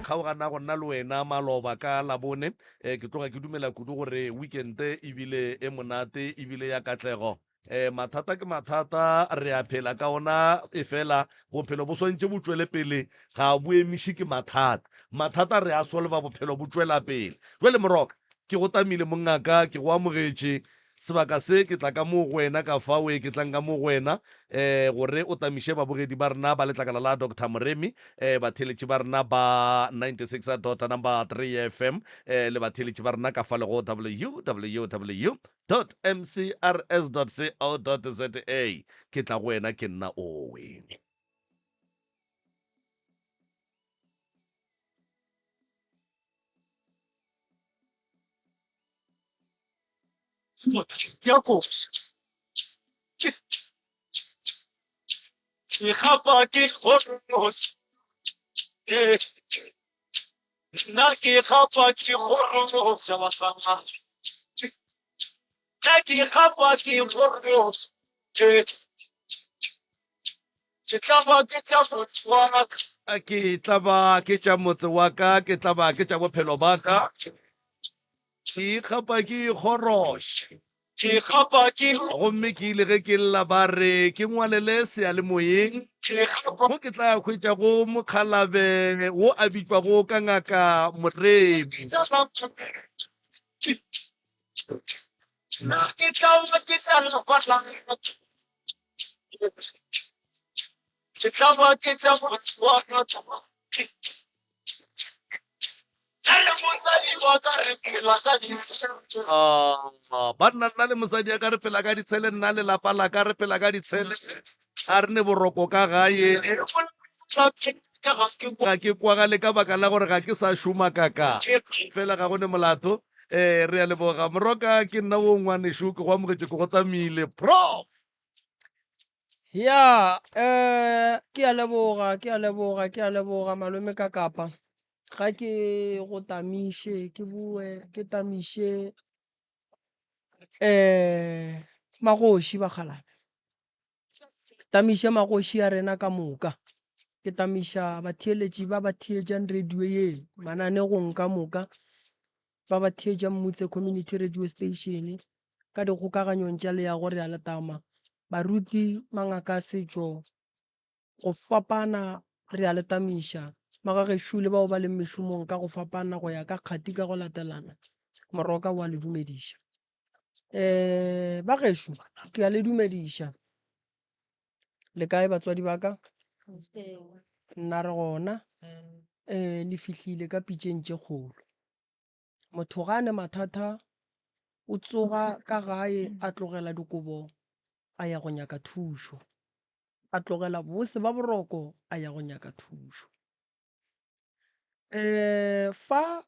kgaoganago nna le wena maloba ka Labone, um ke tloga ke dumela kudu gore weekend e bile e monate ebile ya katlego. Um mathata ke mathata, re a phela ka ona, efela bophelo bo swantše bo tšwele pele, ga bo emiše ke mathata. Mathata re a solva, bophelo bo tšwela pele. Jwale Moroka, ke go tamile mongaka, ke go amogetše. Sebaka se ke tla ka mo go wena ka fao e ke tlang ka mo go wena um gore o tamiše babogedi ba rena ba letlakala la Doctor Moremi, um batheeletši ba rena ba 96 dot number 3 FM, um le batheeletši ba rena ka fa le go www dot mcrs dot co dot za. Ke tla go wena ke nna owe. Ke gapa ke kgoroša nna ke gapa ke kgoroša nna ke gapa ke kgoroša ke tla ba ke tša motse wa ka. Ke tla ba ke tša motse wa ka, ke tla ba ke tša bophelo ba ka. Ke ikgapa ke ikgoroša. Ke ikgapa ke. Gomme ke ile ge ke lla ba re ke ngwalele seyalemoyeng. Ke ikgapa. Mo ke tla hwetšago mokgalabe wo a bitšwago ka Ngaka Moremi. Nna ke tla ba ke tša lapa la ka. Ke tla ba ke tša motse wa ka. Nna le mosadi wa ka re phela ka ditshele. Ah, banna nna le mosadi ya ka re phela ka ditshele, nna le lapa la ka re phela ka ditshele, ga re ne boroko ka gae. Ga ke kwagale ka baka la gore ga ke sa šoma ka ka. Fela ga go ne molato. Eh, re a leboga. Moroka ke nna wo ngwanešo, ke go amogetše ke go tamile. Prof. Ya, eh, ke a leboga, ke a leboga, ke a leboga malome ka kapa. Ga ke go tamiše, ke boe ke tamiše eh magoši bakgalabe. Ke tamiše magoši a rena ka moka. Ke tamiša batheeletši ba ba theetšang radio ye mananegong ka moka, ba ba theetšang Mutse Community Radio Station ka dikgokaganyong tša leago re a le tama. Baruti, mangaka a setšo go fapana re a le tamiša. Magagešo le bao ba leng mešomong ka go fapana go ya ka kgati ka go latelana, Moroka o a le dumediša. Um ba gešo ke a le dumediša. Le kae batswadi ba ka? Nna re gona. Um le fihlile ka pitšeng tše kgolo. Motho ga a ne mathata o tsoga ka gae a tlogela dikobo a ya go nyaka thušo. A tlogela bose ba boroko a ya go nyaka thušo. Um fa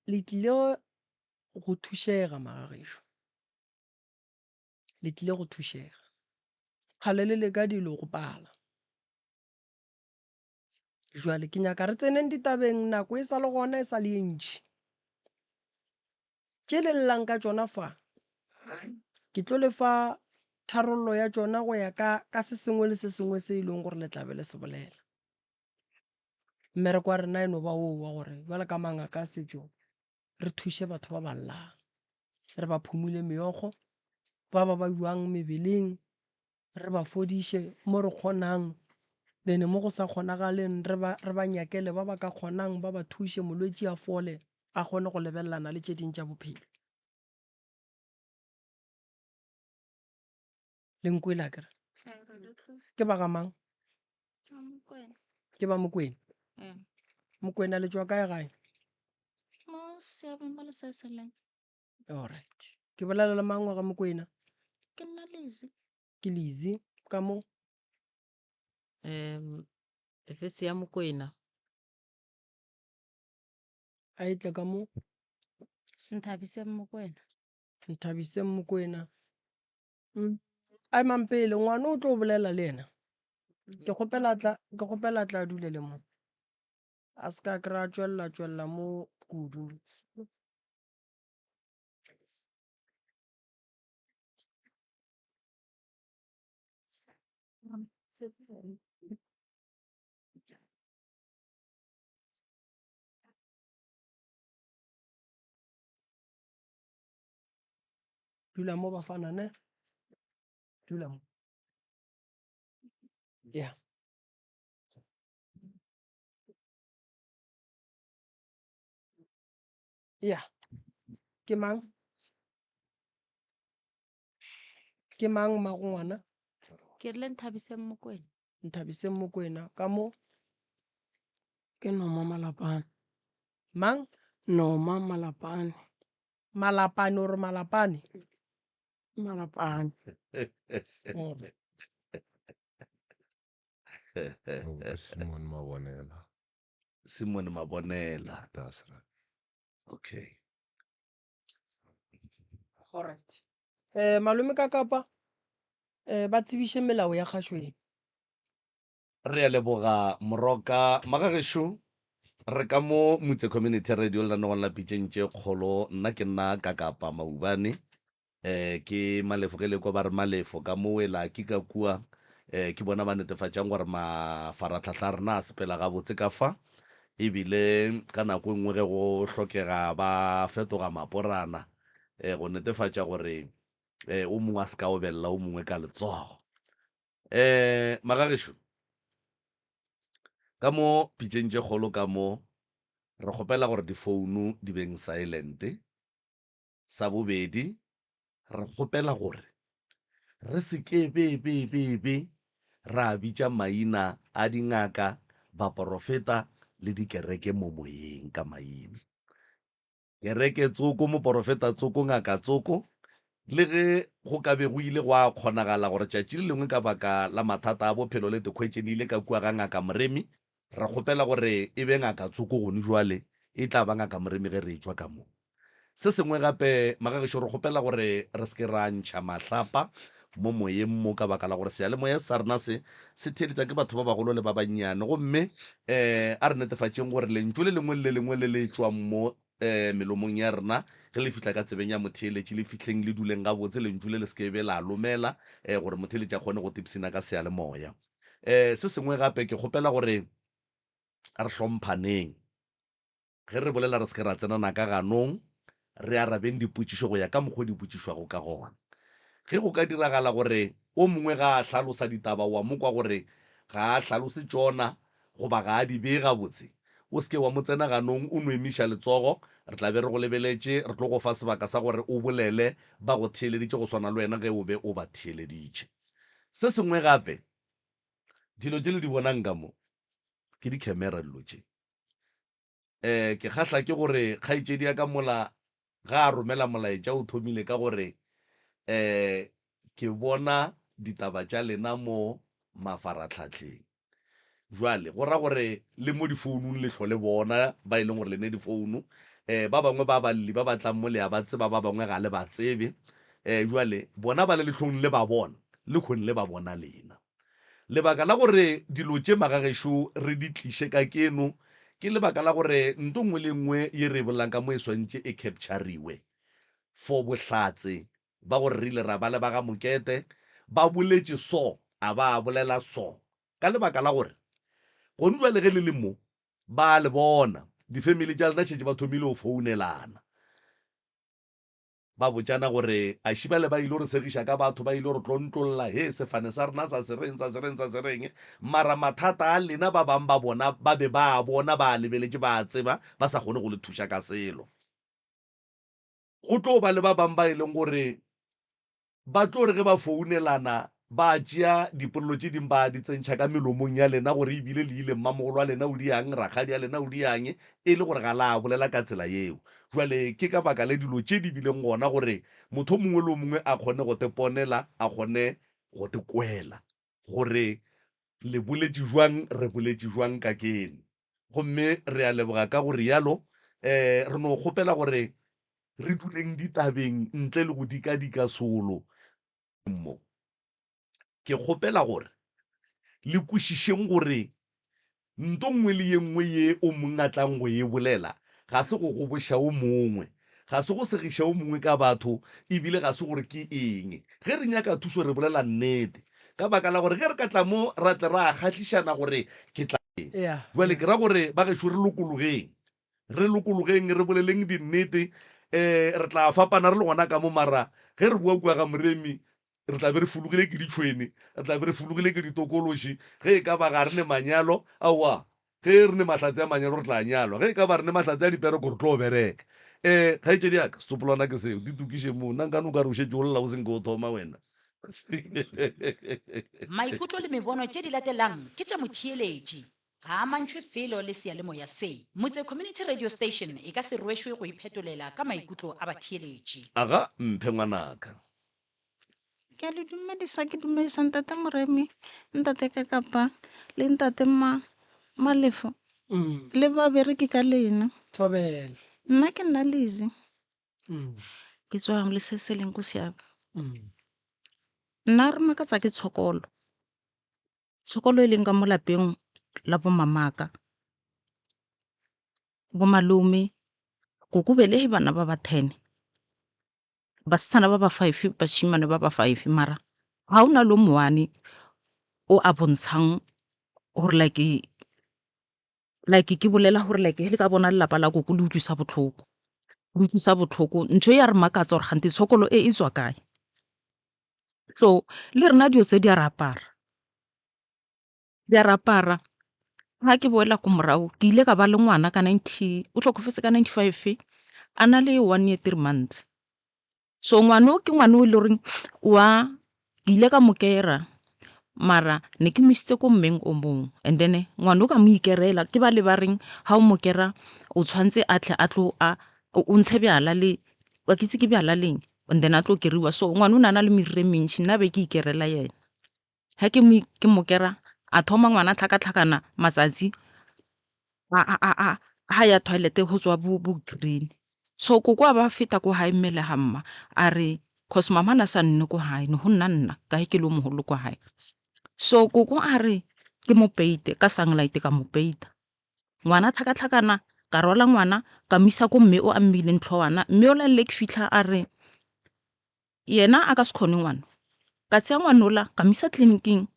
le tlile go thušega magagešo, le tlile go thušega. Kgale le leka dilo go pala. Jwale ke nyaka re tseneng ditabeng nako e sa le gona e sa le ye ntši. Tše le llang ka tšona fa ke tlo le fa tharollo ya tšona go ya ka ka se sengwe le se sengwe se e leng gore le tla be le se bolela. Mmereko wa rena e no ba woo wa gore bjalo ka mangaka a setšo re thuše batho ba ba llang, re ba phumule meokgo, ba ba bajwang mebeleng re ba fodiše mo re kgonang, then mo go sa kgonagaleng re ba re ba nyakele ba ba ka kgonang ba ba thuše molwetši a fole a kgone go lebelelana le tše ding tša bophelo. Le nkwele akere? Ke ba ga mang? Ke ba Mokwena. Mokwena le tšwa kae gae? Mo seabeng ba leseseleng. Alright. Ke bolela le mang wa ga Mokwena? Ke nna Lizzy. Ke Lizzy ka mo. Um Efesi ya Mokwena. A e tle ka mo. Nthabiseng Mokwena. Nthabiseng Mokwena. Mm. A emang pele ngwana o tlo bolela le yena. Ke kgopela tla ke kgopela tla dule le mo. A se ka kry-a tšwelela tšwelela mo kudu. Dula mo bafana ne. Dula mo. Yeah. Yeah. Ke mang? Ke mang mmago ngwana? Ke rile Nthabiseng Mokwena. Nthabiseng Mokwena ka mo. Ke Noma Malapane. Mang? Noma Malapane. Malapane or Malapane? Malapane. Ke Simon Mabonela. Simon Mabonela. That's right. Okay. Alright. Eh malome ka kapa eh ba tsebiše melao ya kgašo ye. Re a leboga Moroka. Magagešo, re ka mo Mutse Community Radio lenanegong la Pitšeng tše Kgolo. Nna ke nna Kakapa Maubane. Eh ke Malefo ge le kwa ba re Malefo ka mo wela ke ka kua. Eh ke bona ba netefatšang gore mafaratlhatlha a rena a sepela gabotse ka fa. Ebile ka nako e nngwe ge go hlokega ba fetoga maporana eh go netefatša gore eh o mongwe a se ka obelela o mongwe ka letsogo. Eh, magagešo, ka mo pitšeng tše kgolo ka mo, re kgopela gore difounu di beng silent. Sa bobedi, re kgopela gore re se ke be be be be ra bitša maina a dingaka, baporofeta le dikereke mo moyeng ka maina. Kereke tsoko, moporofeta tsoko, ngaka tsoko, le ge go ka be go ile gwa kgonagala gore tšatši le lengwe ka baka la mathata a bophelo le tekhwetše le ile ka kua ga Ngaka Moremi, re kgopela gore e be ngaka tsoko gone jwale, e tla ba Ngaka Moremi ge re etšwa ka mo. Se sengwe gape, magagešo, re kgopela gore re se ke ra ntšha mahlapa mo moyeng mo ka baka la gore seyalemoya sa rena se se theeletša ke batho ba bagolo le ba bannyane gomme um a re netefatšeng gore lentšu le lengwe le le lengwe le le tšwang mo um melomong ya rena ge le fihla ka tsebeng ya motheeletši le fihleng le duleng gabotse lentšu le le se ke be la lomela um gore motheeletši a kgone go tipsina ka seyalemoya. Um se sengwe gape ke kgopela gore re hlomphaneng. Ge re bolela re se ke ra tsenana ka ganong, re arabeng dipotšišo go ya ka mokgwa o di botšišwago ka gona. Ge go ka diragala gore o mongwe ga a hlalosa ditaba wa mo kwa gore ga a hlalose tšona goba ga a di bee gabotse, o se ke wa mo tsena ganong o no emiša letsogo, re tla be re go lebeletše, re tlo go fa sebaka sa gore o bolele ba go theeleditše go swana le wena ge o be o ba theeleditše. Se sengwe gape, dilo tše le di bonang ka mo ke dikhemera dilo tše. Um ke kgahla ke gore kgaetšedi ya ka mola ga a romela molaetša o thomile ka gore um ke bona ditaba tša lena mo mafaratlhatlheng. Jwale go ra gore le mo difounung le hlo le bona ba e leng gore le ne difounu. Um ba bangwe ba balli ba ba tlang mo le a ba tseba, ba bangwe ga le ba tsebe. Um jwale bona ba le lehlong le ba bona, le khone le ba bona lena. Lebaka la gore dilo tše magagešo re di tliše ka keno ke lebaka la gore nto nngwe le nngwe ye re e bolelang ka mo e swantše e capturiwe for bohlatse ba gore re ile ra ba le ba ga Mokete ba boletše so a ba a bolela so ka lebaka la gore gone jwale ge le le mo ba a le bona di-family tša lena šetše ba thomile go founelana. Ba botšana gore, A šibale ba ilo re segiša ka batho, ba ilo re tlontlolla, he, sefane sa rena sa se reng, sa se reng, sa se reng. Mara mathata a lena ba bang ba bona ba be ba a bona, ba a lebeletše, ba a tseba, ba sa kgone go le thuša ka selo. Go tlo ba le ba bang ba e leng gore Ba tlo re ge ba founelana ba tšea dipolelo tše ding ba di tsentšha ka melomong ya lena gore ebile le ile mmamogolo wa lena o diang, rakgadi ya lena o diang, e le gore ga la bolela ka tsela yeo. Jwale ke ka baka le dilo tše di bileng gona gore motho o mongwe le o mongwe a kgone go te ponela, a kgone go te kwela gore le boletše jwang, re boletše jwang ka keno. Gomme re a leboga ka go rialo. Um re no kgopela gore Re duleng ditabeng ntle le go dikadika solo mo. Ke kgopela gore le kwešišeng gore nto nngwe le ye nngwe ye o mong a tlang go e bolela ga se go goboša o mongwe, ga se go segiša o mongwe ka batho, e bile ga se gore ke eng. Ge re nyaka thušo re bolela nnete, ka baka la gore ge re ka tla mo ra tle ra kgahlišana gore ke tla eng. Bjale ke ra gore bagešo re lokologeng. Re lokologeng, re boleleng dinnete. Um re tla fapana re le gona ka mo mara ge re boa kua ga Moremi re tla be re fologile ke ditšhwene, re tla be re fologile ke ditokološi. Ge e ka ba ga re ne manyalo, aowa, ge re ne mahlatse a manyalo re tla nyalwa, ge e ka ba re ne mahlatse a dipereko re tlo bereka. Um kgaetšedi ya ka, setsopolwana ke seo, di tokiše moo, nna nkane o ka re o šetše o lla o se nke o thoma wena. Maikutlo le mebono tše di latelang ke tša motheeletši. Ga a amantšhwe felo le seyalemoya se. Motse Community Radio Station e ka se rwešwe go iphetolela ka maikutlo a batheeletši. Aga, mphe ngwanaka. Ke a le dumedisa, ke dumedisa ntate Moremi, ntate Kakapa le ntate Ma Malefo le babereki ka lena. Thobela. Nna ke nna Lizzy. Ke tswa le se se leng ko Seabe. Nna re makatsa ke tshokolo. Tshokolo e leng ka mo lapeng la bo mamaka, bo malome, koko belege bana ba ba ten, basetsana ba ba five, bashimane ba ba five, mara ga o na le o mo-one o a bontshang gore like like ke bolela gore like ge le ka bona lelapa la koko le utlwisa botlhoko, le utlwisa botlhoko. Ntho e ya re makatsa gore kgante tshokolo e e tswa kae. So le rena dilo tse di a re apara, di a re apara. Ga ke boela ko morago ke ile ka ba le ngwana ka ninety, o tlhokofetse ka ninety-five a na le one year three months. So ngwana o ke ngwana o e le goreng wa, ke ile ka mo kera mara ne ke mo isitse ko mmeng o mongwe and then ngwana o ka mo ikerela ke ba le ba reng ga o mo kera o tshwanetse a tle a tlo a o ntshe bjala le wa ke itse ke bjala leng and then a tlo keriwa. So ngwana o ne a na le meriri e mentši, nna be ke ikerela yena. Ge ke mo ke mo kera a thoma ngwana a tlhakatlhakana matsatsi a ha ya toilet go tswa bo bo green. So koko a ba feta ko gae mme le ga mma a re cause mama na sa nne ko gae ne go nna nna ka ge ke le o mogolo kwa gae. So koko a re ke mo peite ka sunlight ka mo peita. Ngwana a tlhakatlhakana, ka rwala ngwana ka mo isa ko mme o a mmeileng tlhowana. Mme ola le ke fitlha a re yena a ka se kgone ngwana. Ka tseya ngwana ola ka mo isa tleliniking.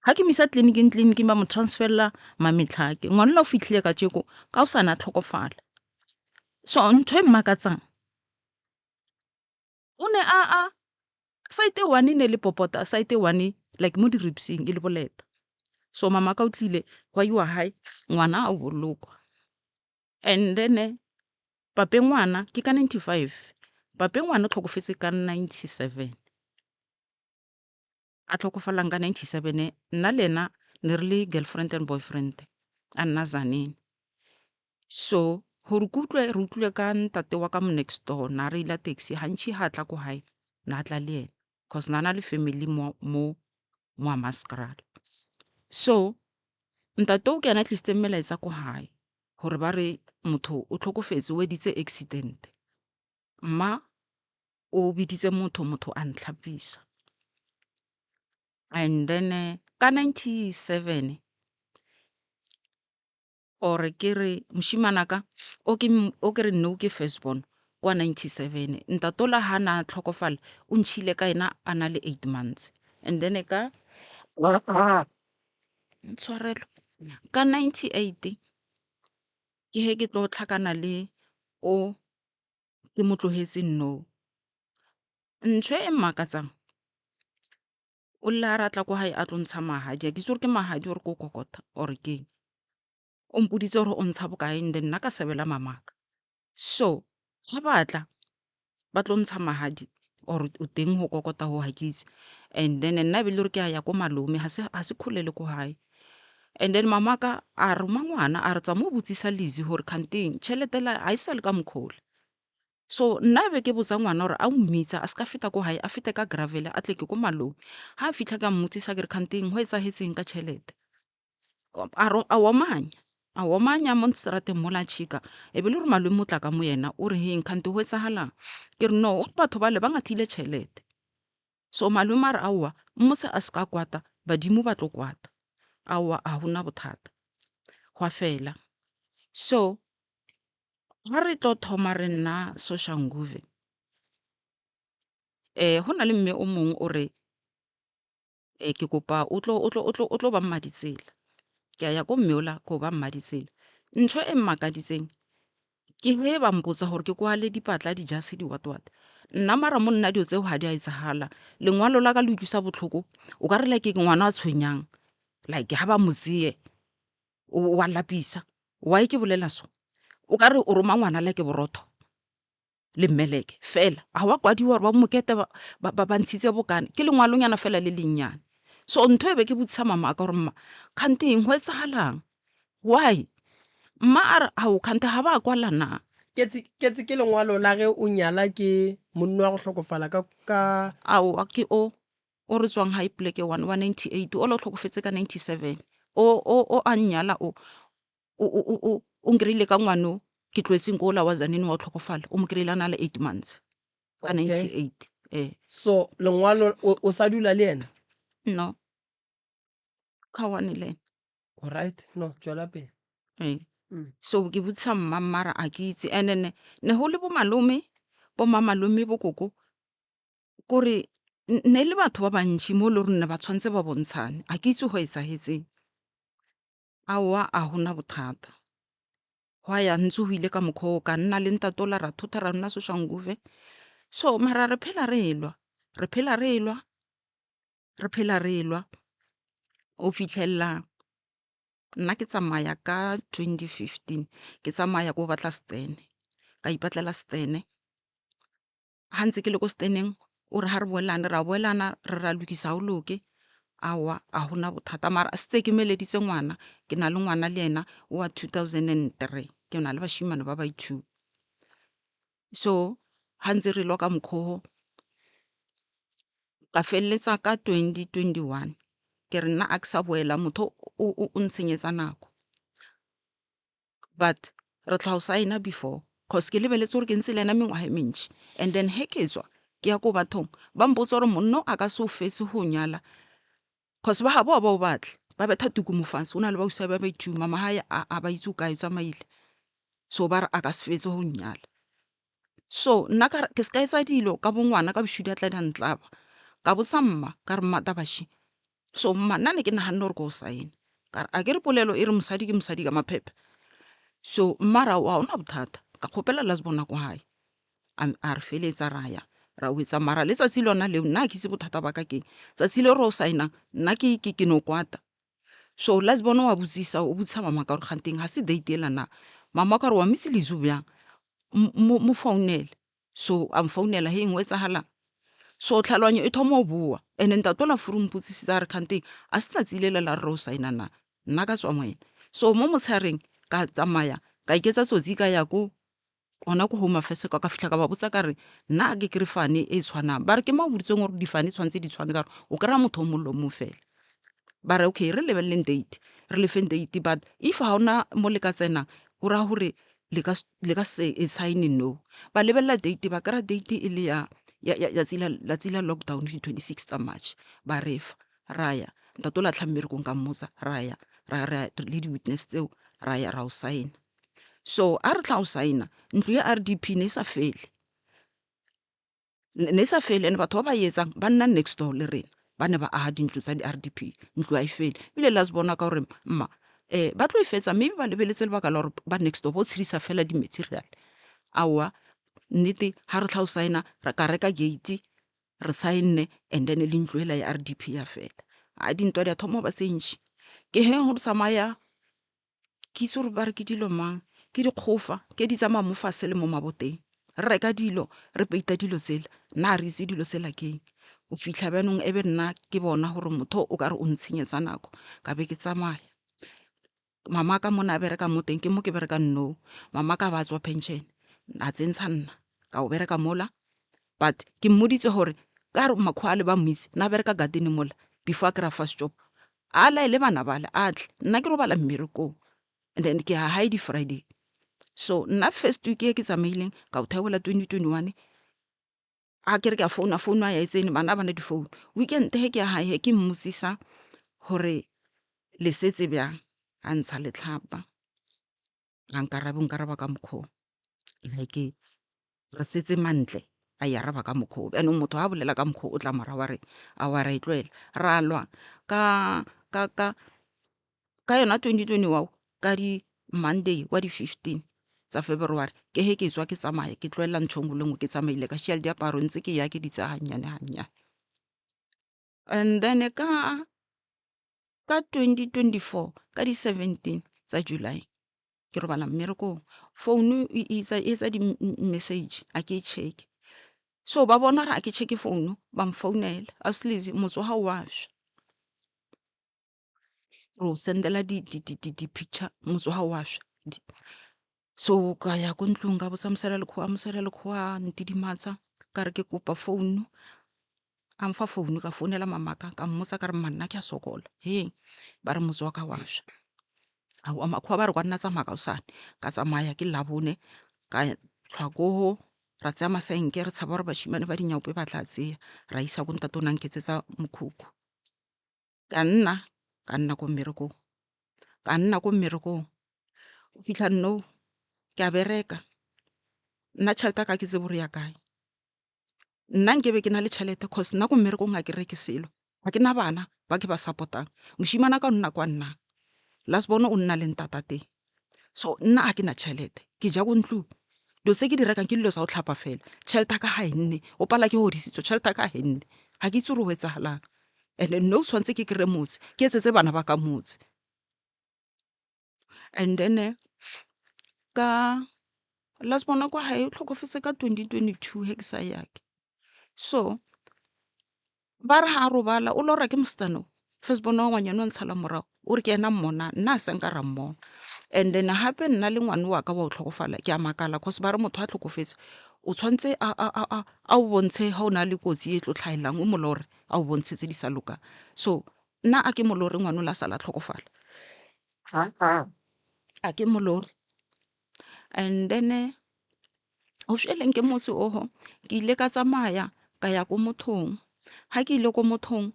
Ga ke mo isa tleliniking, tleliniking ba mo transferela Mametlhake. Ngwana ola o fitlhile kajeko ka hosane a tlhokofala. So ntho e mmakatsang o ne a a site e one e ne le popota, site e one like mo di-ribs-ing e le boleta. So mama ka o tlile gwa iwa hae ngwana a bolokwa. And then pape ngwana ke ka ninety-five, pape ngwana o tlhokofetse ka ninety-seven. A tlhokofalang ka ninety-seven nna le ena ne re le girlfriend and boyfriend a nna Tzaneen. So gore ke utlwe re utlwile ka ntate wa ka mo next door na reila taxi gantši ga tla ko gae na tla le ena cause na na le family mo mo mo Hammanskraal. So ntate o ke ena a tlisitseng melaetsa ko gae gore ba re motho o tlhokofetse o editse accident. Mma o biditse motho, motho a ntlhapisa. And then ka ninety-seven or ke re mošimana ka o ke o ke re no ke first born kwa ninety-seven ntate ola ha na tlhokofala o ntšhile ka ena a na le eight months and then ka tshwarelo ka ninety-eight ke he ke tlo tlhakana le o ke mo tlogetseng nou. Ntho e mmakatsang o lla a re a tla ko gae a tlo ntsha magadi, a ke itse gore ke magadi or ke o kokota or keng. O mpoditse gore o ntsha bokae and then nna ka sebela mamaka. So ga ba tla ba tlo ntsha magadi or o teng go kokota go ga ke itse and then nna e be le gore ke a ya ko malome ga se kgole le ko gae. And then mamaka a roma ngwana a re tsamaya o botsisa Lizzy gore kganteng tšhelete la ga e sa le ka mokgwa ola. So nna be ke botsa ngwana gore a o mmitsa a se ka feta ko gae a fete ka gravel a tle ke ko malome. Ga a fitlha ke a mmotsisa ke re kganteng go etsahetseng ka tšhelete. A a omanya, a omanya mo strateng mola a tšhika e be le gore malome o tla ka mo yena o re heng kgante go etsagalang. Ke re no o re batho bale ba ngathile tšhelete. So malome a re aowa mmotse a se ka kwata badimo ba tlo kwata. Aowa a gona bothata gwa fela. So ga re tlo thoma re nna Soshanguve go na le mme o mongwe o re ke kopa o tlo o tlo o tlo o tlo ba mmaditsela. Ke a ya ko mme ola ko ba mmaditsela. Ntho e mmakaditseng Ke ge ba mpotsa gore ke kwale dipatla, dijase, di-what-what. Nna mara mo nna dilo tseo ga di a etsagala. Lengwalo la ka le utlwisa botlhoko, o ka re like ke ngwana a tshwenyang, like ga ba mo tseye o wa lapisa. Why ke bolela so? O ka re o roma ngwana like borotho le mmeleke fela, ga wa kwadiwa gore ba mokete ba ntshitse bokana, ke lengwalonyana fela le lennyane. So ntho e be ke botsisa mama ka gore mma kgante eng go etsagalang, why? Mma a re ao kgante ga ba kwala na? Ketsi, ketsi ke lengwalo la ge o nyala ke monna wa go hlokofala ka, ka. Aowa ke o, o re tswang high pleke one wa 98, ola o hlokofetse ka 97. O, o, o a nnyala o, o, o, o, o, o nkry-ile ka ngwano ke tloetseng ko ola wa Tzaneen wa o tlhokofala, o mo kry-ile a na le 8 months ka Okay. 98. Ee. So lengwalo o, o sa dula le yena? No. Kgaoane le ena. Alright, no, tšwela pele. Ee. Mm. So ke botsa mma mmara a ke itse, and then ne go le bo malome, bo mmamalome, bo koko, kore ne le batho ba bantši mo e le gore ne ba tshwanetse ba bontshane, a ke itse go etsahetseng. Aowa a gona bothata. Gwa ya ntse go ile ka mokgwa o, ka nna le ntate ola ra thotha ra nna Soshanguve. So mara re phela re elwa, re phela re elwa, re phela re elwa o fitlhelela nna ke tsamaya ka 2015, ke tsamaya ko batla stene, ka ipatlela stene. Ha ntse ke le ko steneng, o re ha re boelane, ra boelana, re ra lokisa ha o loke. Aowa a gona bothata, mara setse ke meleditse ngwana, ke na le ngwana le yena wa 2003, ke na le bashimane ba ba 2. So ha ntse re lwa ka mokgwa o, ka feleletsa ka 2021, ke re nna a ke sa boela, motho o, o ntshenyetsa nako. But re tla o signa before, cause ke lebeletse gore ke ntse le ena mengwaga e mentši. And then he ke tswa ke ya ko bathong, ba mpotsa gore monno a ka se o fetse go nyala, cause ba gabo ba o batle, ba betha tuku mo fatshe, o na le bausi ba ba 2, mama hae a ba itse o kae, o tsamaile. So ba re a ka se fetse go nyala. So nna ka re ke se ka etsa dilo ka bo ngwana ka bošidi a tla di a ntlaba. Ka botsa mma ka re mma tabashi. So mma nna ne ke naganne gore ke o sign. Ka re a ke re polelo e re mosadi ke mosadi ka maphephe. So mma ra wa ona bothata, ka kgopela last bona ko hae. A re feletsa ra ya ra wetsa, mara letsatsi lona leo nna ha ke itse bothata ba ka keng. Tsatsi le re o sign-ang nna ke no kwata. So last bona wa botsisa, o botsisa mama ka gore kganteng ha se date ela na. Mama ka re wa mitse Lizu bjang, mo founele. So a mfounela, he eng o etsagalang. So tlhaloganyo e thoma go boa, and ntate ola furu mpotsisitse a re kganteng a se tsatsi le le la re o sign-a na, nna ka tswa mo ena. So mo motshegareng ka tsamaya ka iketsa tsotsi ka ya ko gona ko Home Affairs ka fitlha ka ba botsa ka re nna ke kry fane e tshwanang. Ba re ke mang o boditseng gore difane tshwanetse di tshwane, ka gore o kry-a motho o mongwe le o mongwe fela. Ba re okay re lebeleleng date, re lefeng date, but if ha ona mo le ka tsenang go raya gore le ka se e sign no. Ba lebelela date, ba kry-a date e le ya tsatsi la lockdown di 26 tsa March, ba re fa ra ya. Ntate o latlha mmerekong ka mmotsa, ra ya ra le di-witness tseo, ra ya ra o sign-a. So a re tla o sign-a, ntlo ya RDP ne e sa fele, ne e sa fele, and batho ba ba etsang ba nna next door le rena, ba ne ba aga dintlo tsa di-RDP, ntlo ha e fele. Ebile last bona ka gore mma ba tlo e fetsa, maybe ba lebeletse lebaka la gore ba next door ba o tshedisa fela di-material. Aowa nnete ha re tla o sign-a, re ka reka gate, re sign-ne, and then le ntlo ela ya RDP ya fela. A dintwa di a thoma go ba tse ntši. Ke he go tsamaya ke itse gore ba re ke dilo mang, ke dikgofa ke di tsamaya mo fatshe le mo maboteng. Re reka dilo, re peita dilo tsela, nna ha re itse dilo tsela ke eng. O fitlha bjanong e be nna ke bona gore motho o ka re o ntshenyetsa nako, ka be ke tsamaya. Mama ka mona a bereka mo teng, ke mo ke berekang nou. Mama ka ba tswa pension, a tsentsha nna ka o bereka mola. But ke mmoditse gore ka re makgowa a le ba mo itse, na bereka garden mola before a kry-a first job. A laele bana bale a tle, nna ke robala mmerekong, and then ke ya hae di-Friday. So nna first week e ke tsamaileng ka o theola 2021, a ke re ke a founa, founu a ya e tsene, bana ba na di-phone. Weekend he ke ya hae he ke mmotsisa gore le setse bjang, a ntsha letlhapa, a nkaraba, o nkaraba ka mokgwa o, like re setse mantle, a e araba ka mokgwa o. Bjanong motho ha bolela ka mokgwa o, o tla morago a re aowa ra e tlohela. Ra lwa ka yona 2021 ka di Monday wa di 15. tsa February ke he ke tswa ke tsamaya ke tlohela ntho e nngwe le nngwe ke tsamaile ka šia le diaparo ntse ke ya ke di tsaya gannyane gannyane. And then ka ka 2024 ka di 17 tsa July ke robala mmerekong founu e etsa e etsa di-message a ke e check-e. So ba bona gore a ke check-e founu ba mfounela ausi Lizzy motse wa gago wa swa. Re o send-ela di-picture motse wa gago wa swa. So ka ya ko ntlong ka botsa mosadi wa lekgowa, mosadi wa lekgowa a ntidimatsa ka re ke kopa founu, a mfa founu ka founela mamaka ka mmotsa ka re mma nna ke a sokola heng ba re motse wa ka wa swa. Aowa makgowa ba re gwa nna tsamaya ka hosane, ka tsamaya ke Labone ka tlhwa koo ra tseya masenke re tshaba gore bashimane ba dinyaope ba tla tseya ra isa ko ntate o na nketsetsa mokhukhu. Ka nna ka nna ko mmerekong, ka nna ko mmerekong go fitlha nou ke a bereka nna tšhelete ya ka ga ke tsebe gore e ya kae. Nna nkebe ke na le tšhelete cause nna ko mmerekong ga ke reke selo, ga ke na bana ba ke ba support-ang. Mošemane wa ka o nna kwa nnang, last born o nna le ntata teng. So nna ga ke na tšhelete ke ja ko ntlong, dilo tse ke di rekang ke dilo tsa go tlhapa fela, tšhelete ya ka ga e nne o pala ke godisitswe tšhelete ya ka ga e nne ga ke itse gore go etsagalang. And-e nou tshwanetse ke kry-e motse ke etsetse bana ba ka motse. And then-e ka last born wa kwa gae o tlhokofetse ka 2022 ge ke sa yake. So ba re ga a robala o lora ke mosetsana o, first born wa ngwanyana o ntshala morago o re ke ena mmonang nna a sa nka ra mmona. And then gape nna le ngwana wa ka wa go tlhokofala ke a makala cause ba re motho a tlhokofetse o tshwanetse a o bontshe ga o na le kotsi e tlo tlhagelang o mo lore a o bontshe tse di sa lokang. So nna a ke mo lore ngwana o la sala tlhokofala, a ke mo lore. And then go šeleng ke motse oho ke ile ka tsamaya ka ya ko mothong, ga ke ile ko mothong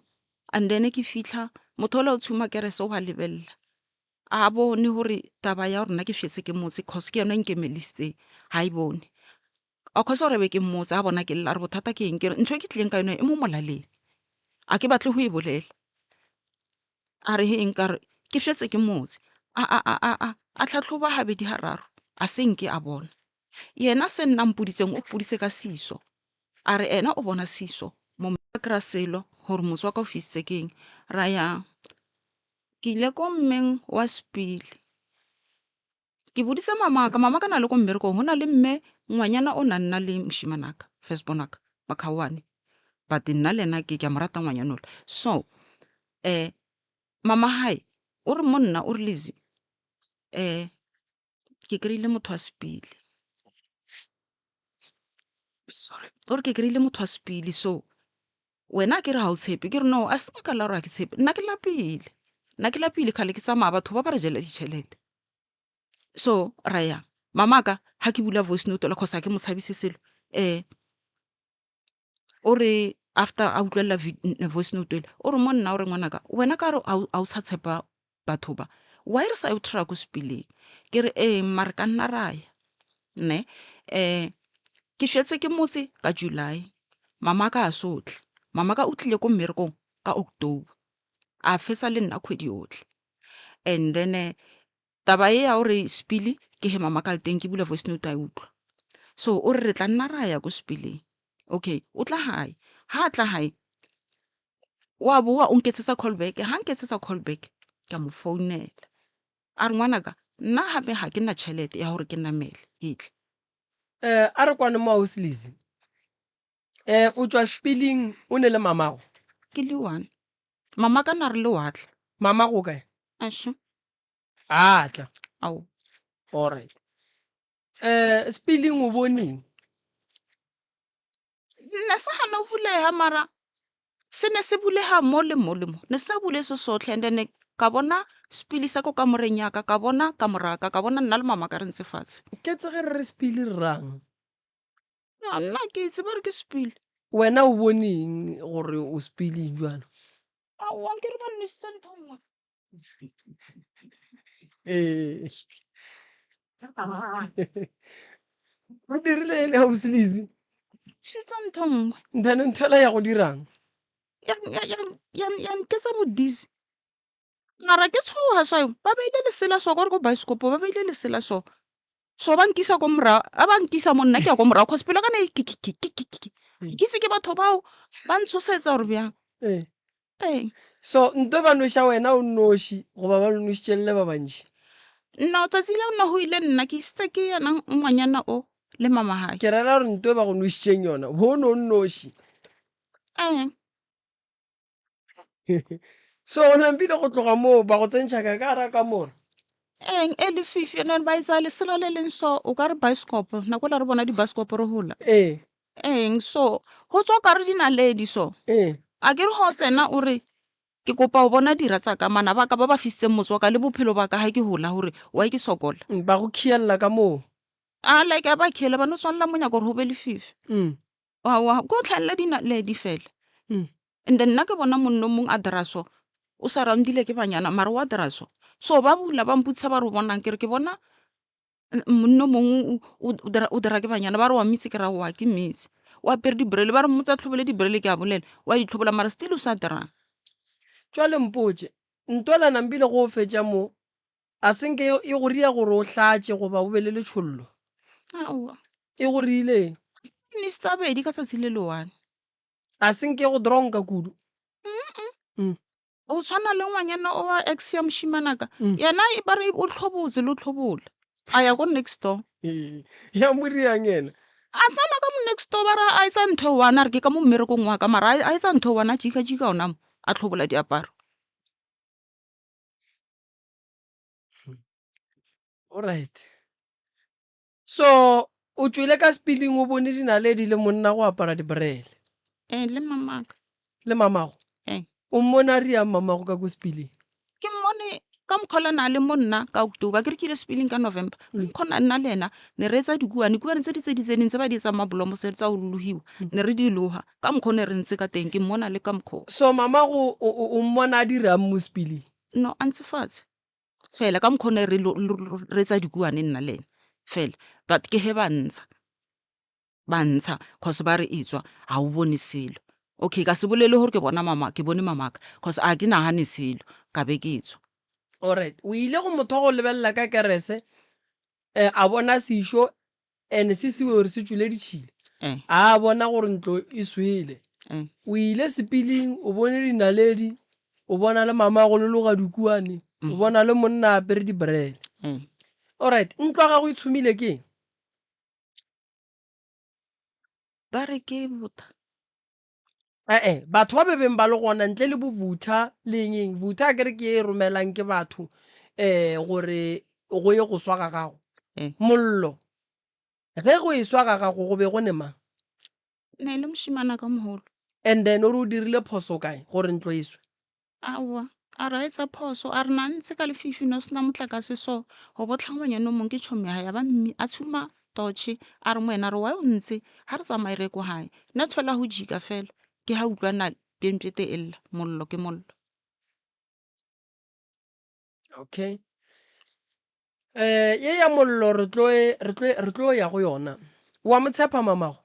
and then ke fitlha motho ola o tshuma kerese o a lebelela a bone gore taba ya gore nna ke šetse ke motse cause ke yone e nkemelisitseng ga e bone. Of course gore be ke mmotsa a bona ke lla a re bothata ke eng ke re ntho e ke tlileng ka yone e mo molaleng a ke batle go e bolela. A re eng ka re ke šetse ke motse a tlhatlhoba gabedi gararo a se nke a bona. Yena se nna mpoditseng o mpoditse ka seso a re ena o bona seso mo kry-a selo gore motse wa ka o fisitse ke eng. Ra ya ke ile ko mmeng wa Sepili ke boditse mamaka, mamaka na le ko mmerekong go na le mme ngwanyana o na nna le mošemane wa ka first born wa ka ba kgaoane but nna le ena ke a mo rata ngwanyana ola. So mama hae o re mo nna o re Lizzy ke kry-ile motho wa sepili, sorry o re ke kry-ile motho wa sepili so wena ke re ga o tshepe ke re no a se ka la gore ga ke tshepe nna ke lapile nna ke lapile kgale ke tsamaya batho ba ba re jela ditšhelete. So ra ya mamaka ga ke bula voice note la cause ga ke mo tshabise selo o re after a utlwelela voice note ele o re mo nna o re ngwanaka wena ka re ga o sa tshepa batho ba why re sa yo try ko sepileng ke re ee mma re ka nna ra ya ne ke šetse ke motse ka July mama ka a sotlhe mama ka o tlile ko mmerekong ka October a fetsa le nna kgwedi yotlhe and then taba e ya gore sepili ke he mama ka le teng ke bula voice note a e utlwa so o re re tla nna ra ya ko sepileng okay o tla gae ha a tla gae wa boa o nketsetsa call back ha nketsetsa call back ka mo founela a re ngwanaka nna gape ga ke na tšhelete ya gore ke namele ke tle. A re kwane mo ausi Lizzy. O tšwa Spiling o ne le mamago? Ke le one. Mama ka na re le wa tla. Mamago o kae? Ašo. A tla. Ao. Alright. Spiling o boneng? Ne se gana go bulega mara se ne se bulega mo le mo le mo ne se sa bule se sotlhe and then ka bona sepili sa ko kamoreng ya ka ka bona kamora ka ka bona nna le mama ka re ntse fatshe. Ke tse ge re re sepili re rang? A nna ke itse ba re ke sepili. Wena o bone eng gore o sepiling jalo? Aowa nkere ba nnositse ntho nngwe. Ee. O dirile eng ausi Lizzy? Sitsa ntho nngwe. Then ntho ela ya go dirang? Ya nketsa bodisi. Mara ke tshoga so ba beile lesela so kore ko baesekopo ba beile lesela so. So ba nkisa ko morago, a ba nkisa mo nna ke ya ko morago cause pelo ya ka ne e kikikikikiki. Ke itse ke batho bao ba ntshosetsa gore bjang. Ee. Ee. So nto ba nweša wena o nnoši goba ba le nwešitše le le ba bantši? No, tsatsi leo no go ile nna ke isitse ke yena ngwanyana o le mama gae. Ke rera gore nto ba go nwešitšeng yona bo no nnoši. Ee. So o nampile go tloga moo ba go tsentšha ka ka gara kamora? Eng e lefifi and then ba etsa lesela le leng so o ka re bioscope nako la re bona di-bioscope re gola. Ee. Eng so go tswa o ka re dinaledi so. Ee. A ke re go tsena o re ke kopa go bona dira tsa ka mana ba ka ba ba fisitseng motse wa ka le bophelo ba ka ga ke gola gore why ke sokola. Ba go khiella ka moo. A like a ba khiele ba no tswalela monyako gore go be lefifi. Aowa, ko tlhalela dinaledi fela. And then nna ke bona monna o mongwe a dira so, o surround-ile ke banyana mara o a dira so. So ba bula ba mpotšiša ba re o bonang, ke re ke bona monna o mongwe o dira ke banyana, ba re wa mmitsa ke re aowa ga ke mmitse. O apere dibrele, ba re mmotse a tlhobole dibrele ke a bolela, o a di tlhobola mara still o sa dirang. Jwale mpotše, ntwela nampile go o fetša mo, a se nke e go ria gore o hlatše goba o be le letšhollo? Aowa. E go riile eng? Ke tsa bedi ka tsatsi le le one. A se nke go dronka kudu? Mm. O tshwana le ngwanyana o wa ex ya mošimanaka. Yena e ba re o tlhobotse le o tlhobola. A ya ko next door. Ya mo riang yena? A tsena ka mo next door ba re a etsa ntho e one a re ke ka mo mmerekong wa ka mara a etsa ntho e one a jika-jika ona mo a tlhobola diaparo. Alright. So o tšwele ka sepiling o bone dinaledi le monna go apara dibrele. Ee, le mamaka. Le mamago? Ee. O mmone a riang mamago ka ko sepiling? Ke mmone ka mokgwa la na le mo nna ka October, ke re ke ile sepiling ka November. Mokgwa na nna le ena ne re etsa dikuane, kuane tse di tse di tseneng tse ba di etsang mabolomo se tsa go logiwa, ne re di loga ka mokgwa o ne re ntse ka teng, ke mmona le ka mokgwa o. So mamago o mmona a dirang mo sepiling? No, a ntse fatshe. Fela ka mokgwa o ne re re etsa dikuane nna le ena fela but ke he ba ntsha ba ntsha cause ba re etswa ga o bone selo okay ka se bolele gore ke bona mama ke bone mamaka cause a ke nagane selo ka be ke tswa. Alright, o ile go motho wa go lebelela ka kerese um a bona sešo and se siwe gore se tšwele ditšhila Eh. a bona gore ntlo e swele Eh. o ile sepiling o bone dinaledi o bona le mama go lologa dikuane o Mm. bona le monna a apere dibrele Eh. alright ntlo ya gago e tshumile ke eng ba re ke botha ee batho ba be beng ba le gona ntle le bo vutha le eng eng vutha a kere ke e romelang ke batho um gore go ye go swa ga gago Eh. mollo ge go e swa ga gago go be go ne mang ne le mošimana ka mogolo and then o re o dirile phoso kae gore ntlo e swe Aowa, a re a etsa phoso, a re na ntse ka lefifi no sena motlakase so, go botlha ngwanyana o mongwe ke tšhomi ya hae, a ba mmi a tshuma torch a re mo yena a re why o ntse, ga re tsamaye re ye ko gae. Nna fela go jika fela ke ga utlwa na pempete e lla, mollo ke mollo. Okay. Eh, ye ya mollo re tlo e re tlo re tlo ya go yona. Wa mo tshepa mamago?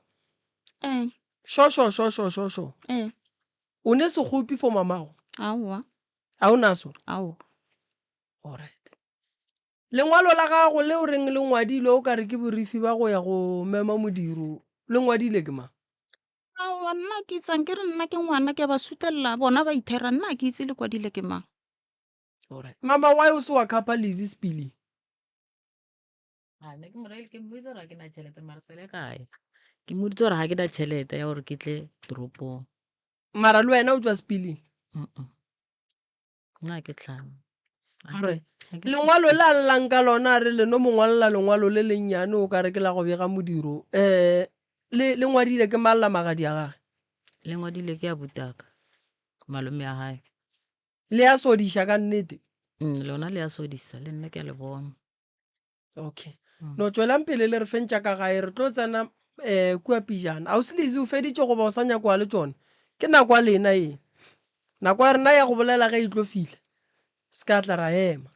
Ee. Sho sho sho sho sho sho. Ee. O ne sekgopi for mamago? Aowa. A o naso? Aowa. Alright. Lengwalo la gago le o reng le ngwadilwe o ka re ke borifi ba go ya go mema modiro, le ngwadile ke mang? Aowa nna ke itsang ke re nna ke ngwana ke a ba sutelela bona ba ithera nna ke itse le kwadile ke mang. Alright. Mama why o se wa khapha Lizzy Spilling? A ne ke mo reile ke mmoditse gore ga ke na tšhelete mara sele kae. Ke mmoditse gore ga ke na tšhelete ya gore ke tle toropong. Mara le wena o tswa Spilling? Mm. Nna ke tlhano. Alright. Lengwalo le a llang ka lona a re le no mo ngwalela lengwalo le lennyane o ka re ke la go bega modiro. Eh le le ngwadile ke mang la magadi a gage? Le ngwadile ke abutaka malome ya hae. Le a sodiša ka nnete? Lona le a sodisa, le nna ke a le bona. Okay. No tšwelang pele le re feng tša ka gae, re tlo tsena um kua pejana. Ausi Lizzy o feditše goba o sa nyakoa le tšona? Ke nako ya lena ye. Nako ya rena ya go bolela ge e tlo fihla, se ka tla ra ema.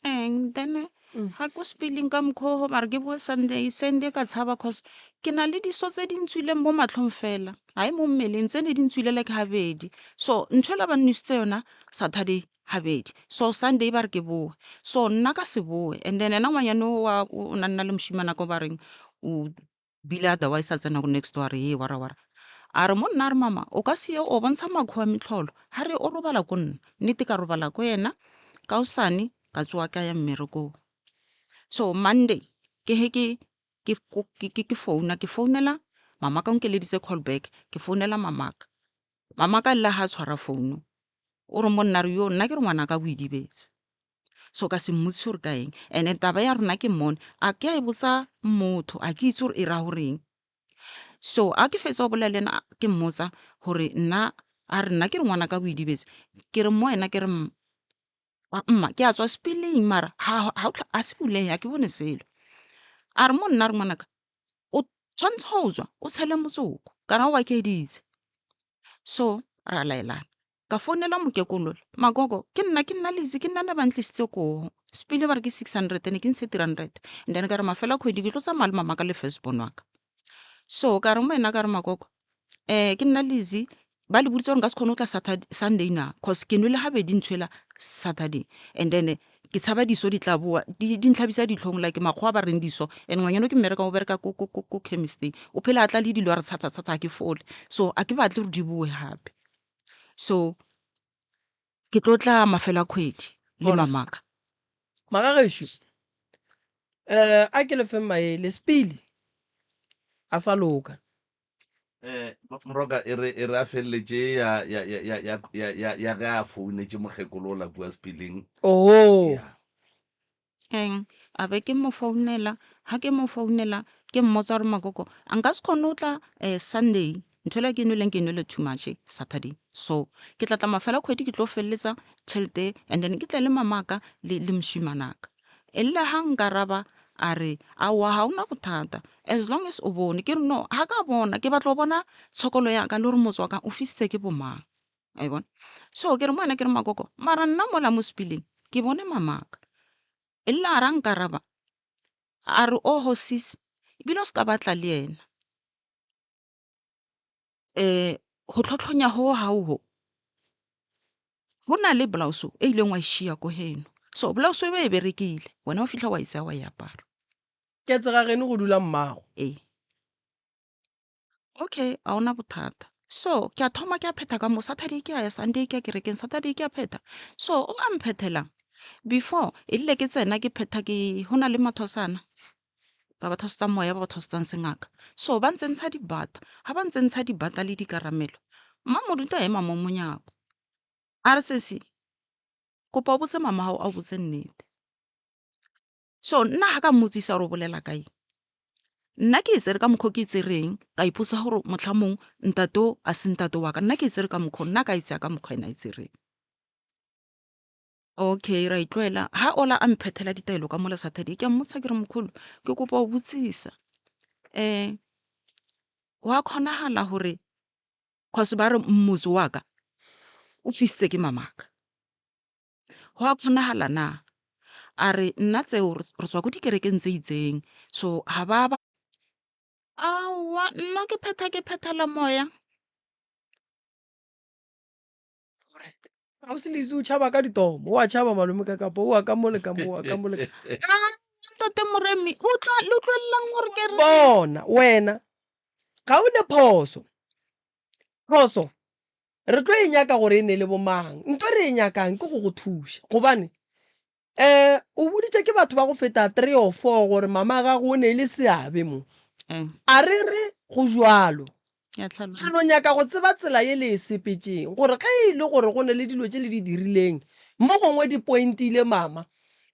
Eng, then. Ga ko sepeleng ka mokgwa o mara ke boe Sunday, Sunday ka tshaba cause ke na le diso tse di ntswileng mo matlhong fela, ga e mo mmeleng tse ne di ntswile like gabedi. So ntho ela ba nnositse yona Saturday gabedi, so Sunday ba re ke boe, so nna ka se boe. And then ena ngwanyana o wa o na nna le mošimana ko ba reng o bile otherwise a tsena ko next door a re ye wara wara. A re mo nna a re mama o ka se ye o bontsha makgowa metlholo, ga re o robala ko nna. Nnete ka robala ko yena, kaosane ka tsoga ka ya mmerekong. So Monday ke he ke ke ke ke founa ke founela mamaka o nkeleditse call back, ke founela mamaka. Mamaka le ha tshwara founu o re mo nna re yo nna ke re ngwanaka o idibetse. So ka se mmotsise gore ka eng, and-e taba ya rona ke mmone a ke a e botsa motho a ke itse gore e ra goreng. So a ke fetsa go bolela le ena ke mmotsa gore nna a re nna ke re ngwanaka o idibetse, ke re mo wena ke re mma ke a tswa sepeleng mara ga se bulege ga ke bone selo. A re mo nna a re ngwanaka o tshwanetse go tswa o tshele motsoko kana o akeditse. So ra laelana ka founela mokekolo magogo ke nna ke nna Lizzy ke nna ne ba ntlisitse koo sepele ba re ke 600 ne ke ntshe 300 and then ka re mafela kgwedi ke tlo tsamaya le mamaka le first born wa ka. So ka re mo ena ka re magogo ke nna Lizzy ba le boditse gore nka se kgone go tla Saturday, Sunday na cause ke nwele gabedi ntho ela Saturday and then ke tshaba diso di tla boa di ntlhabisa ditlhong like makgowa ba reng diso and ngwanyana o ke mmerekang o bereka ko, ko, ko, ko chemisteng o phela a tla le dilo a re tshatsa tshatsa ga ke fole so a ke batle gore di boe gape so ke tlo tla mafelo a kgwedi le mamaka. Magagešo um a ke le feng maele sepele a sa loka. Eh, Moroka e re e re a feleletše ya ya ya ya ya ya ya ya ge a founetše mokgekolo ola kua Sepeleng. Oho. Ya. Eng, a be ke mo founela, ha ke mo founela ke mmotsa gore makoko a nka se kgone go tla um Sunday ntho ela ke nweleng ke nwele too much Saturday so ke tla tla mafelo a kgwedi ke tlo feleletsa tšhelete and then ke tle le mamaka le le mošimanaka. E rile ha nkaraba a re aowa ga ona bothata as long as o bone. Ke re no ga ka bona ke batla go bona tshokolo ya ka le gore motse wa ka o fisitse ke bo mang. Wa e bona? So ke re mo wena ke re makoko mara nna mola mo sepileng ke bone mamaka. E rile a ra nkaraba a re oho sis ebile o se ka batla le yena. Um go tlhotlhonya go gao go go na le blouse e ileng wa e šia ko geno so blouse e be e berekile wena o fitlha wa e tsaya wa e apara. Ke tsega geno go dula mmago. Ee. Okay, ga ona bothata. So ke a thoma ke a phetha ka mo Saturday ke a ya Sunday ke ya kerekeng Saturday ke a phetha. So o a mphethelang before e rile ke tsena ke phetha ke go na le mathosana ba ba thasetsang moya ba ba thasetsang sengaka. So ba ntsentsha dibata, ga ba ntsentsha dibata le dikaramelo, mmamoruti a ema mo monyako a re sesi kopa o botse mama gago a o botse nnete. So nna ga ka mmotsisa gore o bolela ka eng, nna ke e tsere ka mokgwa o ke e tsereng ka ipotsa gore motlha mongwe ntate o a se ntate wa ka, nna ke e tsere ka mokgwa o nna ka e tsaya ka mokgwa ena e tsereng. Okay ra itlwaela ha ola a mphethela ditaelo ka mola Saturday ke a mmotsa ke re mokgolo ke kopa go botsisa um wa kgonagala gore cause ba re motse wa ka o fisitse ke mamaka go a kgonagala na a re nna tseo re tswa ko dikerekeng tse itseng so ga ba ba aowa nna ke phetha ke phethela moya. Ausi Lizzy o tšhaba ka ditomo, o a tšhaba malome ka kapo, o a ka mo le ka mo, o a ka mo le ka. Ah, Ntate Moremi, o tla le utlwelelang gore ke re. Bona, wena ga o ne phoso. Phoso re tlo e nyaka gore e ne le bomang. Nto re e nyakang ke go go thuša gobane um o boditše ke batho ba go feta 3 or 4 gore mama gago o ne e le seabe mo. A re re go jwalo. Re no nyaka go tseba tsela ye le e sepetšeng, gore ge e le gore go ne le dilo tše le di dirileng, mo gongwe di pointile mama,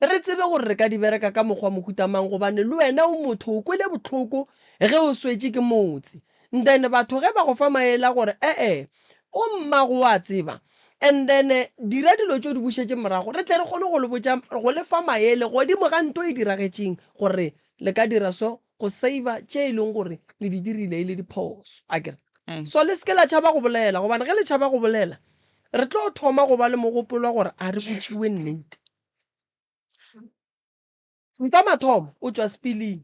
re tsebe gore re ka di bereka ka mokgwa mohuta mang, gobane le wena o motho, o kwele bohloko ge o swetše ke motse. And then batho ge ba go fa maele a gore e-e, o mmago o a tseba, and then dira dilo tše o di bušetše morago, re tle re kgone go le botša, go le fa maele godimo ga nto e diragetšeng, gore le ka dira so go saver tše e leng gore le di dirile e le diphoso, akere? So le se ke la tšhaba go bolela, gobane ge le tšhaba go bolela, re tlo thoma go ba le mogopolo wa gore a re botšiwe nnete. Nka mathomo o tšwa sepiling,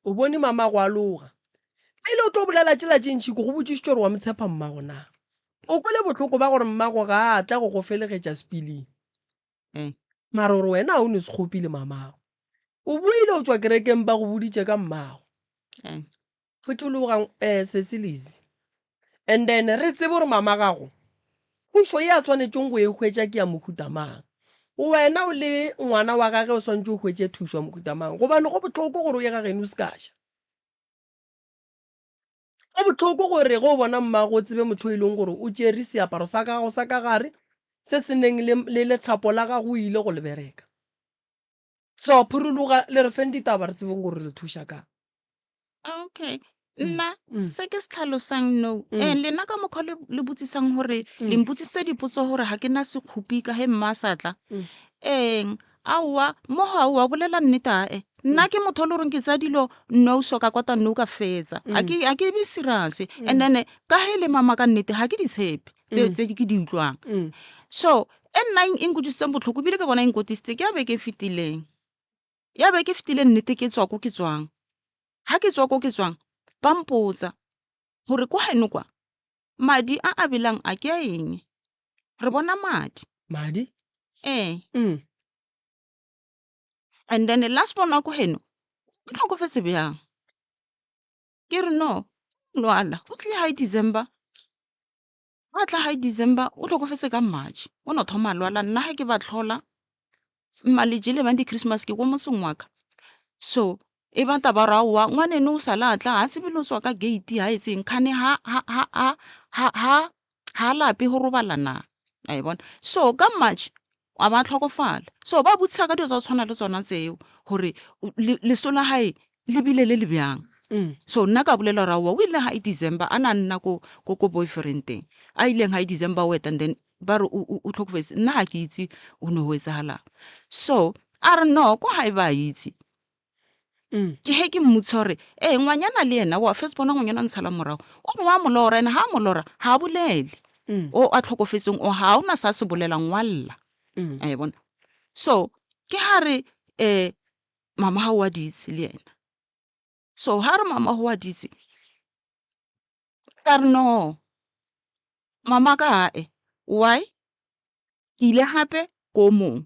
o bone mamago a loga. Pele o tlo bolela tšela tše ntši, ke go botšišitše gore wa mo tshepa mmago na. O kwele bohloko ba gore mmago ga a tla go go felegetša sepiling. Mara gore wena ga o ne sekgopi le mamago. O boile o tšwa kerekeng ba go boditše ka mmago. Phuthuloga eh sesi Lizzy. And then re tsebe gore mama gago thušo ye a swanetšeng go e hwetša ke ya mohuta mang. Wena o le ngwana wa gage o swanetše o hwetše thušo ya mohuta mang gobane go bohloko gore o ye ga geno o se ka ja. Go bohloko gore ge o bona mmago o tsebe motho o e leng gore o tšere seaparo sa gago sa ka gare se se neng le, le letlhapo la gago o ile go le bereka. So phuruluga le re feng ditaba re tsebeng gore re thuša kang. Okay. Nna se ke se tlhalosang no eh lena ka mokgwa le le botsisang gore le mpotsisitse dipotso gore ga ke na sekgopi ka he mma a sa tla eng aowa mo ga oa bolela nnete ae nna ke motho o le goreng ke tsaya dilo no so ka kwata no ka fetsa a ke a ke be serious and then ka he le mama ka nnete ga ke di tshepe tse tse ke di utlwang so E nna e nkutlwisitseng botlhoko ebile ke bona e nkotisitse ke ya beke e fetileng. Ya beke e fetileng nnete ke tswa ko ke tswang. Ha ke tswa ko ke tswang ba mpotsa gore ko gaeno kwa madi a a belang a ke a eng? Re bona madi. Madi? Ee. And then last born wa ko geno o tlhokofetse bjang? Ke re no, o lwala o tlile gae December. Gwa tla gae December o hlokofetse ka March, o no thoma a lwala. Nna ge ke ba hlola mma le jele bang di-Christmas ke ko motseng wa ka. So e ba taba ya gore aowa ngwaneno o sale a tla ga tsebe le go tswa ka gate ga etseng kgane ga lape go robala na, wa e bona. So ka March a ba hlokofala. So ba botsisa ka dilo tsa go tshwana le tsona tseo gore leso la gae le bile le le bjang. So nna ka bolela gore aowa o ile gae December a na nna ko ko ko boyfriend-eng a ileng gae December o eta and then ba re o tlhokofetse nna ga ke itse o ne go etsagalang. So a re no ko gae ba itse. Ke ge ke mmotsa gore ee ngwanyana le yena wa first bona ngwanyana o ntshala morago o re wa mo lora ene ga a mo lora ga a bolele o a tlhokofetseng o ga ona se a se bolelang wa lla a e bona. So ke ga re mama ga o a di itse le yena so ga re mama go a di itse ka re no mama ka ae why ke ile gape ko mong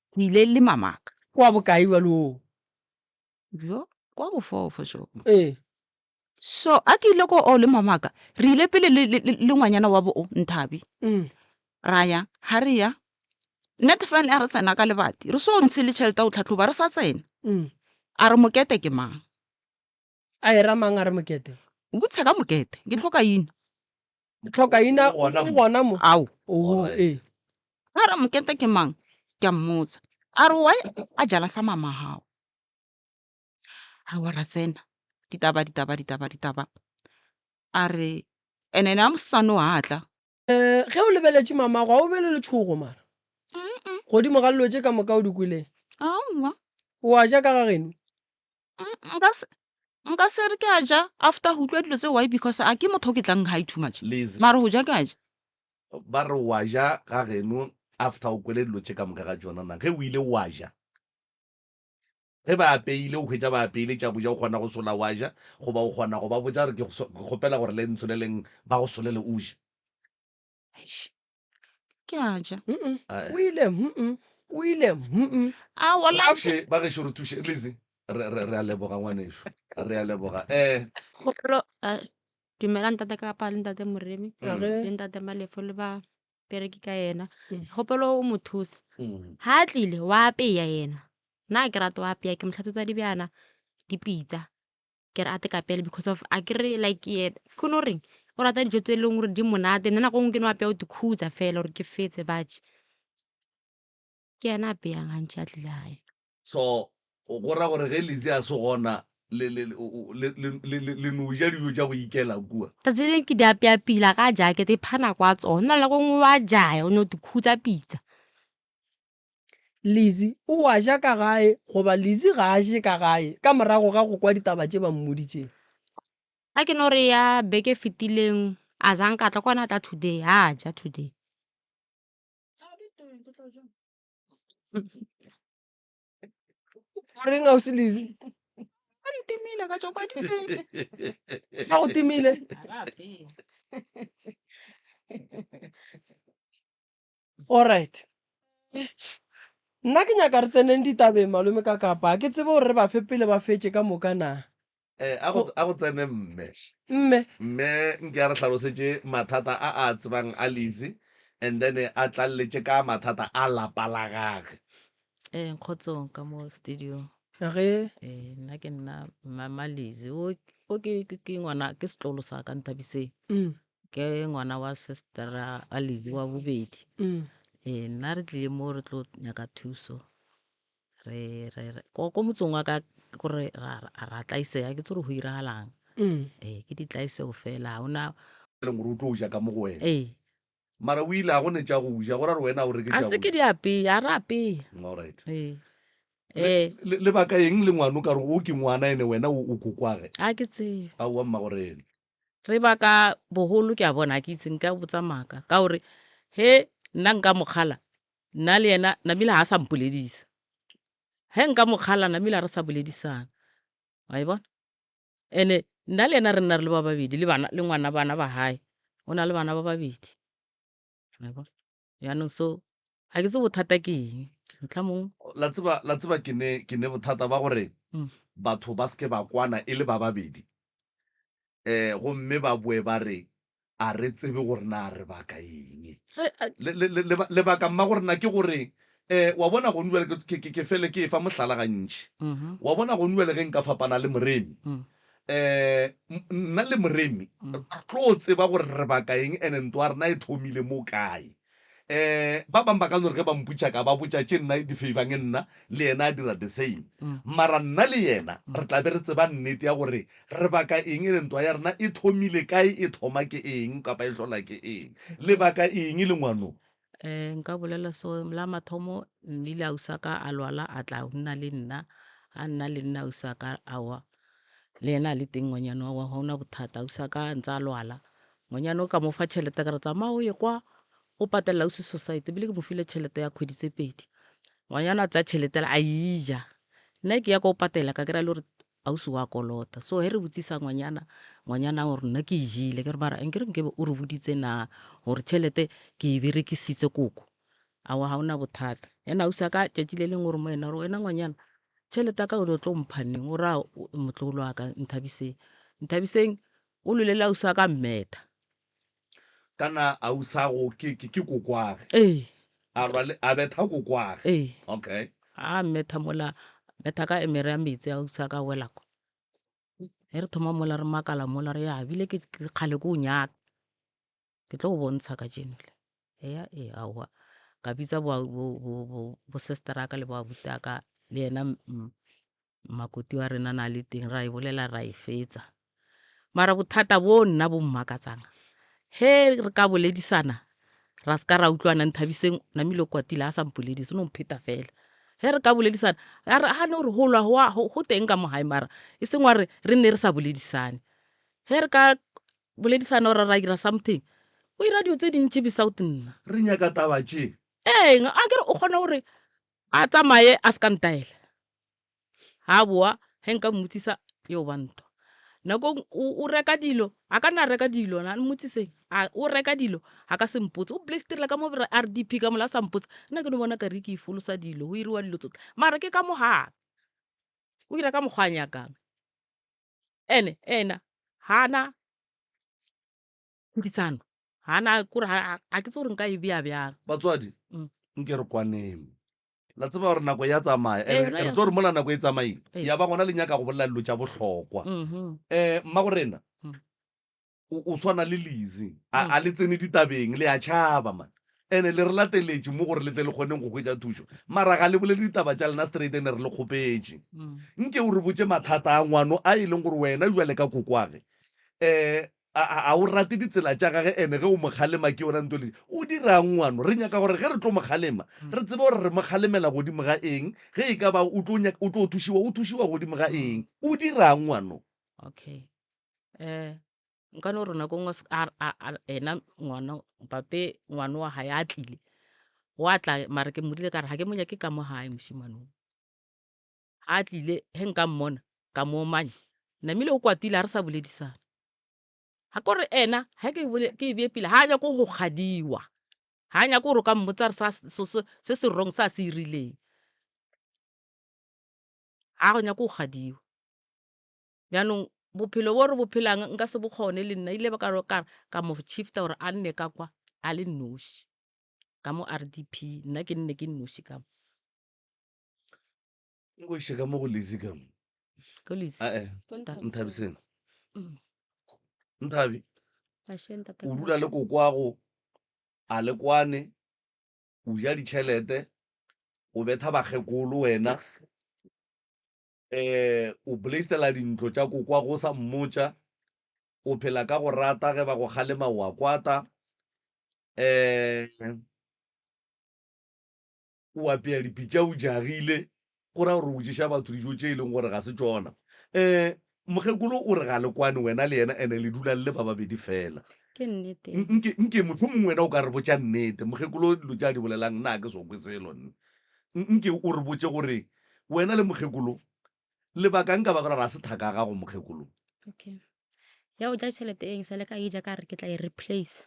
ke ile le mamaka. Kwa bokae bjalo oo? Bjo kwa bofo for sure. Ee. So a ke ile ko o le mamaka re ile pele le, le, le ngwanyana wa bo o Nthabi. Ra ya ha re ya nna fela a re tsena ka lebati re so ntshe le tšhelete ya go tlhatlhoba re sa tsena. A re mokete ke mang? A e ra mang a re mokete? O botsha ka mokete ke tlhoka ina. Tlhokaina O gona o mo. gona mo. Ao. Oho, Alright. ee. A re mokete ke mang? Ke a mmotsa. A re why a jala sa mama gago? Aowa ra tsena. Ditaba, ditaba, ditaba, ditaba. A re and ene a mosetsana o a tla. Eh, ge o lebeletše mamago ga o be le letšhogo mara? Godimo ga dilo tše ka moka o di kweleng. Aowa. O a ja ka ga geno? Nka se nka se re ke a ja after go utlwa dilo tse why because a ke motho o ke tlang high too much. Lazy. Mara go ja ke a ja. Ba re wa ja ga geno after o kwele dilo tše ka moka ga tšona na ge o ile wa ja? Ge ba apeile o hwetša ba apeile tša go ja o kgona go sola wa ja goba o kgona go ba botša gore ke kgopela gore le ntsholeleng ba go solele o je? Eish. Ke a ja. O ile o ile. Aowa la Thuše, ba gešo re thuše. Lizzy, re, re, re a leboga ngwanešu. Re a leboga. Eh. Kgopolo, eh, dumela ntate Kapa le ntate Moremi Age. le ntate Malefo le ba bereki ka yena. Kgopolo o mo thusa. Ha a tlile wa apeya yena. Nna ke rata wa apeya ke mo tlhatswetsa dibjana, dipitsa. Ke re a te kapele because of a kere like yena ke no reng o rata dijo tse e leng gore di monate nna nako nngwe ke no apeya go di khutsa fela gore ke fetse ba je. Ke yena a apeyang gantši a tlile gae. So go ra gore ge Lizzy a se gona le le le le le le no ja dijo tša go ikela kua. Tsatsi le leng ke di apeya pila ka jacket e pha nako a tsona na le nako nngwe wa jaya o no di khutsa pitsa. Lizzy o a ja ka gae goba Lizzy ga a je ka gae ka morago ga go kwa ditaba tše ba mmoditšeng. A ke no re ya beke e fetileng a zang ka tla kwana a tla today ha ja today. O reng ausi Lizzy? Ba ntimile ka tšwa kwa diteng. Ba go timile? Alright. Nna ke nyaka re tseneng ditabeng malome ka kapa. Ga ke tsebe gore re ba fe pele ba fetše ka moka na. Eh, a go a go tsene mme. Mme. Mme nke a re hlalosetše mathata a a tsebang a Lizzy and then a tlaleletše ka mathata a lapa la gage. Eh, kgotsong ka mo studio. Ge. Eh, nna ke nna mama Lizzy. O o ke ke ke ngwana ke setlolo sa ka Nthabiseng. Mm. Ke ngwana wa sister a Lizzy wa bobedi. Mm. Eh, nna re tlile mo re tlo nyaka thuso. Re re re ko ko motseng wa ka gore ra ra tlaisega ke tsore go iragalang. Mm. Eh, ke ditlaisego fela ha ona E leng gore o tlo ja ka mo go wena. Ee. Mara o ile a go ne tša go ja, go ra gore wena o reke A tša se go ke ja. di apeye, a re apeye. Alright. Ee. Le, Eh. le, lebaka eng le ngwana o ka re o ke ngwana ene wena o, o kokwage? A ke tsebe. Aowa mmagorena. Re baka bogolo ke a bona ha ke itse nka botsa maaka ka gore he nna nka mo kgala nna le yena namile ha a sa mpoledisa. He nka mo kgala namile ha re sa boledisana. Wa e bona? Ene nna le yena re nna re le ba babedi le bana le ngwana bana ba hae. O na le bana ba babedi. Wa e bona? Jaanong so ga ke tse bothata ke eng. Mohlomong La tseba, la tseba ke ne, ke ne bothata ba gore Mm. batho ba se ke ba kwana e le ba babedi. Eh, gomme ba boe ba re a re tsebe gore na re baka eng. Le, le, le, leba, lebaka mma gore na ke gore eh, wa bona gone jwale ke, ke, ke fele ke e fa mohlala gantši. Mhm. Wa bona gone jwale ge nka fapana le Moremi, Mm. eh, m- nna le Moremi Mm. re tlo tseba gore re baka eng ene ntwa ya rena e thomile mo kae. Eh, ba bang ba ka no re ge ba mputša ka ba botša tše nna di favang nna le yena a dira the same. Mm. Mara nna le yena Mm. re tla be re tseba nnete ya gore re baka eng ene ntwa ya rena e thomile kae, e thoma ke eng kapa e hlola ke eng. Le baka eng le ngwano? Eh, nka bolela so la mathomo nnile ausi a ka a lwala a tla nna le nna, a nna le nna ausi a ka aowa le yena a le teng ngwanyana wa ga ona bothata ausi a ka ntse a lwala. Ngwanyana o ka mo fa tšhelete ka re tsamaya o ye kwa o patella ausi society ebile ke mo file tšhelete ya kgwedi tse pedi. Ngwanyana a tsaya tšhelete a e ja. Nna ke ya ko patela ka kry-a le gore ausi wa kolota. So he re botsisa ngwanyana, ngwanyana o re nna ke e jele ke re mara nkere nkebe o re boditse na gore tšhelete ke e berekisitse koko. Aowa ga ona bothata. Then ausi a ka tšatši le lengwe o re mo yena gore wena ngwanyana tšhelete ya ka o tlo mpha neng o raya motlogolo wa ka Nthabiseng. Nthabiseng o lwele le ausi wa ka a mmetha. Kana ausago ke, ke, ke kokwage. Ee. A lwa le, a betha kokwage. Ee. Okay. A mmetha mola, betha ka emere ya metsi ausi wa ka a wela kwa. Ge re thoma mola re makala mola re ya bile ke, ke kgale ke o nyaka. Ke tlo go bontsha kajeno le. Eya ee aowa. Ka bitsa bo, bo, bo, bo, bo sister ka le bo abuti a ka le yena makoti wa rena na le teng ra e bolela ra e fetsa. Mara bothata bo nna bo mmakatsang he re ka boledisana ra se ka ra utlwana Nthabiseng namile o kwatile a sa mpoledise o no mpheta fela. He re ka boledisana a re gane gore go lwa go, go teng ka mo gae mara e seng wa re re nne re sa boledisane. He re ka boledisana ora ra ira something o ira dilo tse dintši without nna. Re nyaka taba tše. Ee, a kere o kgona gore a tsamaye a se ka ntaela. Ha boa he nka mmotsisa yo ba ntwa. Nako o, o reka dilo, a ka nna a reka dilo, na mmotsiseng, a o reka dilo, a ka se mpotse. O blasterela ka mo RDP ka mola a sa mpotse. Nna ke no bona kare ke ifolosa dilo, go iriwa dilo tsotlhe. Mara ke ka mo gaka. O ira ka mokgwa a nyakang. Ene ena ha na phedisano, ha na kore ha ke tsebe gore nka e bea bjang. Batswadi, Mm. nke re kwaneng. La tseba gore nako ya tsamaya, Ee, ene yona re ya tseba gore mola nako e tsamaile, Ee. ya ba gona le nyaka go bolela dilo tša bohlokwa. Mhm. Eh, mmagorena, Mm. o, o swana le Lizzy, a, Mm. a le tsene ditabeng, le a tšhaba man. Ene le re lateletše mo gore le tle le kgoneng go hwetša thušo. Mara ga le bolele ditaba tša lena straight ene re le kgopetše. Mm. Nke o re botše mathata a ngwano a e leng gore wena jwale ka kokwage, eh, a, a, a o rate ditsela tša gage ene ge o mo kgalema ke yona nto le o dirang ngwano. Re nyaka gore ge re tlo mo kgalema, Mm. re tsebe gore re mo kgalemela godimo ga eng, ge e ka ba o tlo nyaka, o tlo thušiwa, o thušiwa godimo ga Mm. eng. O dirang ngwano? Okay. Eh, nka no re nako nngwe a, a, a, ena ngwana, pape ngwana wa hae a tlile, wa tla mara ke mmodile ka re ga ke mo nyake ka mo gae mošemane o. Ga a tlile ge nka mmona ka mo omanya, namile o kwatile ga re sa boledisana. Ga kore ena ge ke bole ke e bee pila ga a nyake go kgadiwa, ga a nyake gore o ka mmotsa gore sa se se wrong se a se irileng. Ga go nyake go kgadiwa. Bjanong bophelo bo re bo phelang nka se bo kgone le nna ile ka ka ka mo shifta gore a nne ka kwa a le nnoši ka mo R_D_P nna ke nne ke nnoši ka mo. Nko iše ka mo go Lizzy ka mo. Ko Lizzy. Ae, Nthabiseng. Nthabi, o dula le kokwago a le kwane, o ja ditšhelete, o betha bakgekolo wena. Um o blaistela dintlo tša kokwago o sa mmotša, o phela ka go rata ge ba go kgalema o a kwata. Um o apea dipitša o jagile, go ra gore o ješa batho dijo tše e leng gore ga se tšona. Um mokgekolo o re ga le kwane wena le yena ene le dula le le ba babedi fela. Ke nnete. Nke nke motho mongwe wena o ka re botša nnete, mokgekolo dilo tše a di bolelang nna ga ke so kwe selo nna. Nke o re botše gore wena le mokgekolo lebaka nka ba gore ga se thaka ya gago mokgekolo. Okay. Ya go ja tšhelete eng sa le ka e ja ka re ke tla e replace.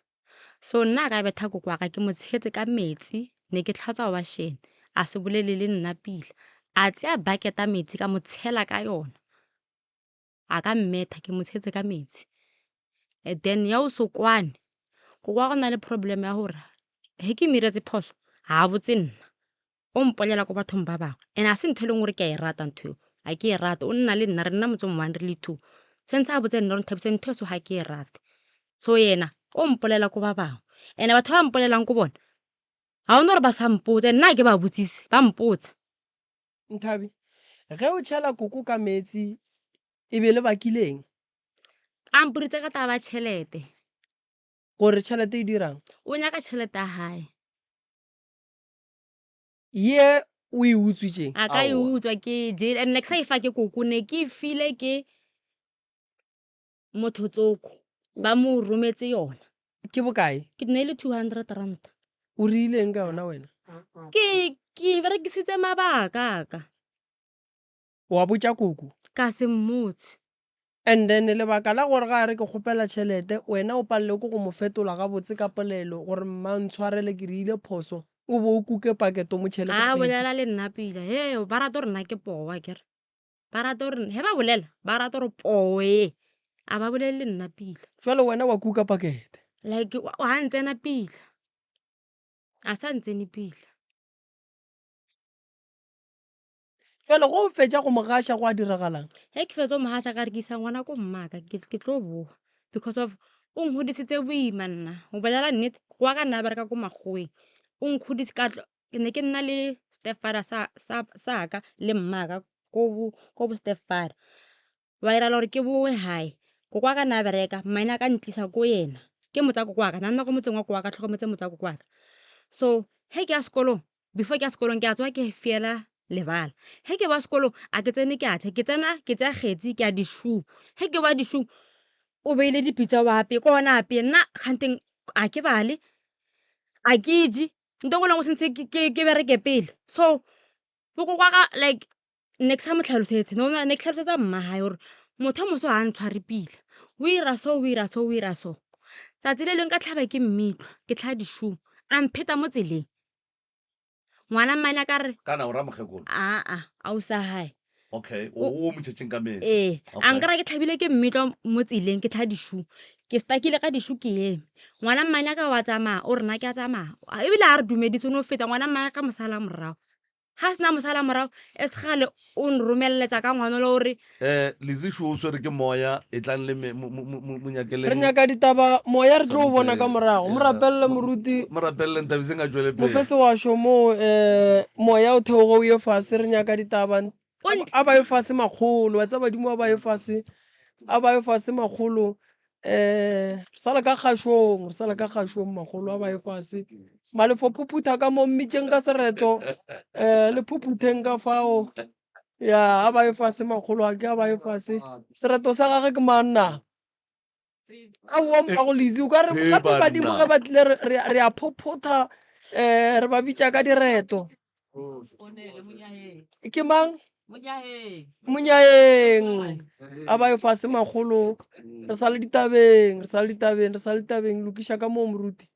So nna a ka betha koko wa ka ke mo tshetse ka metsi ne ke tlhatswa washene a se bolele le nna pila. A tseya bucket ya metsi ka mo tshela ka yona. A ka mmetha ke mo tshetse ka metsi. And then ya o se kwane koko wa go na le problem ya gore ge ke mo iretse phoso ga a botse nna. O mpolela ko bathong ba bangwe and a se ntho e leng gore ke a e rata ntho eo a ke e rate o nna le nna re nna motseng one re le two sentse a botse nna gore nthabise ntho e so ga ke e rate so yena o mpolela ko ba bangwe and batho ba mpolelang ko bona ga ona gore ba sa mpotsa nna a ke ba botsise ba mpotsa. Nthabi, Ge o tšhela koko ka meetse e be le bakile eng? A mpoditse ka taba ya tšhelete. Gore tšhelete e dirang? O nyaka tšhelete ya gae. Ye o e utswitšeng? A ka e Aowa. utswa ke jele and ne ke sa e fa ke koko ne ke e file ke motho tsoko ba mo rometse yona. Ke bokae? Ke ne e le 200 rand. O rileng ka yona wena? Ke ke e berekisitse mabaka a ka. Wa botša koko? Ka se mmotse. And then lebaka la gore ga a re ke kgopela tšhelete, wena o palelwe ke go mo fetola gabotse ka polelo gore mma ntshwarele ke reile phoso, o bo o kuke paketo mo tšhele ka A metsi. bolela le nna pila, he ba rata gore nna ke poo akere. Ba rata gore he ba bolela ba rata gore poo e, a ba bolele le nna pila. Jwale wena wa kuka pakete. Like ga ntsena pila, a sa ntsene pila. Jwale go o fetša go mo gaša go a diragalang? Ge ke fetsa go mo gaša ka re ke isa ngwana ko mmaka ke ke tlo boa because of o nkgodisitse boima nna go bolela nnete go wa ka nna a bereka ko makgoweng o nkgodise ka tlo ke ne ke nna le step father sa sa sa ka le mmaka ko bo ko bo step father wa irala gore ke bowe gae koko wa ka nna a bereka mmaene a ka ntlisa ko yena ke motsa koko wa ka nna nna ko motseng wa koko wa ka tlhokometse motsa koko wa ka so ge ke ya sekolong before ke ya sekolong ke a tsoga ke fiela lebala ge ke ba sekolong a ke tsene ke a tšha ke tsena ke tsaya kgetsi ke ya dišung ge ke ba dišung o beile dipitsa wa apeye ko ona apeye nna kganteng a ke bale a ke je nto ngwe le ngwe sentse ke bereke pele so bokoko wa ka like ne ke sa mo tlhalosetse no ne ke tlhalosetsa mma gae gore motho o moso ga a ntshware pila o ira so o ira so o ira so tsatsi le leng ka tlhaba ke mmitlwa ke tlhaa dišung a mpheta mo tseleng ngwana mmane a ka re Kana o ra mokgekolo? aa ausa gae Okay, o o mo tšhetšeng ka meetse. ee a Okay. nkry-a ke tlhabile ke mmitlwa mo tseleng ke tlhaa dišung ke stakile ka dišu ke eme ngwana mmane a ka wa tsamaya o re na ke a tsamaya ebile a re dumedise o ne o feta ngwana mmane ka mosala morago Ga se na mosala morago e segale o nromeleletsa ka ngwana o re. Eh, Lizzy šo o swere ke moya, etlang le me, mo, mo, mo, mo nyakeleng. Re nyaka ditaba, moya re tlo o bona ka morago. Mo rapelele moruti. Mo rapelele Nthabiseng a tšwele pele. Mo fe sewašo moo, eh, moya o theoge o ye fase, re nyaka ditaba. A ba ye fase makgolo, wa tseba badimo a ba ye fase, a ba ye fase makgolo. Um re sa le ka kgašong, re sa le ka kgašong makgolo a ba ye fase. Malefo phuphutha ka mo mmitšeng ka sereto, um le phuphutheng ka fao. Ya, a ba ye fase makgolo a ke a ba ye fase. Sereto sa gage ke mang na? Aowa mmago Lizzy, o ka re Hee gape badimo banna. ge ba tlile re- re re a phophotha um re ba bitša ka direto. Ke mang? Monyaeng a ba yo fase makgolo re sa le ditabeng re sa le ditabeng re sa le ditabeng lokiša ka moo moruti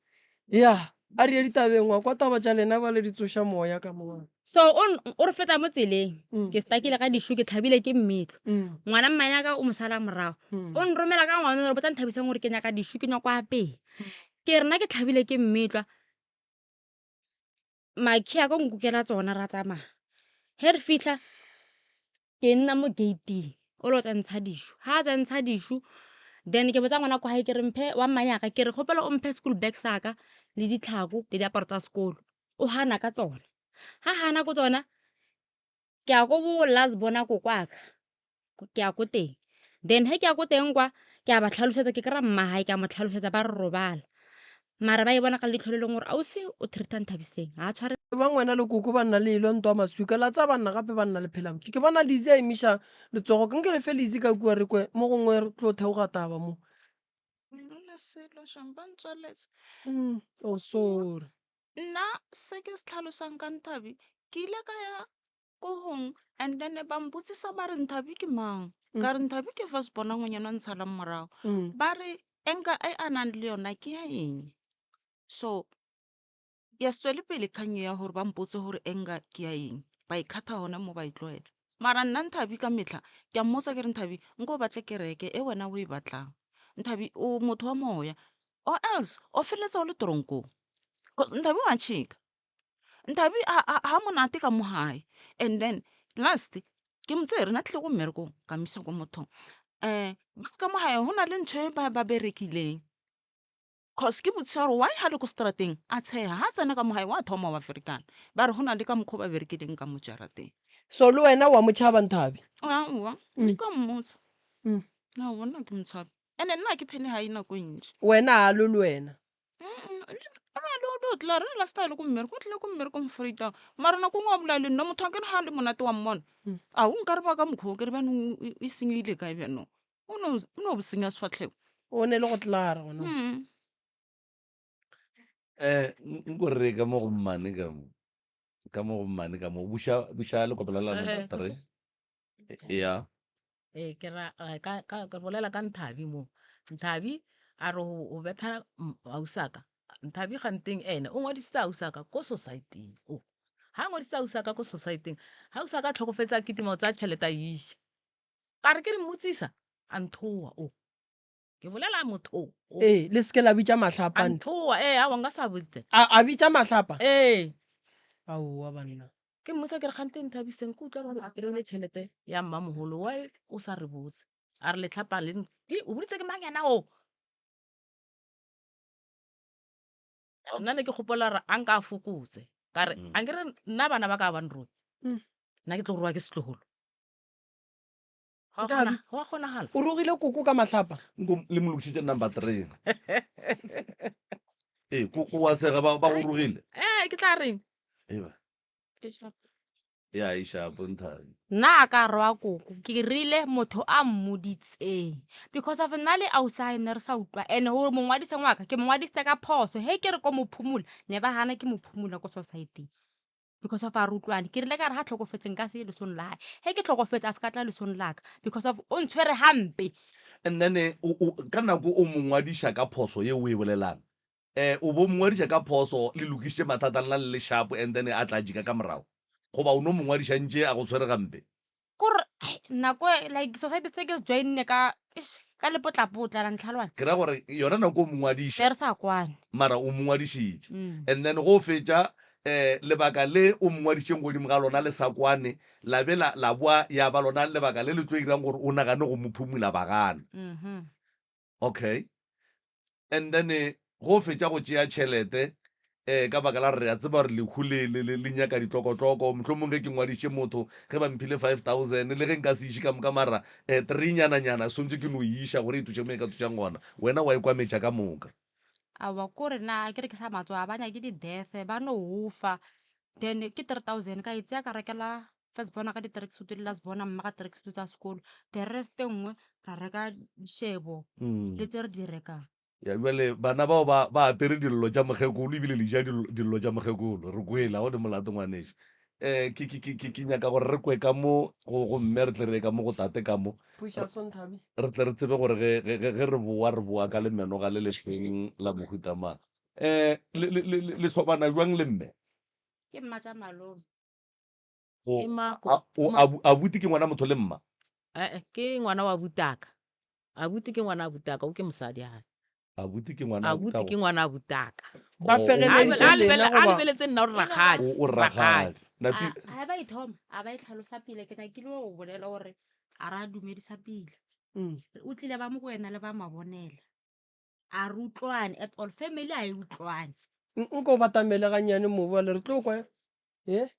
ya a re ye ditabeng wa kwa taba tša lena ba le di tsoša moya ka mo So o o re feta mo tseleng ke stakile ka dišu ke tlhabile ke mmetlo ngwana mmanyaka o mo sala morago o nromela ka ngwana gore botsa nthabiseng gore ke nyaka dišu ke nyako apea ke re nna ke tlhabile ke mmetlwa Makhi a ko nkukela tsona ra tsamaya. Ge re fitlha ke nna mo gate-ing o lo tsentsha dišu, ga a tsentsha dišu then ke botsa ngwana ko gae ke re mphe wa mmanyaka ke re kgopela o mphe school bag sa ka le ditlhako le diaparo tsa sekolo, o gana ka tsona. Ga gana ko tsona Ke ya ko bo last bona koko wa ka, ke ya ko teng. Then ge ke ya ko teng kwa, ke a ba tlhalosetsa, ke kry-a mma gae, ke a mo tlhalosetsa ba re robala. Mara ba e bona ka leitlho le lengwe gore ausi o treat-a Nthabiseng, ga a tshware. Ebang wena le koko ba nna le elwa ntwa maswika, la tsaya banna gape ba nna le phela. Ke bona Lizzy a emiša letsogo, nke le fe Lizzy ka kua re kwe, mo gongwe re tlo theoga taba mo. Nna selo shame ba ntswaletse. Oh sorry. Nna se ke se tlhalosang ka Nthabi, ke ile ka ya ko gong and then ba mpotsisa ba re Nthabi ke mang, ka re Nthabi ke first born ngwanyana o ntshalang morago. Ba re anger e a nang le yona ke ya eng? So ya se tswele pele kgang e ya gore ba mpotse gore anger ke ya eng, ba e kgatha gona mo ba e tlogela. Mara nna Nthabi ka metlha ke a mmotsa ke re Nthabi nko o batle kereke e wena o e batlang, Nthabi o motho wa moya or else o feleletsa o le toronkong. 'Cause Nthabi wa tšheka, Nthabi ha monate ka mo gae and then last ke mo tsere na tlile ko mmerekong ka mo isa ko mothong. Ka mo gae go na le ntho e ba ba berekileng cause ke botsisa gore why ga le ko strateng a tshega ga tsena ka mo gae wa thoma wa ferekana ba re go na le ka mokgwa o ba berekileng ka mo jarateng. So le wena wa mo tšhaba Nthabi? Aowa, ne ka mmotsa. Aowa nna ke mo tshabe and-e nna ga ke phele gae nako e ntši. Wena ga a lwe le wena? O tla re last time ko mmereko o tlile ko mmerekong Vrydag mara nako nngwe a bolela le nna motho a kere ga a le monate wa mmona a o nkare ba ka mokgwa o kere bjanong e senyegile kae bjanong o no senya sefatlhego o ne le go tlara gona Nko re ka mo go mmane ka mo ka mo go mmane ka mo buša buša lekopelo la number 3 ya Ee, ke ra eh, ka, ka, ke bolela ka Nthabi mo. Nthabi a re o betha ausaka. Nthabi ganteng ene o ngwadisitse ausaka ko society-ing. O ha ngwadisitse ausaka ko society-ing, ha ausaka a tlhokofetse a kitima o tsaya tšhelete a e iša. Ka re ke re mmotsisa, a nthoa o. Ke bolela motho o. Ee, le seke la bitša mahlapa. A nthoa, ee, aowa nka sa botse. A, a bitša mahlapa? Ee. Aowa banna. Ke mmotsa ke re kgante Nthabiseng ke utlwa gore o kry-ile tšhelete ya mmamogolo why o sa re botse? A re letlhapa le ke o boditse ke mang yena o? Nna ne ke gopola gore a nka a fokotse ka re a nkere nna bana ba ka ba nroke nna ke tlo roa ke setlogolo. Go a kgonagala. O rogile koko ka mahlapa. Nko le mo lokišitše number 3. Ee, koko wa sega ba ba go rogile. Ee, ke tla reng? Eba. Ya e shapo Nthabi. Nna a ka roa koko ke rile motho a mmoditseng because of nna le ausi ne re sa utlwa and gore mongwadise ngwaka ke mongwadisitse ka phoso he ke re ko mo phumola ne ba gana ke mo phumola ko society because of a re utlwane ke rile ka re ga tlhokofetse nka se ye lesong la gae ge ke tlhokofetse a se ka tla lesong laka because of o ntshwere gampe And then eh, o, o, ka nako o mo ngwadiša ka phoso ye o e bolelang eh, o bo mo ngwadiša ka phoso le lokišitše mathata lena le le sharp and then a tla jika ka morago goba o no mo ngwadiša ntše a go tshwere gampe kore nako e, like society se ke se joinne ka eish, ka lepotlapotla la ntlhalwane ke ra gore yona nako o mo ngwadiša ne re sa kwane mara o mo ngwadišitše Mm. and then go fetša um lebaka le o mo ngwadišeng godimo ga lona le sa kwane la be la la boa ya ba lona lebaka le le tlo irang gore o nagane go mo phumula ba gana Mhm. okay And then go fetša go tšea tšhelete um ka baka la gore re a tseba gore lehu le, le, le, le nyaka ditlokotloko. Mohlomong ge ke ngwadišitše motho, ge ba mphile 5000, le ge nka se iše ka moka mara um three-nyana-nyana swantše ke no e iša gore e thuše mo e ka thušang gona. Wena wa e kwametša ka moka. Aowa kore na akere ke sa matsogo a ba nyake di-death ba no go fa then ke 3000 ka e tseya ka rekela first bona ka di-tracksuit le last bona mma ka tracksuit tsa sekolo the rest e nngwe ra reka dishebo le tse re di rekang. Ya bjale bana bao ba ba apere dillo tša mokgekolo ebile le ja dillo tša mokgekolo. Re kwele, ga o ne molato ngwanešu. Um ke, ke, ke, ke, ke nyaka gore re kwe ka mo go, go mme re tle re ye ka mo go tate ka mo. Phuša so Nthabi. Re tle re tsebe gore ge, ge, ge, ge re boa, re boa ka lemenoga le le feng la mohuta mang. Um le, le, le, le hlobana bjang le mme? Ke mma tša malome. O, Ke mako. a, o, Ma- abu, abuti ke ngwana motho le mma? Eh, eh, ke ngwana wa butaka. Abuti ke ngwana wa butaka, o ke mosadi ya gae. Abuti ke ngwana Abuti butaka. ke ngwana wa butaka. Ba O- o- fegeleditše A lena lebele- a goba lebeletse nna o re rakgadi. O, o rakgadi. Napi, A ga ba e thoma, a ba e tlhalosa pele, ke nyakile go bolela gore a ra dumedisa pele. O tlile ba Mokwena le ba Mabonela. A re utlwane at all, family a e utlwane. Nko o batamele gannyane mo bjale re tlo kwa. Ye?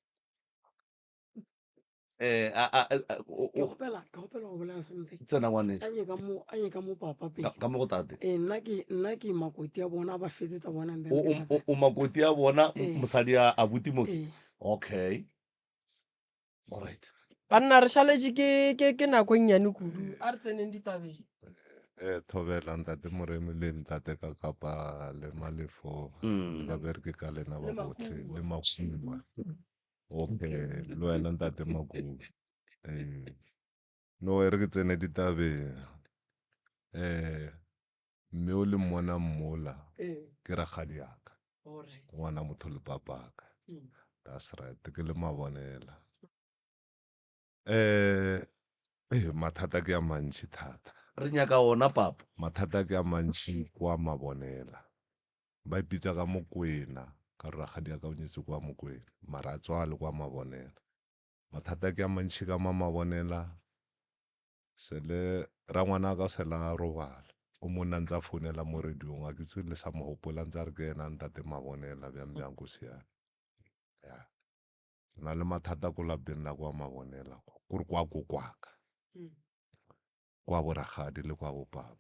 Eh, a, a, a, o, Ke o, kgopela, ke kgopela go bolela something. Tsena ngwaneso. A ye ka mo, a ye ka mo papa pele. Ka, ka mo go tate. Eh, nna ke, nna ke makoti ya bona, ba fetsetsa bona and then O, ke o, tla o, tsena. o makoti ya bona, Eh. mosadi a abuti mo. Eh. Okay. All right. Banna re šaletše ke, ke, ke nako e nnyane kudu. A re tseneng ditabeng. Eh, thobela ntate Moremi le ntate ka kapa le Malefo le babereki ka lena ba Le botlhe Makuwa. le Makuwa. Okay, le wena ntate Makuwa. Eh, no e re ke tsene ditabeng. Eh, mme o le mmona mmola Eh. ke rakgadi yaka. Alright. Ngwana motho le papaka. That's right, ke le Mabonela. Eh, eh, mathata ke a mantši thata. Re nyaka ona papa. Mathata ke a mantši kwa Mabonela. Ba ipitsa ka Mokwena, ka gore rakgadi ya ka o nyetse kwa Mokwena, mara a tswale kwa Mabonela. Mathata ke a mantši ka ma Mabonela. Sele rangwana wa ka o sela a robala. O monna ntse a founela mo radiong, a ke tsebe le sa mo gopola ntse a re ke yena ntate Mabonela bjang bjang ko siame. Ya. Re na le mathata ko lapeng la kwa Mabonela kwa, kore kwa kokwaka. Kwa bo rakgadi le kwa bo papa.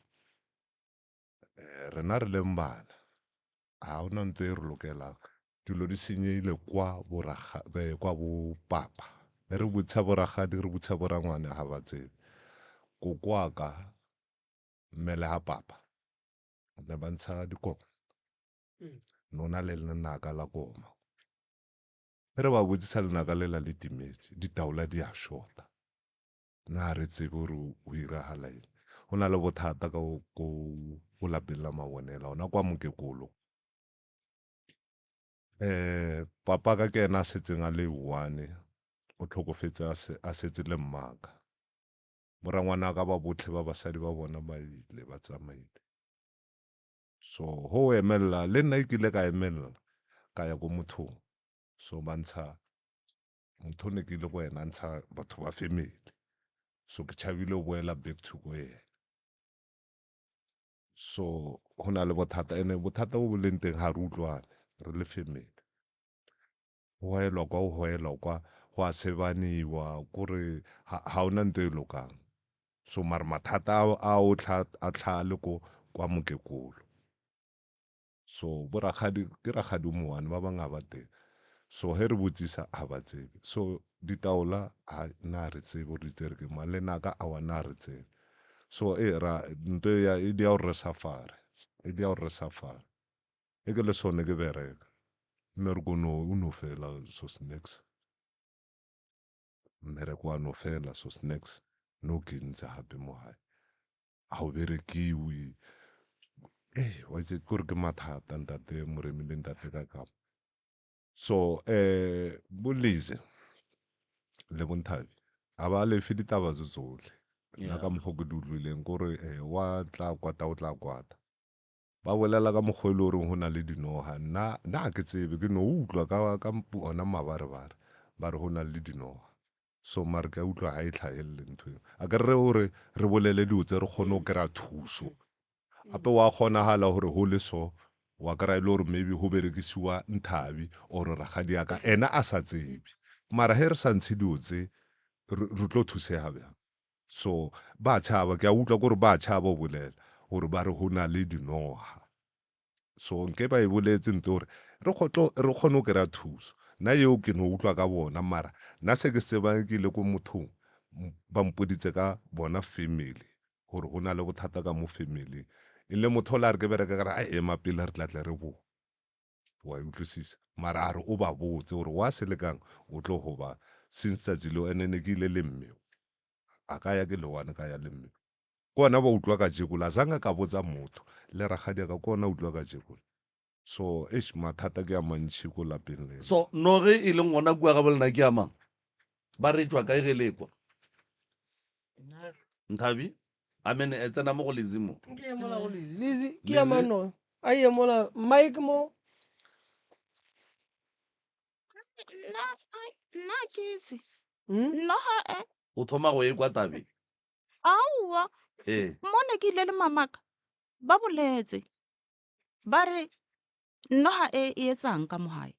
Eh, rena re leng bana, ga ona ntho e re lokelang. Dilo di senyehile kwa bo rakga, eh, kwa bo papa. Ge re botša bo rakgadi, re botša bo rangwane, ga ba tsebe. Koko wa ka, mme le ga papa, ne ba ntsha dikoma. No na le lenaka la koma. Ge re ba botsisa lenaka lela le timetse, ditaola di a shota. Na re tsebe gore go iragala eng. Go na le bothata ka ko ko lapeng la Mabonela, ona kwa mokekolo. Eh, papa ka ke ena a setseng a le one, o tlhokofetse a se, a setse le mmaka. Borangwana ka ba botlhe ba basadi ba bona ba ile ba tsamaile. So ho emella le nna ke ile ka emella ka ya ko mothong. So ba ntsha motho ne ke ile go yena a ntsha batho ba family. So ke tšhabile go boela back to ko yena. So go na le bothata ene bothata bo bo leng teng ga re utlwane re le family. Go goelwa kwa, go goelwa kwa, go a sebaniwa kore ga ona ntho e lokang. So mare mathata a a otlhe a tlhaga le ko kwa mokekolo. So bo rakgadi ke rakgadi o mo one ba bangwe ga ba teng. So ge re botsisa ga ba tsebe. So ditaola ha nna re tsebe gore di tsere ke mang, lenaka aowa nna re tsebe. So e ra ntho e ya e dia gore re safare, e dia gore re safare. E ke le sone ke bereka. Mmereko no o no fela so snacks. Mmereko wa no fela so snacks no ke ntse hape mo gae. Ga o berekiwe. Eh, wa itse kore ke mathata ntate Moremi le ntate ka kapa. So eh bo Lize le bo Nthabi ga ba lefe ditaba tse tsotlhe. Nna ka mokgwa o ke di utlwileng kore eh wa tla kwata o tla kwata. Ba bolela ka mokgwa e le goreng go na le dinoga. Nna nna ga ke tsebe ke no utlwa ka ka ona mabarebare ba re go na le dinoga. So mare ke a utlwa ga e tlhagelele ntho eo. A ke re gore re bolele dilo tse re kgone go kry-a thuso. Gape wa kgonagala gore go le so wa kry-a e le gore maybe go berekisiwa Nthabi or rakgadi ya ka ena a sa tsebe. Mara ge re sa ntshe dilo tse re tlo thusega bjang? So ba tšhaba, ke a utlwa kore ba tšhaba go bolela gore ba re go na le dinoga. So nke ba e boletse nto gore re kgotlo re kgone go kry-a thuso. Nna yeo ke no utlwa ka bona mara nna se ke se tsebang ke ile ko mothong ba mpoditse ka bona family gore go na le bothata ka mo family. E le motho o la re ke bereka ka re a ema pele re tla tle re boe. Wa e utlwisisa? Mara a re o ba botse gore wa se lekang o tlo gobala. Since tsatsi leo ene ne ke ile le mme, a ka ya ke le one ka ya le mme. Ke gona ba utlwa kajeko la zanga ka botsa motho le rakgadiaka ke gona utlwa kajeko le. So eish mathata ke a mantši ko lapeng le. So noge e leng gona kua ga bolena ke ya mang? Ba re tšwa kae ge le ekwa? Nthabi, Amen, e tsena mo go Lizzy mo. Ke ye mola go Lizzy. Lizzy, ke ya mang noge? A ye mola Mike mo. Nna nna ke itse. Noga e. O thoma go ekwa tabe. Aowa. Ee. Mo ne ke ile le mamaka ba boletse. Ba re noga e e etsang ka mo gae.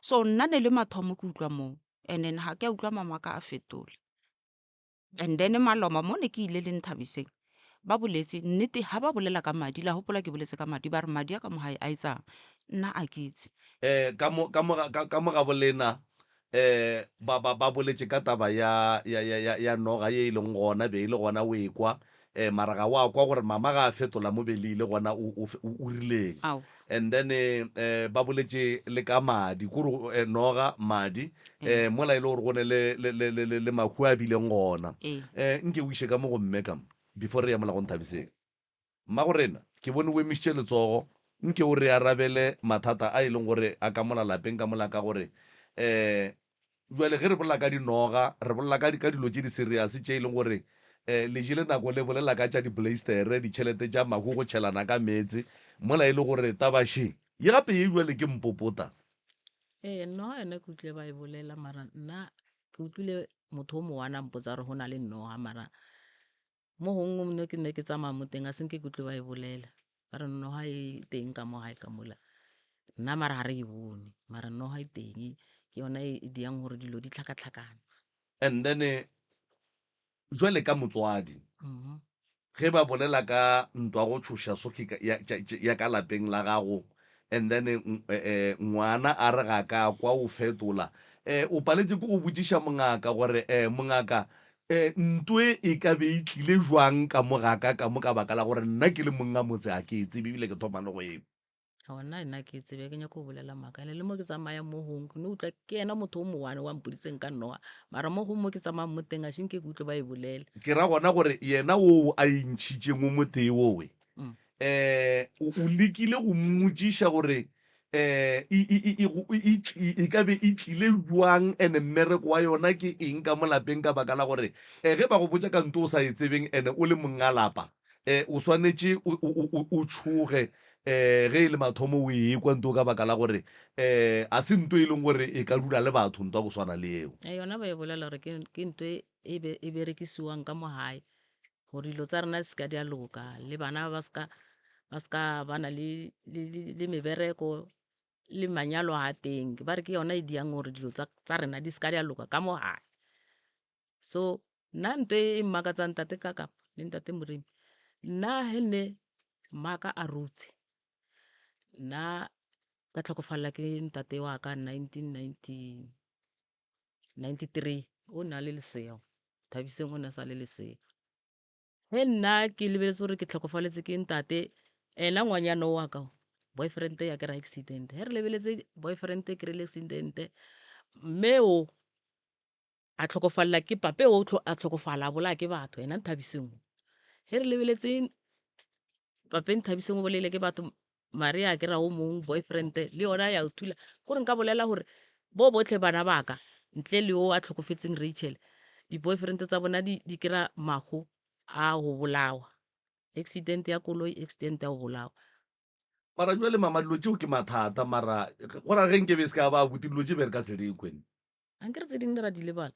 So nna ne le mathomo ke utlwa moo and then ga ke a utlwa mamaka a fetola. And then maloma mo ne ke ile le Nthabiseng ba boletse nnete ha ba bolela ka madi la gopola ke boletse ka madi ba re madi a ka mo gae a etsang nna a ke itse. Um ka mo ka mo ka mo ga bolena um ba ba ba boletše ka taba ya ya ya ya ya noga ye e leng gona be e le gona o e kwa um mara ga wa kwa gore mama ga a fetola mo be le ile gona o o o rileng. Ao. And then eh ba boletše le ka madi kore eh, noga madi eh mola e le gore go ne le le le le le mahu a bileng gona. Eh nke o iše ka mo go mme ka mo before re ya mola go Nthabiseng. Mmago rena ke bone o emišitše letsogo nke o re arabele mathata a e leng gore a ka mola lapeng ka mola ka gore eh Bjale ge re bolela ka dinoga, re bolela ka, ka dilo tše di serious tše e leng gore um le jele nako le bolela ka tša dipleistere, ditšhelete tša mahu go tšhelana ka meetse, mola e le gore taba še ye gape ye bjale ke mpopota. Ee, noga yona ke utlwile ba e bolela mara nna ke utlwile motho o mongwe a mpotsa gore go na le noga mara Mo gongwe mo ke ne ke tsamaya mo teng a senke ke utlwe ba e bolela ba re noga e teng ka mo gae ka mola nna mara ga re e bone mara noga e teng ke yona e e diyang gore dilo di tlhakatlhakane. And then jwale ka motswadi ge ba bolela ka ntwa go tšhoša so ke ya ka lapeng la gago and then ngwana a re ga ka kwa o fetola o paletše ke go botšiša mongaka gore mongaka ntwe e ka be e tlile jwang ka mo ga ka ka mo ka baka la gore nna ke le monga motse a ke e tsebe ebile ke thoma le go e Aowa nna nna ke tsebe ke nyako go bolela maaka ene le mo ke tsamayang mo gongwe ke no utlwa ke yena motho o mowane wa mpoditseng ka noga mara mo gongwe mo ke tsamayang mo teng a shinke ke utlwe ba e bolela. Ke ra gona gore yena oo a e ntšhitšeng o motee owe um o lekile go mmotšiša gore um e ka be e tlile bjang and mmereko wa yona ke eng ka mo lapeng ka baka la gore um ge ba go botša ka nto o sa e tsebeng and o le monga lapa um o swanetše o tšhoge um ge e le mathomo o e kwa nto ka baka la gore um a se nto e leng gore e ka dula le batho nto ya go swana le eo. Yona ba e bolela gore ke nto e berekisiwang ka mo gae gore dilo tsa rena di seka di a loka le bana ba seka ba seka ba na le, le, le, le mebereko le manyalo a teng ba re ke yona e diang gore dilo tsa, tsa rena di seka di a loka ka mo gae. So nna nto e e mmakatsang ntate Kakapa le ntate Moremi nna he nne mmaka a rutse nna ka tlhokofalela ke ntate wa ka 1990. 93 o ne a le lesea Thabiseng o ne a sa le lesea ge nna ke lebeletse gore ke tlhokofaletse ke ntate ena ngwanyana wa ka boyfriend ya kry accident ge re lebeletse boyfriend e kry-ile accident mme o a tlhokofalela ke pape o a tlhokofala a bolaya ke batho ena Nthabiseng ge re lebeletse pape Nthabiseng o bolaile ke batho Maria a kry-a o mongwe boyfriend le yona ya o thula kore nka bolela gore bo botlhe bana ba ka ntle le o a tlhokofetseng Rachel di-boyfriend tsa bona di, di kry-a mago a go bolawa accident ya koloi accident ya go bolawa Mara jwale mama dilo tšeo ke mathata mara go ra ge nke be se ka ba abuti dilo tše be re ka se di kwe. Ankere tse dingwe ra di lebala.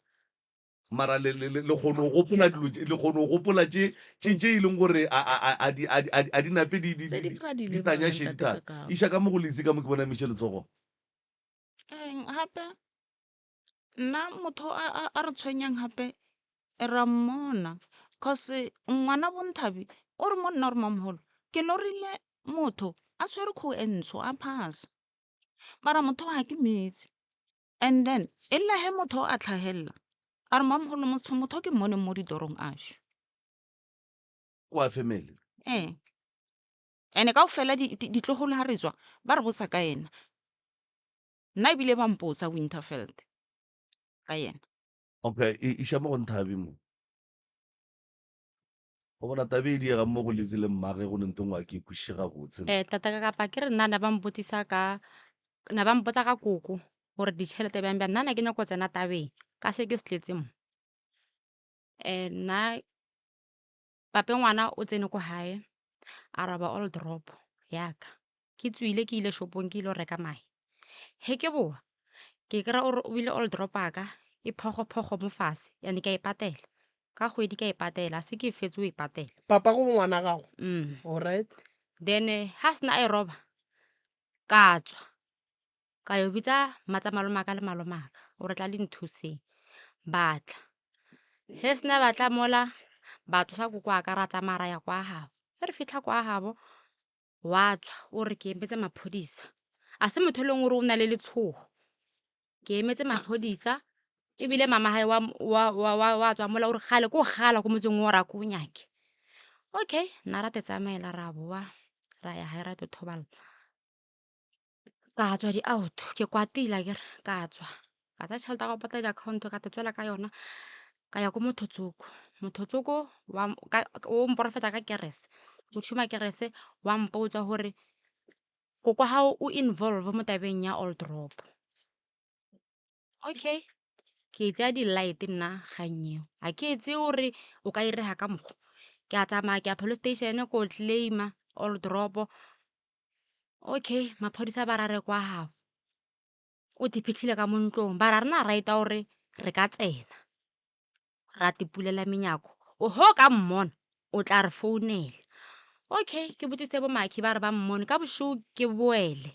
Mara le le le kgone go gopola dilo tše le kgone go gopola tše tše tše e leng gore a a a a di a di a di nape di di Tse di ding ra di di tanya lebala šedi ntate thata. Kakao. Iša ka mo go Lizzy ka mo ke bona emiše letsogo. Eng gape nna motho a a a re tshwenyang gape ra mmona cause ngwana bo Nthabi o re mo nna o re mamogolo ke lorile motho a tshwere kgogo e ntsho a phasa mara motho ga ke metse. And then e lla he motho a tlhagelela a re mamogolo motho motho ke mmone mo ditorong a sho. Kwa family. Ee. And-e kaofela ditlogolo ga re tswa ba re botsa ka yena. Nna ebile ba mpotsa Winterveld ka yena. Okay, iša mo go Nthabi mo. O bona tabe e diega mo go Lizzy le mmage go nentong wa ke kwešiše gabotse. Eh, tata ka kapa ke re nna na ba mpotsisa ka na ba mpotsa ka koko gore ditšhelete bjang bjang nna na ke nyako tsena tabeng ka se ke se tletse mo. Eh, nna pape ngwana o tsene ko gae a roba all drop yaka ke tswile ke ile shopong ke ile go reka mae he ke boa ke kry-a o ile all drop aka e phogophogo mo fase ande ke a e patela ka kgwedi ke a e patela a se ke e fetse o e patela. Papa go ngwana gago? Alright. Then ha sena a e roba ka tswa ka yo bitsa mmatsa malomaka le malomaka gore tla le nthuseng ba tla he sena ba tla mola ba tsosa koko wa ka ra tsamaya ra ya kwa gabo ge re fitlha kwa gabo wa tswa o re ke emetse maphodisa a se motho e leng gore o na le letshogo ke emetse maphodisa ebile mama gae wa tswa mola o re gale ko gala ko motseng o ra ko o nyake okay nna ra te tsamaela ra boa ra ya gae ra tlo thobalela ka tswa di-out ke kwatile akere ka tswa ka tsaya tšhelete ya go patela di-account ka te tswela ka yona ka ya ko motho tsoko, motho tsoko o mporofeta ka kerese o tšhuma kerese wa mpotsa gore koko wa gago o involve mo tabeng ya old drop. Okay ke tsaya di-light nna kgang eo ga ke e tseye gore o ka irega ka mokgwa ke a tsamaya ke ya police station ko claim-a old drop. Okay maphodisa ba ra re kwa gabo o te phitlhile ka mo ntlong ba ra rena right ya gore re ka tsena ra te pulela menyako oho ka mmona o tla re founela. Okay ke botsise bo Maki ba re ba mmone ka bošego ke boele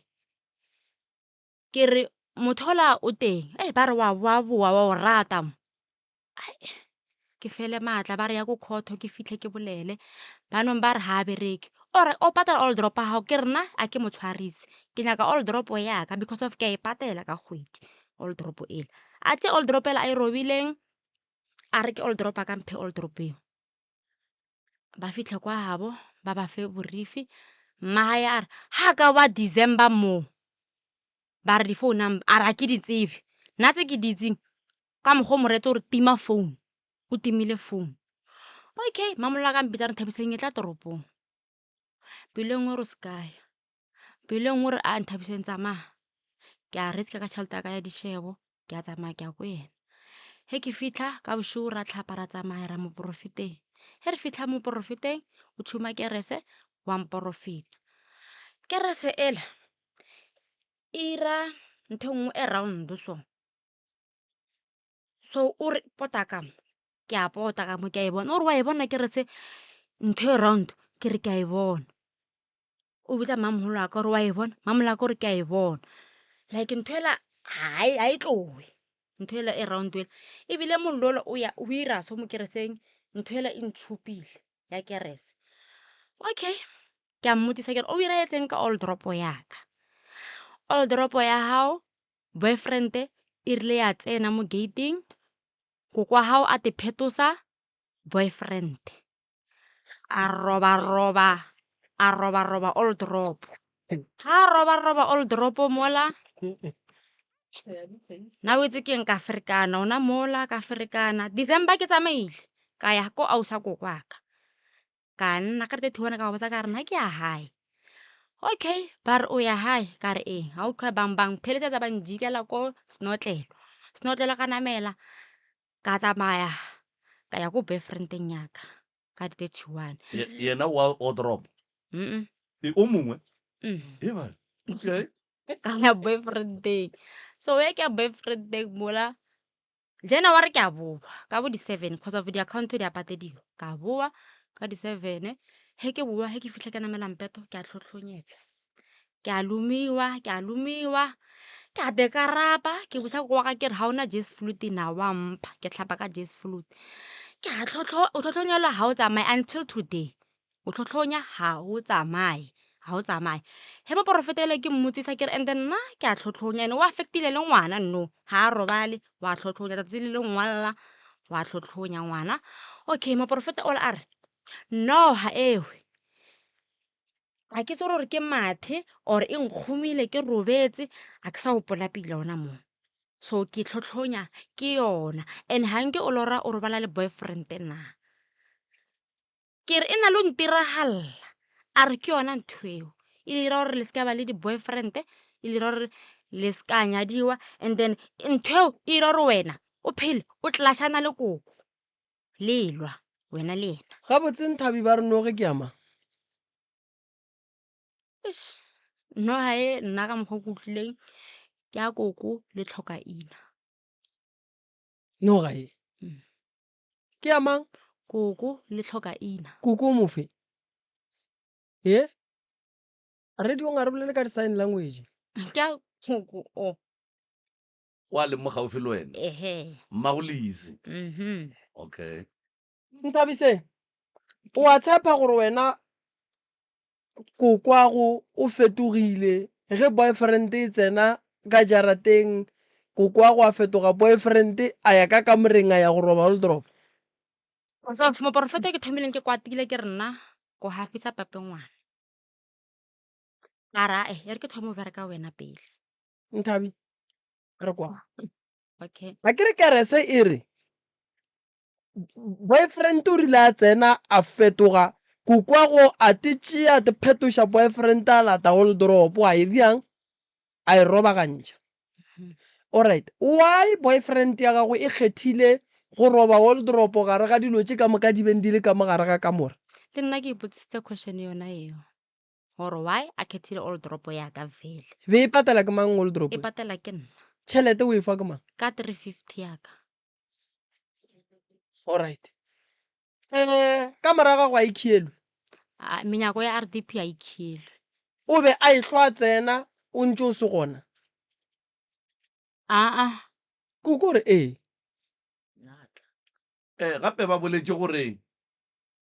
ke re motho ola o teng e ba re wa boa-boa wa o rata mo. Ke fele maatla ba re ya ko court-o ke fitlhe ke bolele ba nong ba re ga a bereke ore o patala all drop ya gago ke re nna a ke mo tshwarise ke nyaka all drop yaka because of ke a e patela ka kgwedi all drop ela a tse all drop ela a e robileng a re ke all drop a ka mphe all drop eo ba fitlhe kwa gabo ba ba fe borifi mmagae a re ga ka wa December moo ba re di-phone number a re ga ke di tsebe nna tse ke di itseng ka mokgwa o moretse gore tima phone o timile phone okay mamolola ka mpitsa re Nthabiseng e tla toropong pelo e nngwe re o se kaya pelo e nngwe re a Nthabiseng tsamaya ke a risk-a ka tšhelete ya ka ya dišebo ke a tsamaya ke ya ko yena ge ke fitlha ka bošego ra tlhapa ra tsamaya ra moporofeteng ge re fitlha moporofeteng o tšhuma kerese wa mporofeta kerese ela e ira ntho e nngwe e round so so o re pota ka mo ke a pota ka mo ke a e bona o re wa e bona kerese ntho e round ke re ke a e bona o bitsa mamogolo wa ka gore wa e bona mamogolo wa ka gore ke a e bona like ntho ela ga e tlowe ntho ela e round ela ebile mollo ola o ya o ira so mo kereseng ntho ela e ntšhupile ya kerese okay ke a mmotsisa ke re o iraetseng ka all drop yaka all drop ya gago boyfriend e rile ya tsena mo gate-ing koko wa gago a te phetosa boyfriend a roba-roba a roba-roba all drop ga a roba-roba all drop mola nna o itse keng ka ferekana ona mola ka ferekana December ke tsamaile ka ya ko ausa koko wa ka ka nna ka 31 ka ba botsa ka re nna ke ya gae okay ba re o ya gae ka re ee ga o bang bang phelesetsa ba njikela ko senotlelo senotlelo ka namela ka tsamaya ka ya ko boyfriendeng yaka ka di 31 Ye- yena wa o drop E, o mongwe e bane okay ka ya boyfriendeng so ya ke ya boyfriendeng mola January ke a boa ka bo di-seven cause of di-account di a patediwa ka boa ka di-seven he ke boa he ke fitlha ke namela mpeto ke a tlhotlhonyetswa ke a lomiwa ke a lomiwa ke a dekarapa ke botsa koko wa ka ke re ga ona jase flute na wa mpha ke tlhapa ka jase flute ke a o tlhotlhonyelwa ga o tsamaye until today o tlhotlhonya ga o tsamaye ga o tsamaye he moporofeta ele ke mmotsisa ke re and then nna ke a tlhotlhonya ene o affectile le ngwana no ga a robale wa tlhotlhonya tsatsi le le ngwalla wa tlhotlhonya ngwana okay moporofeta ole a re noga ewe. Ga ke tsebe gore ke mathe or e nkgomile ke robetse, a ke sa gopola pila gona moo. So ke tlhotlhonya ke yona and ga nke o lora o robala le boyfriend na. Ke re e na le go ntiragalela, a re ke yona ntho eo e dira gore le seka ba le di-boyfriend, e dira gore le seka nyadiwa and then ntho eo e dira gore wena o phele o clash-ana le koko le lwa wena le yena. Gabotse Nthabi ba re noge ke ya mang? Eish, noga e nna ka mokgwa o ke utlwileng ke ya koko le tlhokaina. Noga e? Ke ya mang? Koko le tlhoka ina. Koko o mofe? Ye? Radiong a re bolele ka di-sign language. Ke ya koko o. O a leng mo gaufi le wena? Ehe. Mmago Lizzy. Mhm. Okay. Nthabiseng, o a tshepa gore wena Kokwago o fetogile ge boyfriend e tsena ka jarateng, kokwago a fetoga boyfriend a ya ka kamoreng a ya go roba wardrobe. Moporofeta ke thomileng ke kwatile ke re nna ko hafisa pape ngwana. A re ae e re ke thome go bereka wena pele. Nthabi, re kwa. Okay. Ga ke re kerese e re boyfriend o rile a tsena a fetoga kokwago a te tšea a te phetoša boyfriend a lata wardrobe a e bjang a e robagantšha. Alright, why boyfriend ya gago e kgethile go roba wardrobe gare ga dilo tše ka moka di beng di le ka mo gare ga kamora? Le nna ke ipotsisitse question yona eo gore why a khethile wardrobe ya ka vele. Be e patela ke mang wardrobe? E patela ke nna. Tšhelete o e fa ke mang? Ka 350 ya ka. Alright. Eh, ka morago ga go a ikhielwe. A, menyako ya RDP a ikhielwe. O be a ehlwa a tsena o ntše o se gona? Aa. Koko o re ee. Eh, gape ba boletše gore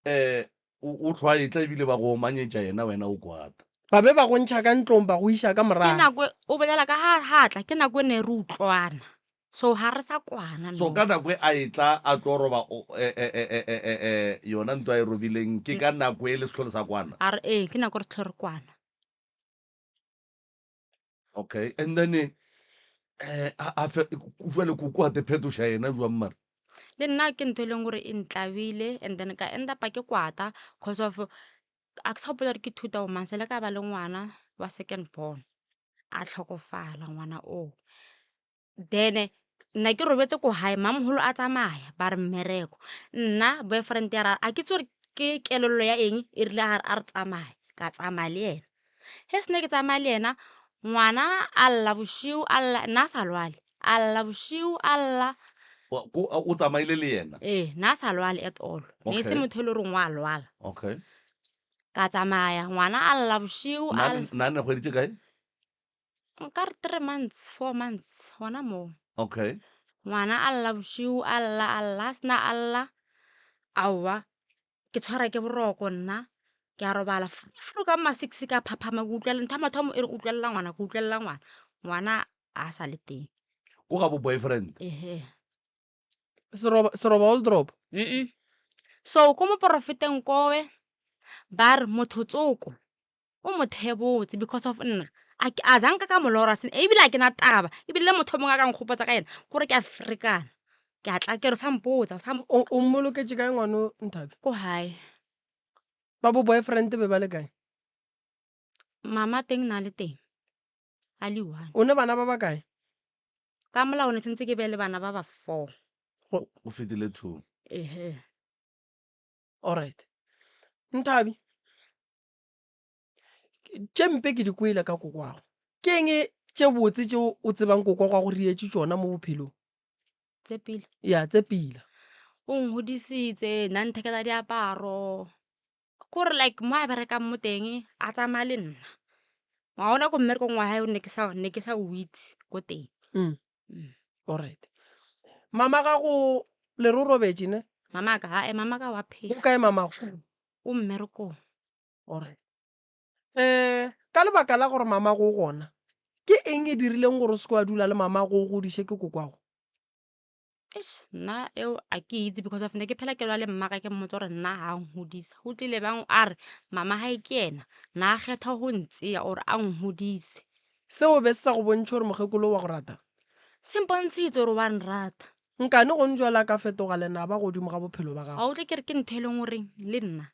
eh o hlwa a etla ebile ba go omanyetša yena wena o kwata. Ba be ba go ntšha ka ntlong ba go iša ka Ke morago. nako e, o bolela ka ha ha tla ke nako e ne re utlwana. So ha re sa kwana So no. ka nako e a etla a tlo roba o e e e e e e e yona ntlo a e robileng ke ka nako e le sehlole sa kwana? A re ee ke nako re sehlole re kwana. Okay and then eh a a fe jwale koko a te phetoša yena jwang mara? Le nna ke ntho e leng gore e ntlabile and then ka end up-a ke kwata cause of a ke sa gopola gore ke thuta o mang sele ka ba le ngwana wa second born a tlhokofala ngwana oo. Then nna ke robetse ko gae mamogolo a tsamaya ba re mmereko nna boyfriend ya ra a ke tse gore ke kelello ya eng e rile a re tsamaya ka tsamaya le ena ge sene ke tsamaya le ena ngwana a lla bošego a lla nna a sa lwale a lla bošego a lla O tsamaile le yena? Ee, nna a sa lwale at all ne e se motho e le goreng wa lwala. Okay. Ka tsamaya ngwana a lla bošego a Nna ne kgweditše kae? Nka re three months, four months gona moo. Okay. Ngwana a lla bošego a lla a lla a sena a lla aowa ke tshwara ke boroko nna ke a robala fru ka ma six ka phaphama ke utlwelela ntho ya mathomo e re utlwelela ngwana ke utlwelela ngwana ngwana a sa le teng. Ko ga bo boyfriend? Ehe. Seroba seroba wardrobe? Mm. So ko moporofeteng kowe ba re motho tsoko o mo thebotse because of nna a ke- a zanka ka molora sen ebile a ke na taba ebile le motho o mongwe a ka nkgopotsa ka ena kore ke a ferekana ke a tla ke re sa mpotsa sa O o mmoloketše kae ngwano Nthabi? ko gae Ba bo boyfriend be ba le kae? mama teng na le teng a le one O ne bana ba ba kae? ka molao ne tshwanetse ke be le bana ba ba four O fetile two. ehe Alright. Nthabi, Tše mpe ke di kwele ka kokwago. Ke eng tše botse tše o tsebang kokwago a go rietše tšona mo bophelong? Tse pila. Ya, tse pila. O ngodisitse, nna nthekela diaparo. Kore like mo a berekang mo teng a tsamaya le nna. Wa bona ko mmerekong wa hae ne ke sa ne ke sa o itse ko teng. Mm. Alright. Mama gago le re o robetše ne? Mama ka, ae mama ka wa phela. O kae mamago? O mmerekong. Alright. Um ka lebaka la gore mamago o gona, ke eng e dirileng gore o se ke wa dula le mamago o godiše ke kokwago? Eish, nna eo a ke itse because of ne ke phela ke lwa le mmaka ke mmotsa gore nna ga ngodisa go tlile bang a re mama gae ke ena na a kgetha go ntseya or a ngodise. Seo be se sa go bontšhe gore mokgekolo wa go rata? Se mpontshitse gore wa nrata. Nkane go njwala ka fetoga lenaba godimo ga bophelo ba gago. Ga o tle ke re ke ntho e leng goreng le nna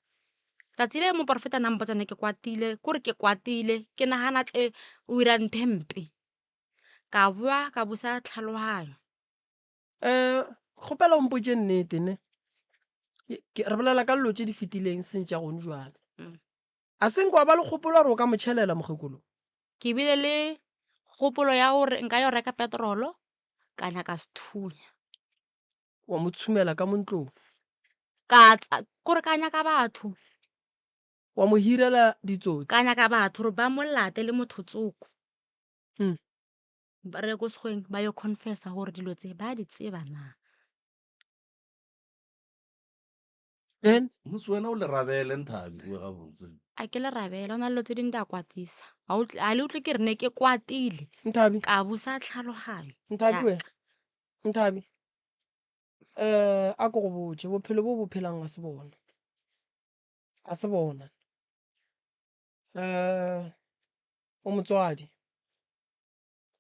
tsatsi le moporofeta na mpotsa ne ke kwatile kore ke kwatile ke nagana tle o ira ntho e mpe ka boa ka busa tlhaloganyo. Um kgopela o mpotše nnete ne re bolela ka dilo tše di fetileng seng tša gone jwale. A se nke wa ba le kgopolo ya gore o ka mo tšhelela mokgekolo? Ke bile le kgopolo ya gore nka yo reka petrolo ka nyaka sethunya. Wa mo tshumela ka mo ntlong? Ka tla kore ka nyaka batho. Wa mo hirela ditsotsi? Ka nyaka batho gore ba mo late le motho tsoko. Ba re ko sekgweng ba yo confessa gore dilo tse ba di tseba na. Then? Motse wena o le rabele Nthabi o gabotse. A ke le rabele, o na le dilo tse dingwe di a kwatisa. A o a le utlwe ke re ne ke kwatile. Nthabi. Ka busa tlhaloganyo. Nthabi wena. Nthabi. Eh, a ko go botše, bophelo bo bo phelang ga se bona. Ga se bona. Eh, o motswadi.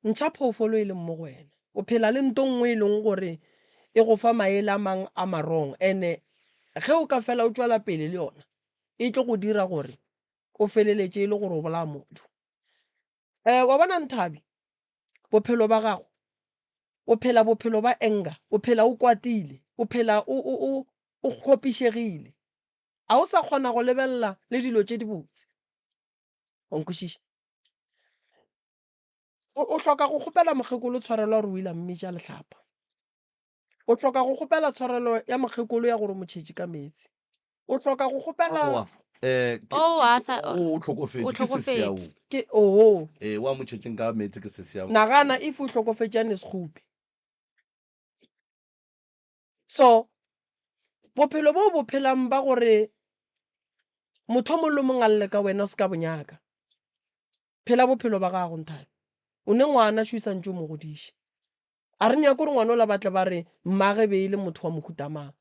Ntšha phoofolo e leng mo go wena. O phela le nto nngwe e leng gore e go fa maele a mang a marong ene ge o ka fela o tšwela pele le yona e tlo go dira gore o feleletše e le gore o bolaya motho. Um wa bona Nthabi, bophelo ba gago o phela bophelo ba anger, o phela o kwatile, o phela o o o o kgopišegile. A o sa kgona go lebelela le dilo tše dibotse. Wa nkwešiša? O, o hloka go kgopela mokgekolo tshwarelo ya gore o ile a mmitša lehlapa. O hloka go kgopela tshwarelo ya mokgekolo ya gore o mo tšhetše ka meetse. O hloka go kgopela. Aowa, eh, ke, Oh, a sa, o, o hlokofetše, o ke sesi ao. hlokofetše. Ke, oho. Eh, wa mo tšhetšeng ka meetse ke sesi ao. Nagana if o hlokofetše a ne sekgopi. So, bophelo bo o bo phelang ba gore motho o mongwe le o mongwe a lle ka wena o se ka bo nyaka. Phela bophelo ba gago Nthabi. O ne ngwana šo e santše o mo godiše. A re nyake gore ngwana ola ba tle ba re mmage be e le motho wa mohuta mang.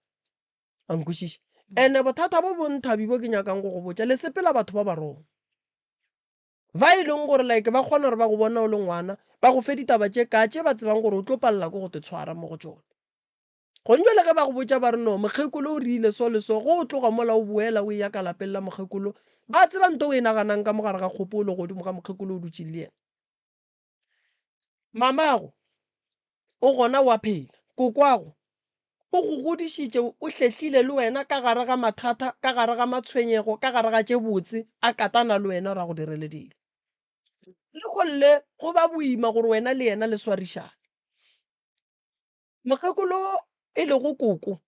A nkwešiše? Ene bothata bo bong Nthabi bo ke nyakang go go botša, le sepela batho ba ba wrong. Ba e leng gore like ba kgona gore ba go bona o le ngwana, ba go fe ditaba tše ka tše ba tsebang gore o tlo palela ke go te tshwara mo go tšona. Gong jwale ge ba go botša ba re no mokgekolo o rile so le so, ge o tloga mola o boela o eya ka lapeng la mokgekolo, ba tseba nto o e naganang ka mo gare ga kgopolo godimo ga mokgekolo o dutšeng le yena. Mamago o gona o a phela, kokwago o go godišitše, o hlehlile le wena ka gare ga mathata, ka gare ga matshwenyego, ka gare ga tše botse, a katana le wena gore a go direle dilo. Lehono le go ba boima gore wena le yena le swarišane. Mokgekolo e lego koko,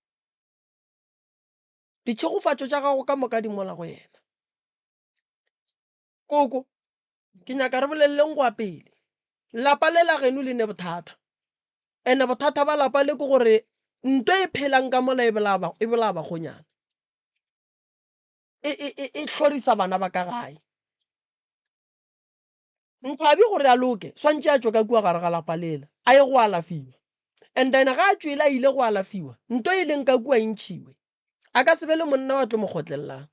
ditšhegofatšo tša gago ka moka di mola go yena. Koko, ke nyaka re boleleleng go ya pele. Lapa le la geno le ne bothata. Ene bothata ba lapa le ke gore nto e phelang ka mola e bolaya e bolaya bakgonyana. E, e, e, e hlorisa bana ba ka gae. Nthabi gore a loke, swantše a tšwe ka kua gare ga lapa lela, a ye go alafiwa. And then ga a tšwele a ile go alafiwa, nto e leng ka kua e ntšhiwe. A ka se be le monna wa tlo mo kgotlelelang.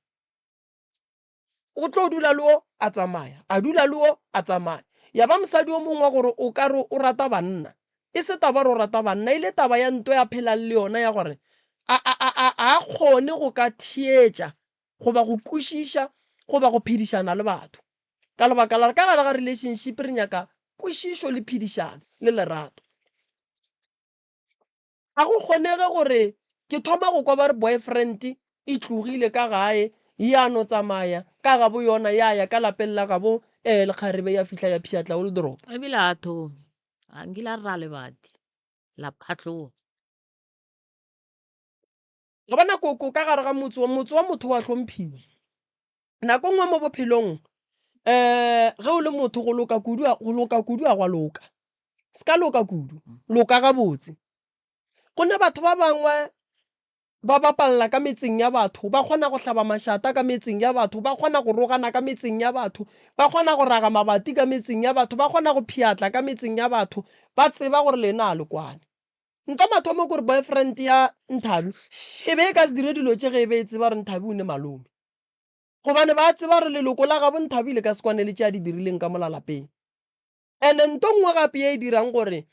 O tlo dula le o, a tsamaya, a dula le o, a tsamaya. Ya ba mosadi o mongwe wa gore o ka re o rata banna. E se taba gore o rata banna, e le taba ya nto ya phelang le yona ya gore a, a, a, a, a kgone go ka theetša goba go kwešiša goba go phedišana le batho. Ka lebaka la gore ka gare ga relationship re nyaka kwešišo le phedišano le lerato. Ga go kgonege gore ke thoma go kwa ba re boyfriend e tlogile ka gae ya no tsamaya ka gabo yona ya ya ka lapeng la gabo um lekgarebe ya fihla ya pšhatla o le doropo. Ebile a thome a nkile a rra lebati la phatloga. Ga bona koko ka gare ga motse wa motse wa motho wa hlomphiwa. Nako nngwe mo bophelong um ge o le motho go loka kudu go loka kudu a gwa loka. Se ka loka kudu, loka gabotse. Go ne batho ba bangwe ba bapalla ka metseng ya batho, ba kgona go hlaba mašata ka metseng ya batho, ba kgona go rogana ka metseng ya batho, ba kgona go raga mabati ka metseng ya batho, ba kgona go pheatla ka metseng ya batho, ba tseba gore lena a le kwane. Nka mathomo kore boyfriend ya Nthabi e be e ka se dire dilo tše ge e be e tseba gore Nthabi o ne malome. Gobane ba tseba gore leloko la gabo Nthabi le ka se kwane le tše a di dirileng ka mola lapeng. And-e nto nngwe gape ye e dirang gore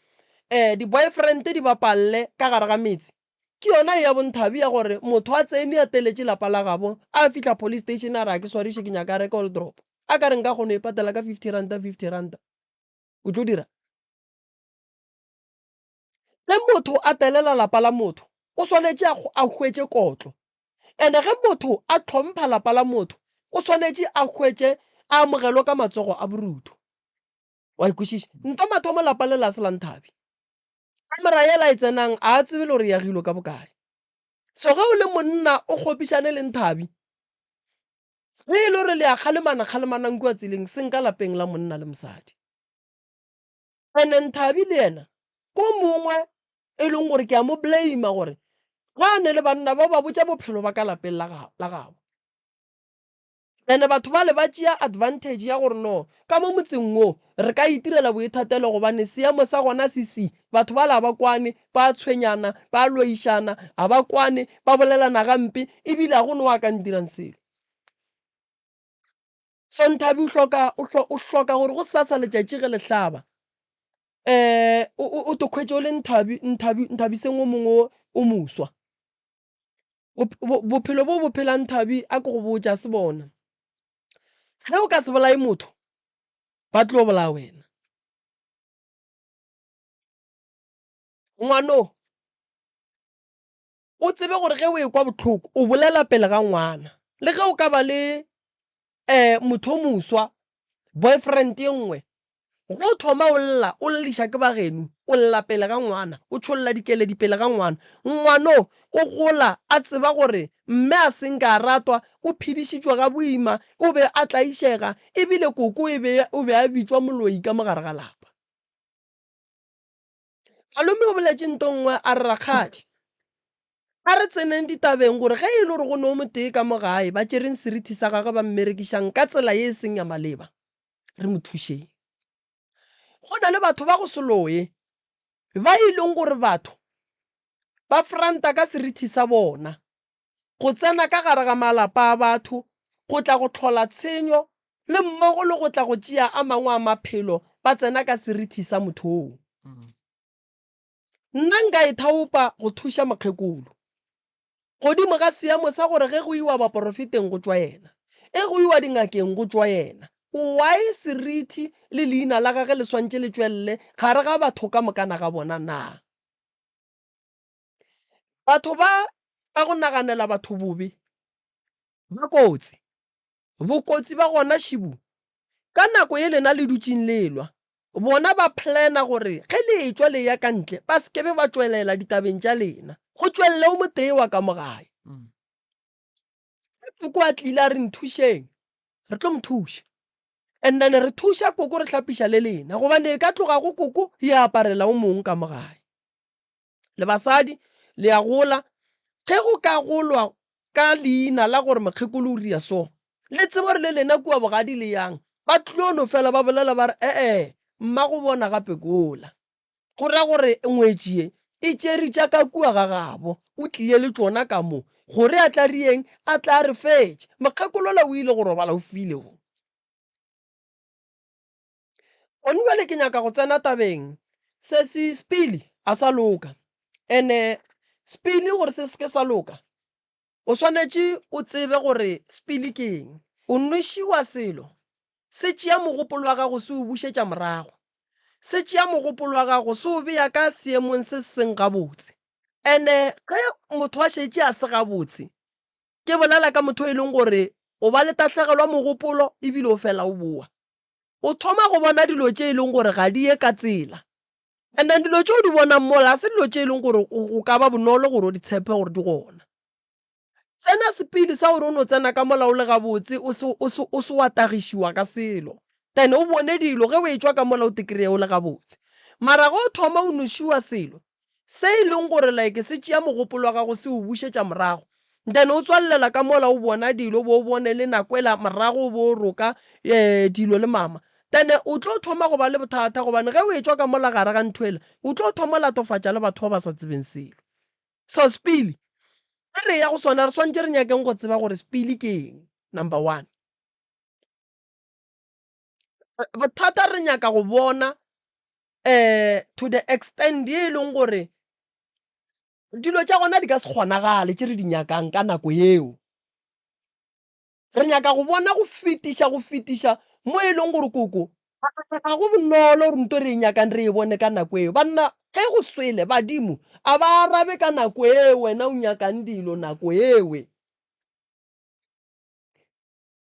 um di-boyfriend di bapalle ka gare ga metse ke yona ye ya bo Nthabi ya gore motho a tsene a teletše lapa la gabo a fihla police station a re a ke swariše ke nyaka a reke old drop a ka re nka kgona go e patela ka 50 ranta 50 ranta o tlo dira. Ge motho a telela lapa la motho o swanetše a hwetše kotlo and-e ge motho a hlompha lapa la motho o swanetše a hwetše a amogelwe ka matsogo a borutho. Wa e kwešiša? Nto mathomo lapa le la se la Nthabi. Kamora yela e tsenang a a tsebe le gore e agilwe ka bokae. So ge o le monna o kgopišane le Nthabi, ge e le gore le a kgalemana kgalemanang kua tseleng seng ka lapeng la monna le mosadi. And-e Nthabi le yena ko mongwe e leng gore ke a mo blame-a gore ga a ne le banna ba ba botša bophelo ba ka lapeng la gabo. And-e batho bale ba tšea advantage ya gore no ka mo motseng wo re ka itirela boithatelo gobane seemo sa gona se si, batho bale ga ba kwane, ba tshwenyana, ba loišana, ga ba kwane, ba bolelana gampe ebile ga go no a ka ntirang selo. So Nthabi o hloka o hlo o hloka gore go sasa letšatši ge le hlaba um o to khwetše o le Nthabi Nthabi Nthabiseng o mongwe o o moswa. Bophelo bo bo phelang Nthabi a ke go botša se bona. Ge o ka se bolaye motho ba tlo bolaya wena. Ngwano o tsebe gore ge o ekwa bohloko o bolela pele ga ngwana. Le ge o ka ba le um motho o moswa, boyfriend ye nngwe, ge o thoma o lla o lliša ke ba geno, o lla pele ga ngwana, o tšholla dikeledi pele ga ngwana. Ngwano o gola a tseba gore mme a se nke a ratwa, o phedišitšwe ga boima, o be a tlaišega, ebile koko e be o be a bitšwa moloi ka mo gare ga lapa. Malome o boletše nto nngwe a re, Rakgadi, a re tseneng ditabeng gore ge e le gore go ne o motee ka mo gae ba tšereng serithi sa gagwe ba mmerekišang ka tsela ye e seng ya maleba, re mo thušeng. Go na le batho ba go se loye ba e leng gore batho ba franta ka serithi sa bona go tsena ka gare ga malapa a batho go tla go hlola tshenyo le mmogo le go tla go tšea a mangwe a maphelo ba tsena ka serithi sa motho oo. Nna nka ithaopa go thuša mokgekolo godimo ga seemo sa gore ge go iwa baporofeteng go tšwa yena, e go iwa dingakeng go tšwa yena. Why serithi le leina la gage le swantše le tšwelele gare ga batho ka mokana ga bona na? Batho ba ba go naganela batho bobe ba kotsi. Bokotsi ba gona šibu ka nako ye lena le dutšeng le elwa, bona ba plana gore ge le etšwa le eya ka ntle ba se ke be ba tšwelela ditabeng tša lena, go tšwelele o motee wa ka mo gae. Ge koko a tlile a re nthušeng, re tlo mo thuša. And then re thuša koko re hlapiša le lena gobane e ka tloga go koko ya aparela o mongwe ka mo gae. Le basadi le a gola, ge go ka golwa ka leina la gore mokgekolo o ria so, le tsebe gore le lena kua bogadi le yang, ba tlo no fela ba bolela ba re ee, mmago bona gape kola. Go ra gore ngwetši ye e tšere tša ka kua ga gabo, o tlie le tšona ka mo, gore a tla rieng, a tla a re fetše. Mokgekolola o ile go robala o file go. Gone bjale ke nyaka go tsena tabeng se se spili a sa loka ene spili gore se seke sa loka o swanetše o tsebe gore spili ke eng. O nwešiwa selo se tšea mogopolo wa gago se o bušetša morago, se tšea mogopolo wa gago se o bea ka seemong se se seng gabotse. Ene ge motho a šetše a se gabotse ke bolela ka motho e leng gore o ba le tahlegelo ya mogopolo ebile o fela o boa. O thoma go bona dilo tše e leng gore ga di ye ka tsela. And then dilo tše o di bonang mola ga se dilo tše e leng gore o ka ba bonolo gore o di tshepe gore di gona. Tsena sepele sa gore o no tsena ka mola o le gabotse o se, o se, o se wa tagišiwa ka selo. Then o bone dilo ge o etšwa ka mola o te kry-e o le gabotse. Mara ge o thoma o nošiwa selo se e leng gore like se tšea mogopolo wa gago se o bušetša morago, then o tswallela ka mola o bona dilo o bo o bone le nako ela morago o bo o roka um dilo le mama. Then o tlo thoma go ba le bothata gobane ge o etšwa ka mola gare ga ntho ela, o tlo thoma latofatša le batho ba ba sa tsebeng selo. So sepili, ge re eya go sona re swantše re nyakeng go tseba gore sepili ke eng, number one. Bothata re nyaka go bona um to the extent ye e leng gore dilo tša gona di ka se kgonagale tše re di nyakang ka nako yeo. Re nyaka go bona go fetiša go fetiša mo e leng gore koko ga go bonolo gore nto re e nyakang re e bone ka nako eo. Banna ge go swele badimo a ba arabe ka nako eo wena o nyakang dilo nako ewe.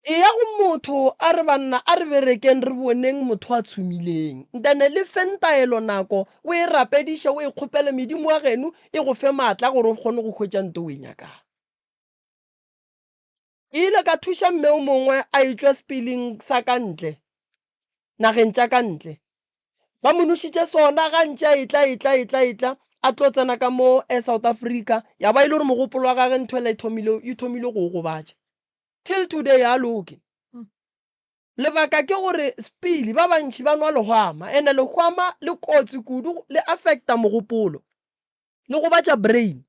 Eya go motho a re banna a re berekeng re boneng motho a tshumileng. Ntene le feng taelo nako o e rapediše o e kgopele medimo wa geno e go fe maatla gore o kgone go hwetša nto o e nyakang. Ke ile ka thuša mme o mongwe a etšwa sepiling sa ka ntle, nageng tša ka ntle. Ba mo nošitše sona ga ntše a etla etla etla etla a tlo tsena ka mo eh, South Africa ya ba e le gore mogopolo wa gage ntho ela e thomile e thomile go o gobatša. Till today ha loke. Lebaka ke gore sepili ba bantši ba nwa lehwama ene lehwama le kotsi kudu le affecta mogopolo. Le gobatša brain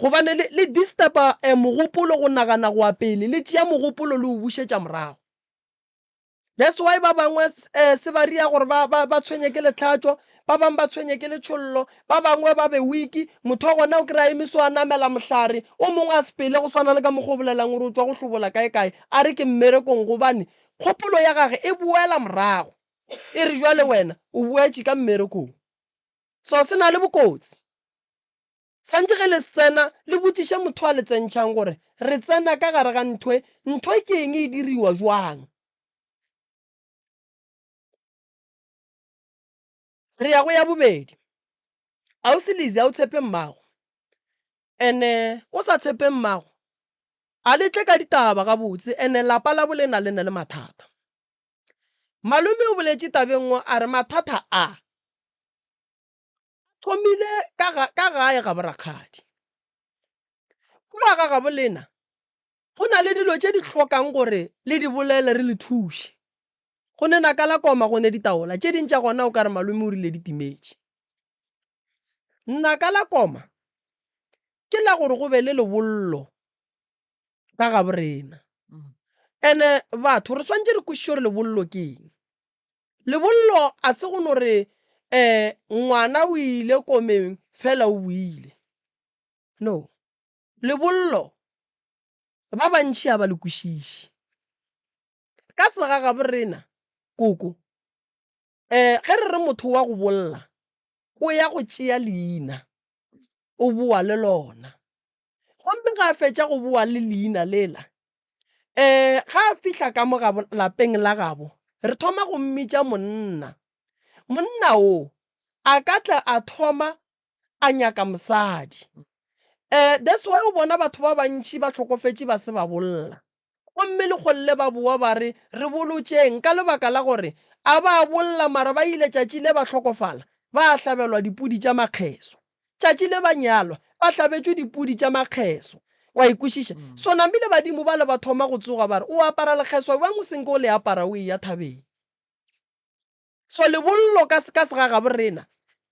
gobane le, le disturba eh, mogopolo go nagana go ya pele, le tšea mogopolo le o bušetša morago. That's why ba bangwe eh, se ba ria gore ba, ba, ba tshwenye ke letlhatšo, ba bangwe ba tshwenye ke letšhollo, ba bangwe ba be wiki, motho wa gona o kry-a eme so a namela mohlare, o mongwe a sepele go swana le ka mokgwa o bolelang gore o tšwa go hlobola kae kae, a re ke mmerekong gobane kgopolo ya gage e boela morago, e re jwale wena o boetše ka mmerekong. So se na le bokotsi. Santše ge le se tsena, le botšiše motho a le tsentšhang gore re tsena ka gare ga ntho e, ntho e ke eng e diriwa jwang. Re ya go ya bobedi. Ausi Lizzy a o tshepe mmago. Ene o sa tshepe mmago, a le tle ka ditaba gabotse ene lapa la bolena le na le mathata. Malome o boletše tabeng nngwe a re mathata a a thomile ka, ga, ka gae ga borakgadi. Kua ga gabo lena go na le dilo tše di hlokang gore le di bolele re le thuše. Go ne naka la koma go ne ditaola tše ding tša gona o ka re malome o rile di timetše. Naka la koma ke la gore go be le lebollo ka gabo rena. Ene batho re swantše re kwešiše gore lebollo ke eng. Lebollo a se go no re um ngwana o ile komeng fela o boile. No. Lebollo ba bantši ga ba le kwešiše. Ka segagabo rena koko um ge re re motho wa go bolla o ya go tšea leina o boa le lona. Gomme ge a fetša go boa le leina lela, um ge a fihla ka mo gabo lapeng la gabo, re thoma go mmitša monna. Monna wo a ka tla a thoma a nyaka mosadi. Um that's why o bona batho ba bantši ba hlokofetše ba se ba bolla. Gomme lekgolle ba boa ba re, Re bolotšeng, ka lebaka la gore a ba bolla mara ba ile tšatši le ba hlokofala, ba hlabelwa dipudi tša makgeso. Tšatši le ba nyalwa, ba hlabetšwe dipudi tša makgeso. Wa e kwešiša? So namile badimo bale ba thoma go tsoga ba re, O apara lekgeswa bjang o senke o le apara o eya thabeng? So lebollo ka, ka segagabo rena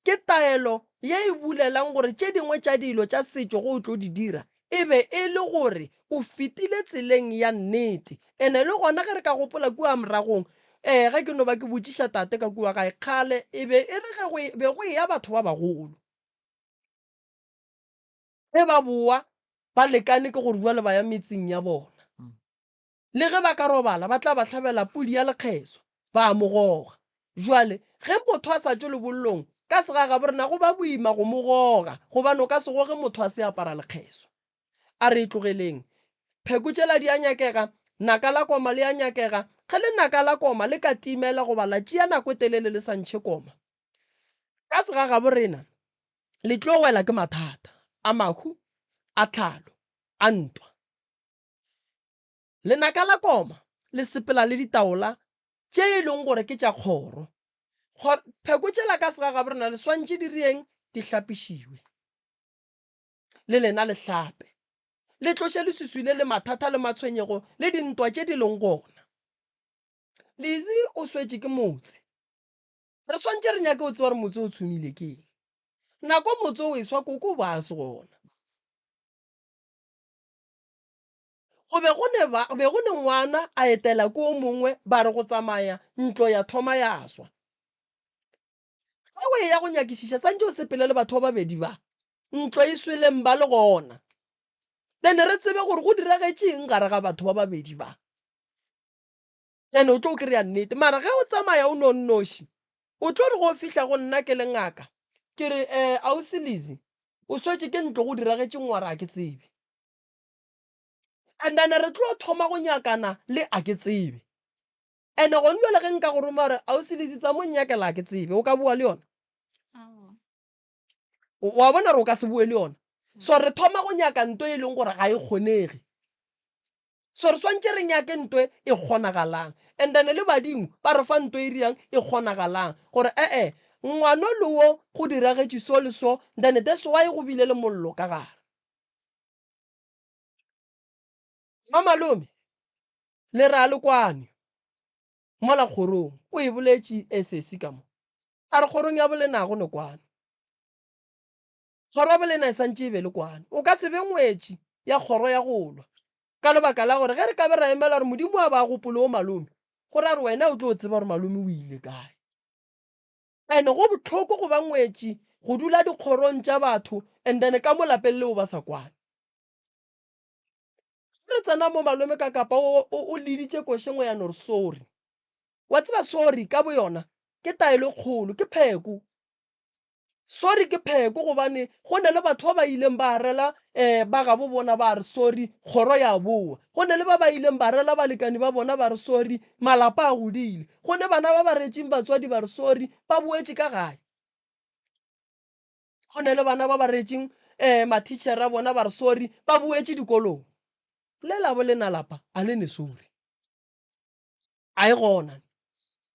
ke taelo ye e bulelang gore tše dingwe tša dilo tša setšo ge o tlo di dira e be e le gore o fetile tseleng ya nnete. Ene le gona ge re ka gopola kua moragong, eh, ge ke no ba ke botšiša tate ka kua gae kgale e be e re ge go be go eya batho ba bagolo ge ba boa ba lekane ke gore bjale ba ya metseng ya bona. Le ge ba ka robala, ba tla ba hlabela pudi ya lekgeswa, ba mo goga. Bjale, ge motho a sa tšwe lebollong, ka segagabo rena go ba boima go mo goga, gobane o ka se goge motho a se apara lekgeswa. A re e tlogeleng. Pheko tšela di a nyakega, naka la koma le a nyakega. Ge lenaka la koma le ka timela goba la tšea nako e telele le sa ntšhe koma, ka segagabo rena le tlo wela ke mathata a mahu, a tlhalo, a ntwa. Lenaka la koma le sepela le ditaola tše e leng gore ke tša kgoro. Pheko tšela ka segagabo rena le swantše di rieng di hlapišiwe. Le lena le hlape. Le tloše leswiswi le le mathata le matshwenyego le dintwa tše di leng gona. Lizzy o swetše ke motse. Re swantše re nyake go tseba gore motse o tshumile ke eng. Nako motse o eswa koko o ba a se gona. Go be go ne ba, be go ne ngwana a etela ko o mongwe ba re go tsamaya ntlo ya thoma ya swa. Ge o eya go nyakišiša santše o sepele le batho ba babedi ba ntlo e sweleng ba le gona. Then re tsebe gore go diragetše eng gare ga batho ba babedi ba. Then o tlo kry-a nnete. Mara ge o tsamaya o no nnoši, o tlo re go fihla go nna ke le ngaka, ke re um ausi Lizzy, o swetše ke ntlo go diragetše eng wa re a ke tsebe. And then re tlo thoma go nyakana le a ke tsebe. And gone jwale ge nka go roma gore ausi Lizzy tsa mo nnyakela a ke tsebe, o ka boa le yona? Wa bona gore o ka se boe le yona. So re thoma go nyaka nto e leng gore ga e kgonege. So re swantše re nyake nto e kgonagalang. And then le badimo ba re fa nto e riang e kgonagalang gore ee ngwano le wo go diragetše so le so, then that's why go bile le mollo ka gare. Mmamalome le ra le kwane mola kgorong o e boletše esesi ka mo a re kgorong ya bolena go ne kwane. Kgoro ya bolena e santše e be le kwane. O ka se be ngwetši ya kgoro ya go lwa ka lebaka la gore ge re ka be ra emela gore Modimo a ba a gopole o malome, go ra gore wena o tlo tseba gore malome o ile kae. And go bohloko go ba ngwetši go dula dikgorong tša batho and then ka mo lapeng leo ba sa kwane. Re tsena mo malome ka kapa o, o, o leditše košeng o ya no re sorry. Wa tseba sorry ka boyona ke taelo e kgolo, ke pheko. Sorry ke pheko gobane go ne le batho ba ba ileng ba rela um ba gabo bona ba re sorry kgoro ya boa. Go ne le ba ba ileng ba rela balekani ba bona ba re sorry malapa a godile. Go ne bana ba ba retšeng batswadi ba re sorry ba boetše ka gae. Go ne le bana ba ba retšeng um mathitšhere a bona ba re sorry ba boetše dikolong. Le labo lena lapa a le ne sorry. A e gona.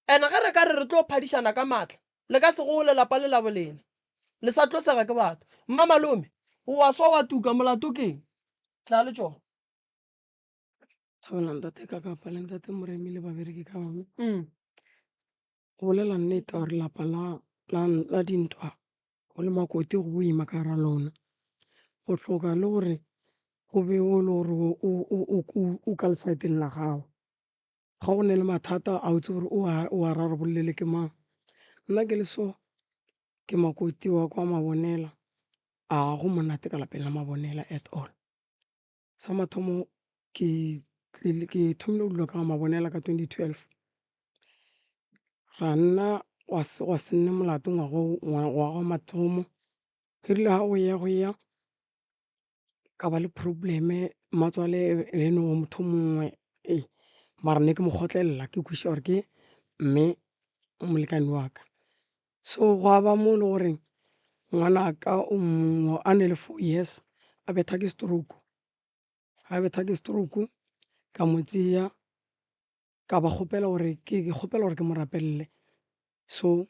And ge re ka re re tlo phadišana ka maatla, le ka se gole lapa le labo lena. Le sa tlo sega ke batho. Mmamalome, o wa swa wa tuka, molato keng? Tla le tšona. Thobela ntate Kakapa le ntate Moremi le babereki ka bangwe. Go bolela nnete gore lapa la, la, la dintwa go le makoti go boima ka gara lona. Go hloka le gore go be o le gore o, o, o, o ka lesaeteng la gago. Ga go ne le mathata a o tsebe gore o a o a rarabollele ke mang. Nna ke le so ke makoti wa kwa Mabonela, a ga go monate ka lapeng la Mabonela at all. Sa mathomo ke tlile ke thomile go dula ka ga Mabonela ka 2012, ra nna gwa se gwa se nne molato ngwaga ngwaga wa mathomo. E rile ga go ya go ya ka ba le problem-e mmatswale e no ba motho mongwe mara ne ke mo kgotlelela ke kwešiša gore ke mme molekane wa ka. So gwa ba mo e le gore ngwanaka o mongwe a ne le 4 years a betha ke stroke, a betha ke stroke ka mo tseya ka ba kgopela gore ke kgopela gore ke mo rapelele. So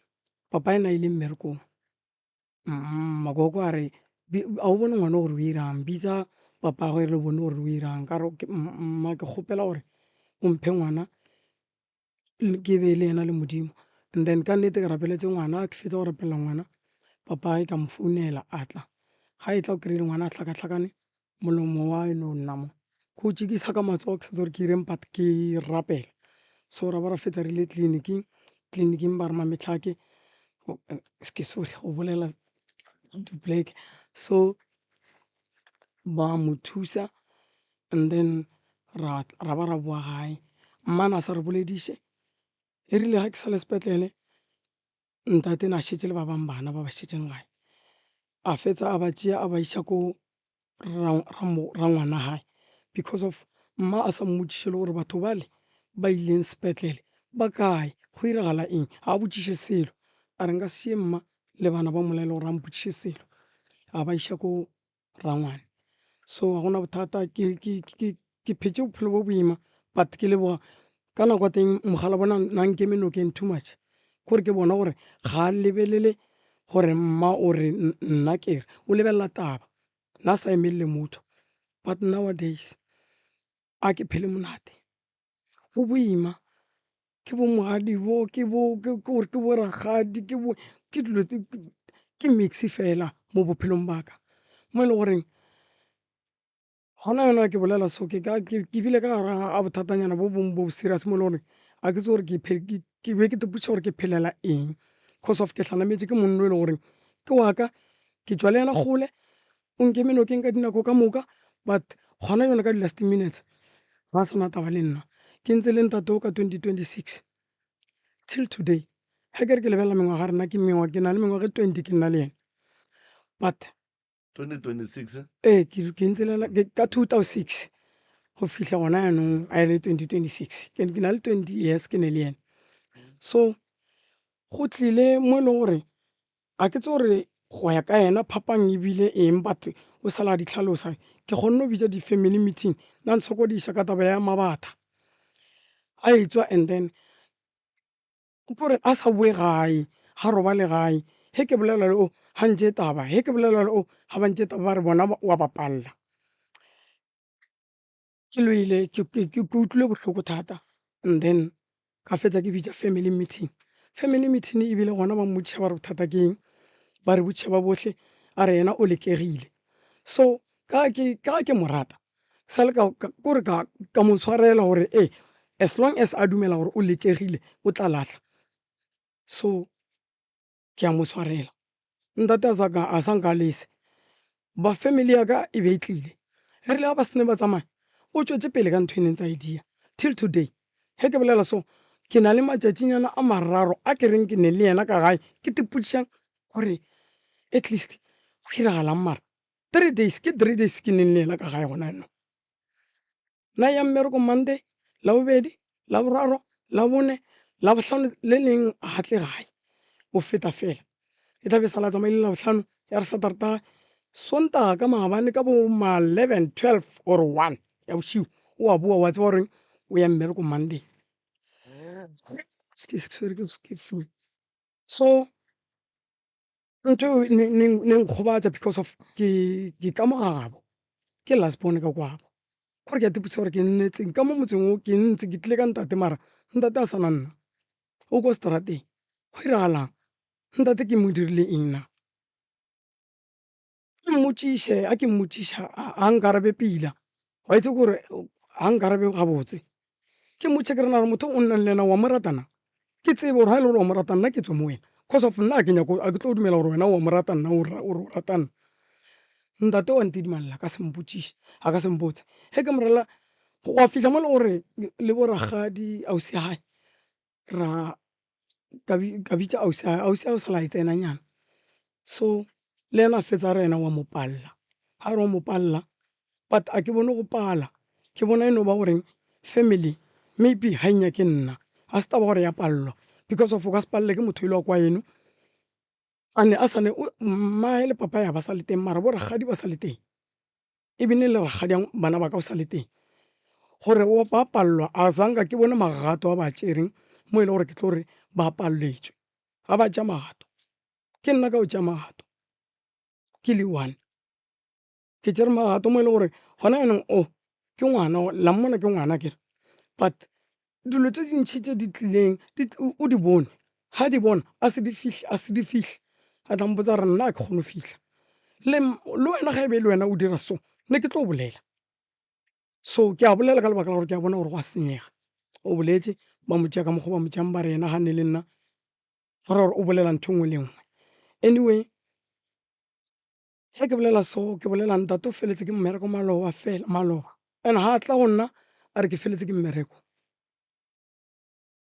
papa ena a ile mmerekong. Makoko a re a o bone ngwana gore o irang bitsa papagwe re bone gore o irang ka re mma ke kgopela gore o mphe ngwana ke be le yena le Modimo. And then ka nnete ke rapeletse ngwana ke fetsa go rapelela ngwana papagwe ka mo founela a tla, ga e tla o kry-ile ngwana a hlakahlakane molomo wa e no nna mo. Ko tšekisa ka matsogo ke sa tsebe gore ke ireng but ke rapela. So ra ba ra fetsa re ile tleliniking, tleliniking ba re Mametlhake ke sorry go bolela dipoleke. So ba mo thusa and then ra ra ba ra boa gae. Mmane a sa re bolediše, e rile ga ke sa le sepetlele ntate na šetše le ba bang bana ba ba šetšeng gae, a fetsa a ba tšea a ba iša ko rangwana gae because of mma a sa mmotšiše le gore batho bale ba ileng sepetlele ba kae, go iragala eng, ga a botšiše selo. A re nka se šie mma le bana ba mola e le gore a mpotšiše selo, a ba iša ko rangwane. So ga gona bothata ke ke ke ke phetše bophelo bo boima but ke leboga ka nako ya teng mogala bona na nkeme nokeng too much kore ke bona gore ga a lebelele gore mma o re nna ke re o lebelela taba na sa emelele motho but nowadays a ke phele monate go boima. Ke bo mogadibo, ke bo ke gore ke bo rakgadi, ke bo ke dilo tse ke mix fela mo bophelong ba ka. Mo e le goreng gona jaanong ke bolela so ke ka ke bile ka gare ga bothatanyana bo bongwe bo bo serious mo e le gore ga ke itse gore ke ke be ke ipotšiša gore ke phelela eng, cause of ke hlanametše ke monna o e le goreng ke wa ka, ke tšwa le yena kgole, o nkeme nokeng ka dinako ka moka but gona bjale ka di last minutes ga sa na taba le nna. Ke ntse le ntate o ka 2026 till today ge ke re ke lebelela mengwaga ya rena ke mengwaga ke na le mengwaga e 20 ke nna le yena but 2026 ee ke ke ntse le yena ka 2006 go fihla gona jaanong a e le 2026 ke na le 20 years ke ne le yena. So go tlile mo e leng gore Ga ke tsebe gore go ya ka yena phapang e bile eng but o sala a di hlalosa. Ke kgonne go bitša di-family meeting na ntshokodiša ka taba ya mabatha. A etšwa and then ke gore a sa boe gae, ga robale gae. Ge ke bolela le o ga ntšee taba, ge ke bolela le o ga ba ntšee taba ba re bona wa ba palela. Ke lwele ke utlwile bohloko thata and then ka fetša ke bitša family meeting. Family meeting e bile gona ba mmotšiša ba re bothata ke eng, ba re botšiša ba bohle a re yena o lekegile. So ka ge ke mo rata sa le kore ka mo tshwarela gore ee as long as a dumela gore o lekegile o tla lahla. So ke a mo swarela. Ntate a sa ka a sa nka lese. Ba family ya ka e be e tlile. E rile ga ba sene ba tsamaya, o tšwetše pele ka ntho e neng tsa e dia. Till today. Ge ke bolela so, ke na le matšatšinyana a mararo a ke reng ke ne le yena ka gae, ke tipotšišang gore at least go diragalang mara. 3 days, ke 3 days ke neng le yena ka gae gona jaanong. Nna ya mmereko Monday, Labobedi, Laboraro, Labone, Labohlano le leng ga tle gae, o feta fela. E tla be sala tsamaile Labohlano ya re Saterdaga, Sontaga ka maabane ka bo ma 11, 12 or 1 ya bošego o a boa wa tseba goreng o ya mmereko Monday. Ke flu. So ntho eo ne nkgobatša because of ke ka mo ga gabo ke last born ka kwabo gore ke a ipotšiša gore ke nnetseng ka mo motseng wo ke ntse ke tlile ka ntate mara ntate a sa na nna o ko seterateng go iragalang ntate ke mo dirile eng na ke mmotšiše a ke mmotšiša a nkarabe pila wa itse gore ga nkarabe gabotse Ke mmotše ke re nare motho o nnang le yena wa mo rata na? Ke tsebe gore ga e le gore wa mo rata nna ke tswe mo wena cause of nna ga ke nyako ga ke tlo dumela gore wena wa mo rata nna o re o rata nna. Ntate wa ntidimalela a ka se mpotšiše a ka se mpotse. Ge ke mo rela gwa fihla mo e le gore le bo rakgadi ausi hae ra ka bitša ausi hae, ausi hae o sala a e tsena nyana. So le yena a fetsa a re yena wa mo palela, ga re wa mo palela but a ke bone go pala ke bona e no ba goreng family maybe ga e nyake nna ga se taba gore ya palelwa because of o ka se palele ke motho e le wa kwa eno a ne a sa ne mmae le papa ya ba sa le teng mara bo rakgadi ba sa le teng ebile le rakgadi bana ba ka o sa le teng gore ba palelwa a zanka ke bone magato a ba tšereng mo e le gore ke tlo re ba paleletswe ga ba tša magato ke nna ka o tša magato ke le one Ke tšere magato mo e le gore gona jaanong o ke ngwana la mmona ke ngwana akere but dilo tse dintšhi tse di tlileng o di bone ga di bona a se di fihle a se di fihle a tla mpotsa gore nna ga ke kgone go fihla le wena ga e be e le wena o dira so ne ke tlo bolela. So ke a bolela ka lebaka la gore ke a bona gore go a senyega o boletše ba mo tšea ka mokgwa o ba mo tšeang ba re yena ga ne le nna go ra gore o bolela ntho e nngwe le e nngwe. Anyway. Ge ke bolela so ke bolela ntate o feletse ke mmereko maloba fela maloba and ha tla go nna a re ke feletse ke mmereko.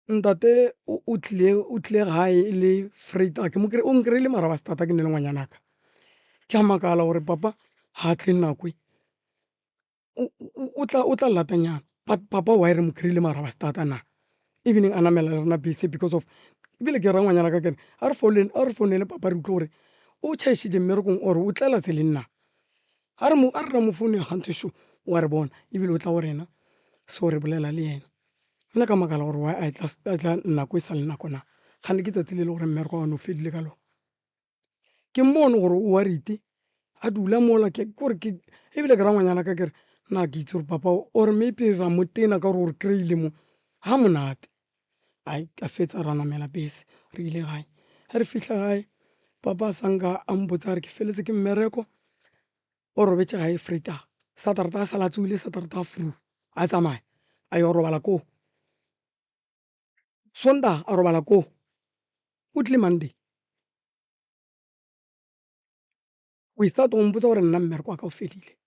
Ntate o tlile o tlile gae e le Vrydag ke mo o nkry-ile mara ba stata ke ne le ngwanyanaka. Ke a makala gore papa ha tle nako e. O tla o tla lata nyana but papa why re mo kry-ile mara ba stata na evening a namela le rena bese because of ebile ke ra ngwanyana ka kere a re founele papa re utlwe gore o tšhaišitše mmerekong or o tlela tseleng na a re a re ra mo founela kganthe šo wa re bona ebile o tla go rena so re bolela le yena nna ka makala gore why a tla nako e sa le nako na kgane ke tsatsi le le gore mmereko wa one o fedile ka lona. Ke mmone gore o worried a dula mola ke kore ke ebile ke ra ngwanyana ka kere na ke itse gore papa or maybe ra mo tena ka gore o re kry-ile mo ga monate. Ai ka fetsa ra namela bese re ile gae. Ge re fihla gae papa a sa nka a mpotsa a re ke feletse ke mmereko o robetše gae Vrydag, Saterdag a sala a tsogile Saterdag vroeg a tsamaya a yo robala koo. Sondag a robala koo, o tlile Monday. Without go mpotsa gore nna mmereko wa ka o fedile,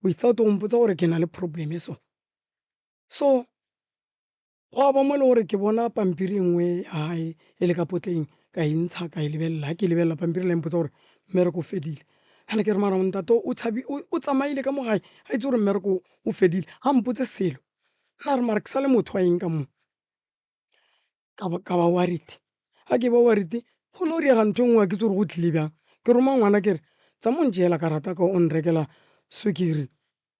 without go mpotsa gore ke na le problem e so. So Gwa ba mo e le gore ke bona pampiri e nngwe ya gae e le ka potleng, ka e ntsha ka e lebelela. Ga ke e lebelela pampiri ela e mpotsa gore mmereko o fedile. Bjale ke re mara ntate o o tsamaile ka mo gae a itse gore mmereko o fedile, ga mpotse selo. Nna re mara ke sa le motho wa eng ka mo? Ka ba ka ba worried, ga ke ba worried go no direga ntho e nngwe ga ke itse gore go tlile bjang. Ke roma ngwana ke re tsamaya o ntšeela karata ka o nrekela swikiri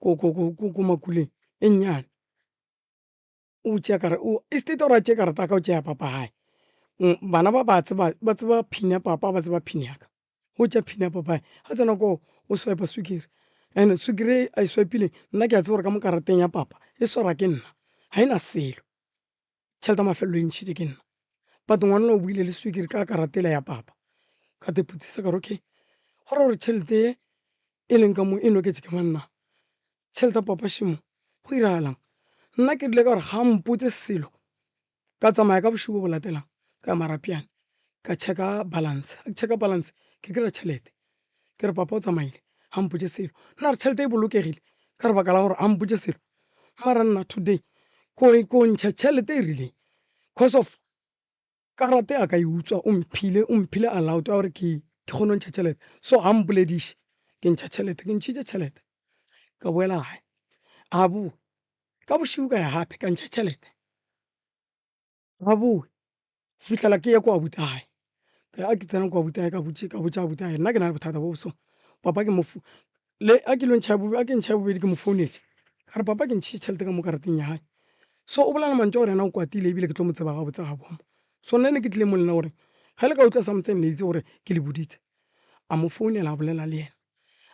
ko makuleng e nnyane. O tšea kara o instead ya gore a tšee karata ya ka o tšea ya papa gae. Bana ba ba tseba ba tseba pin ya papa ba tseba pin ya ka. O tšea pin ya papa ga tsena koo o swiper swikiri and swikiri e a e swipileng nna ke a tseba gore ka mo karateng ya papa e swara ke nna ga e na selo. Tšhelete ya mafelelo e ntšhitše ke nna but ngwana yola o boile le swikiri ka karata yela ya papa. Ka te potsisa ka re okay go ra gore tšhelete ye e leng ka mo e noketše ke mang na? Tšhelete ya papa šemo, go iragalang? Nna ke rile ka gore ga a mpotse selo, ka tsamaya ka bošego bo bo latelang ka ya Marapyane ka checka balance, ga ke checka balance ke kry-a tšhelete. Ke re papa o tsamaile ga mpotše selo, nna re tšhelete e bolokegile ka lebaka la gore ga mpotše selo. Mara nna today ko ko ntšha tšhelete e rileng cause of Karata ya ka e utswa o mphile o mphile allowed ya gore ke ke kgone go ntšha tšhelete so ga mpolediše ke ntšha tšhelete ke ntšhitše tšhelete ka boela gae a boe ka bošego ka ya gape ka ntšha tšhelete a boe go fihlela ke ye kwa abuti gae a ke tsena kwa abuti gae ka botše ka botša abuti gae nna ke na le bothata bo bo so papa ke mo le a ke lo ntšha a ke ntšha ya bobedi ke mo founetše ka re papa ke ntšhitše tšhelete ka mo karateng ya gae So o bolela mantšu a gore yena o kwatile ebile ke tlo mo tseba gabotse ga bomo. So nna ne ke tlile mo lena gore ge le ka utlwa something le itse gore ke le boditse. A mo founela a bolela le yena.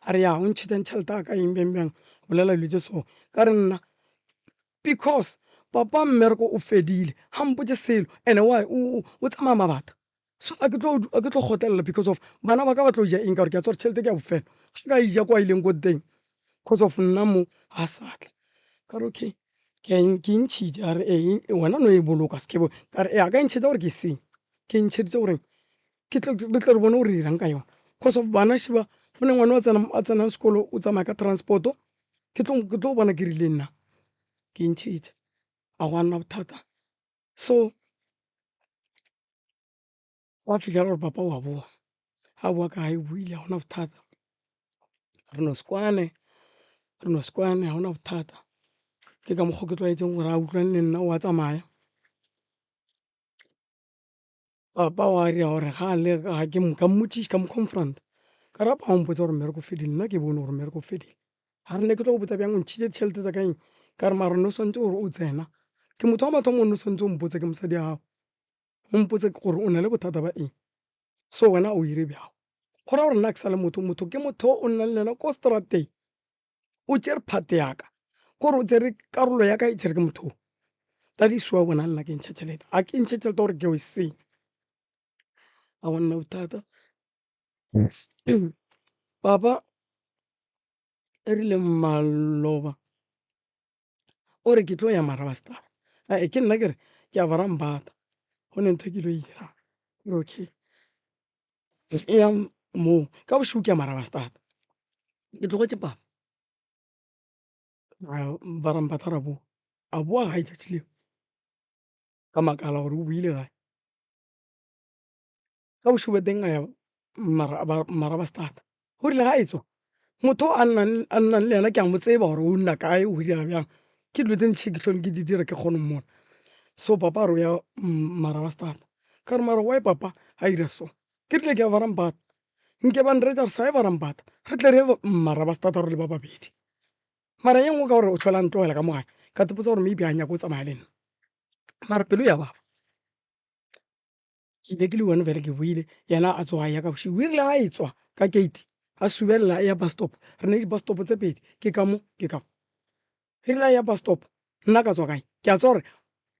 A re ya o ntšhetšang tšhelete ya ka eng bjang bjang a bolela dilo tše so. Ka re nna because papa mmereko o fedile ga mpotše selo and why o tsamaya mabaka. So a ke tlo a ke tlo kgotlelela because of bana ba ka ba tlo ja eng ka gore ke a tseba gore tšhelete ke ya bofelo. Ga ka e ja kwa a ileng ko teng cause of nna mo ga sa tla. Ka re okay ke a ke e ntšhitše a re ee wena no e boloka se ke ka re ee a ka e ntšhetša gore ke e senye ke e ntšheditše gore ke tle re tle re bone gore re dirang ka yona cause of bana šeba go ne ngwana a tsenang sekolo o tsamaya ka transport-o ke tlo ke tlo bona ke rileng nna ke e ntšhitše a gwa nna bothata. So gwa fihlela gore papa o a boa, ga boa ka gae o boile ga gona bothata. Re no se kwane, re no se kwane ga gona bothata. Ke ka mokgwa o ke tlwaetseng gore a utlwane le nna o a tsamaya. Papa wa dira gore ga a le ga ke ka mmotšiša ka mo confront-a ka re wa mpotsa gore mmereko o fedile nna ke bone gore mmereko o fedile. A re ne ke tlo go botsa bjang o ntšhitše ditšhelete tsa ka eng ka re mara o ne o swanetše gore o tsena ke motho wa mathomo o ne o swanetše o mpotse ke mosadi ya gago o mpotse gore o na le bothata ba eng so wena o ire bjang go ra gore nna ke sa le motho motho ke motho o nnang le yena ko strateng o tšere part ya ka kore o tsere karolo ya ka e tsere ke motho that is why o bona nna ke ntšha tšhelete ga ke ntšhe tšhelete gore ke o e senya ga go nna bothata papa E rile maloba o re ke tlo ya Marabastad, ae ke nna ke re ke ya Varambata go ne ntho e ke ilo e dirang. Ke re okay e ya moo ka bošego ke ya Marabastad ke tlogetše papa Varambata ra boa, a boa gae tšatši leo ka makala gore o boile gae. Ka bošego bja teng a ya Marabastad. O rile ga a etswa motho a nnang le yena ke a mo tseba gore o nna kae o dira bjang. Ke dilo tse ntši ke hlong ke di dira ke kgone go mmona. So papa a re o ya Marabastad. Ka re mara why papa a ira so? Ke rile ke ya Varambata nke ba nreetša re sa ye Varambata re tle re ye Marabastad re le ba babedi. Mara ye nngwe ka gore o hlola a ntlogela ka mo gae ka ipotsa gore maybe ga nyake go tsamaya le nna mara pelo ya baba. Ke ile ke le one fela ke boile yena a tsoga a ya ka bošego. O rile ga e tswa ka gate a subelela a ya bus stop, re ne le di bus stop tse pedi ke ka mo ke ka mo. E rile a ya bus stop nna ka tswa kae ke a tseba gore.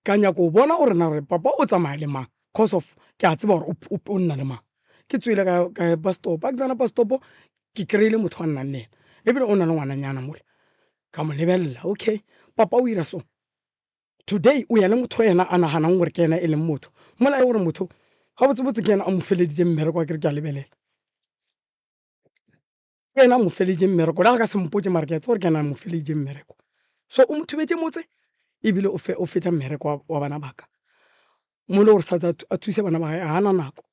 Ka nyaka go bona gore na gore papa o tsamaya le mang cause of ke a tseba gore o nna le mang. Ke tswile ka ya ka ya bus stop, ga ke tsena bus stop ke kry-ile motho a nnang le ena ebile o na le ngwananyana mola. Ka mo lebelela okay papa o ira so, today o ya le motho yena a naganang gore ke yena e leng motho mola e le gore motho gabotsebotse ke yena a mo feleditšeng mmereko akere ke a lebelela. Ke yena a mo feleditšeng mmereko le ga ka se mpotše mara ke a tseba gore ke yena a mo feleditšeng mmereko. So o mo thubetše motse ebile o o fetša mmereko wa wa bana ba ka. Mo e le gore sa a thuse bana ba gae ga a na nako.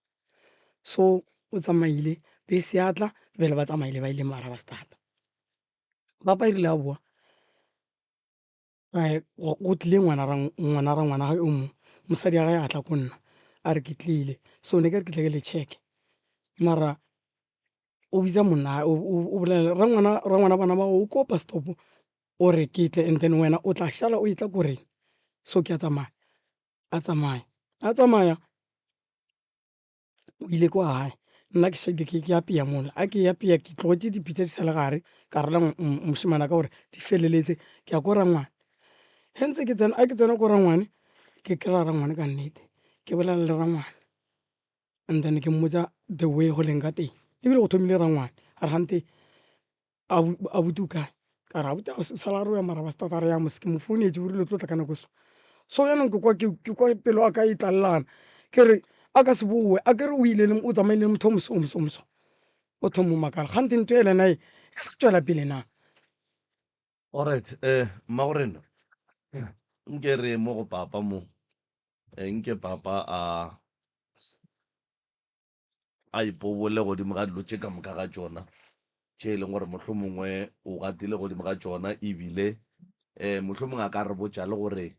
So o tsamaile bese ya tla bjale ba tsamaile ba ile Marabastad. Papa e rile a bowa Go tlile ngwana ngwana rangwana yo mongwe, mosadi wa gage a tla ko nna a re ke tlile, so ne ke re ke tle ke le check-e mara o bitsa monna o bolela rangwana rangwana bana bao o ko bus stop o re ke tle and then wena o tla šala o etla ko rena, so ke a tsamaya, a tsamaya, a tsamaya. O ile kwa gae nna ke šetše ke apea mola, a ke apea ke tlogetše dipitša di sa le gare ka rela mošemane wa ka gore di feleletse ke ya ko rangwane. Ge ntse ke tsena, a ke tsena ko rangwane ke kry-a rangwane ka nnete ke bolela le rangwane and then ke mmotša the way go leng ka teng ebile go thomile rangwane a re kganthe Abuti o kae? Ka re abuti o sala a re o ya Marabastad a re ya mos ke mo founetše o rile o tlo tla ka nako e so. So bjanong ke kwa ke kwa pelo ya ka e tlalelana ke re a ka se bowe a ke re o ile o tsamaile le motho o moso o moso o moso. O thoma o makala kganthe ntho e le yena e e sa tšwela pele na? Alright eh mmagorena nke re mo go papa mo nke papa a a ipobole godimo ga dilo tše ka moka ga tšona tše e leng gore mohlomongwe o gatile godimo ga tšona ebile um mohlomongwe a ka re botša le gore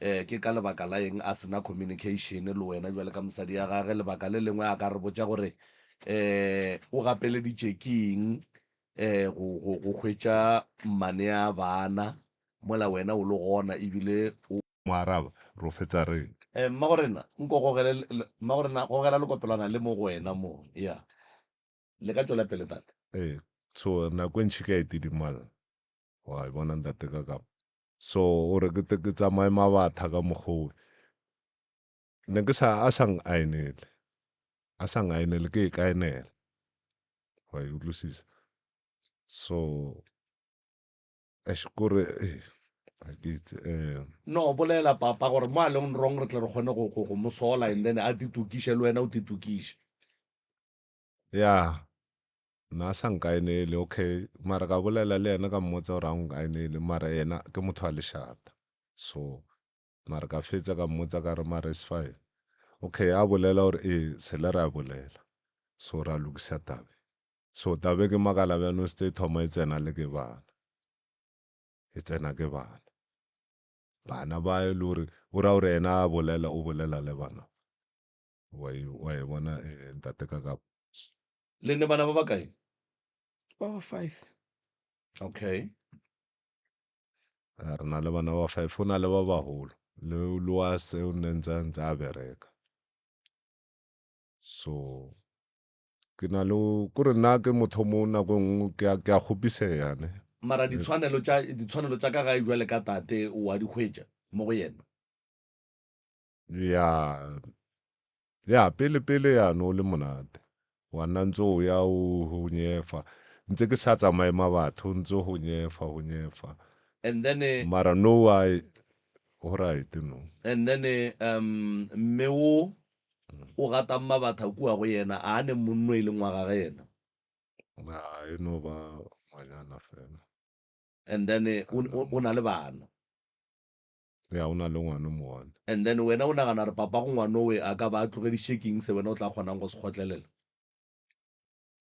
um ke ka lebaka la eng a sena communication le wena jwale ka mosadi ya gage. Lebaka le lengwe a ka re botša gore um o gapeleditše ke eng um go, go, go hwetša mmane ya bana mola wena o le gona ebile o Mo araba, Ro fetsa reng? Eh, mmagorena, nko gogele, mmagorena, gogela lekopelwana le mo go wena mo. Ya. Le ka tšwela pele, tate. Ee, so nako e ntši ke a e tidimalla. Wa e bona, ntate ka ka. So o re ke ke tsamaye mabatha ka mokgwa o. Ne ke sa, a sa ngaenele. A sa ngaenele, ke e kaenela. Wa e utlwisisa? So. Eish kore ga ke itse um. No bolela papa gore mo a leng wrong re tle re kgone go go mo sola and then a titokiše le wena o titokiše. Ya nna a sa nkaenele okay mara ka bolela le yena ka mmotsa gore a nkaenele mara yena ke motho wa lešata so mara ka fetsa ka mmotsa ka re mara it's fine okay a bolela gore ee sele re a bolela so ra lokisa taba. So tabe ke makala bjano se e thoma e tsena le ke bana. E tsena ke bana. Bana ba e le gore o ra gore yena a bolela o bolela le bana. Wa e wa e bona eh, ntate ka ka. Le ne bana ba bakae? Ba ba five. Okay. Re na le bana ba five, o na le ba baholo. Le le wa se o ne ntse ntse a bereka. So Ke na le kore nna ke motho mo nako e nngwe ke a ke a kgopisega ne. Mara ditshwanelo tša ditshwanelo tša ka gae bjale ka tate o a di hwetša mo go yena? Ya ya pele pele ya no le monate wa nna ntse o ya o ho nyefa ntse ke sa tsamaye mabatho ntse ho nyefa ho nyefa And then mara no I go right no. And then um mme wo O gata mmabatha kua go yena, a a ne monno e leng wa gage yena. A e no ba ngwanyana fela. And then o, o, o na le bana. Ya, o na le ngwana o mo-one. And then wena o nagana gore papago ngwanowe a ka ba a tlogedišitše ke eng se wena o tla kgonang go se kgotlelela?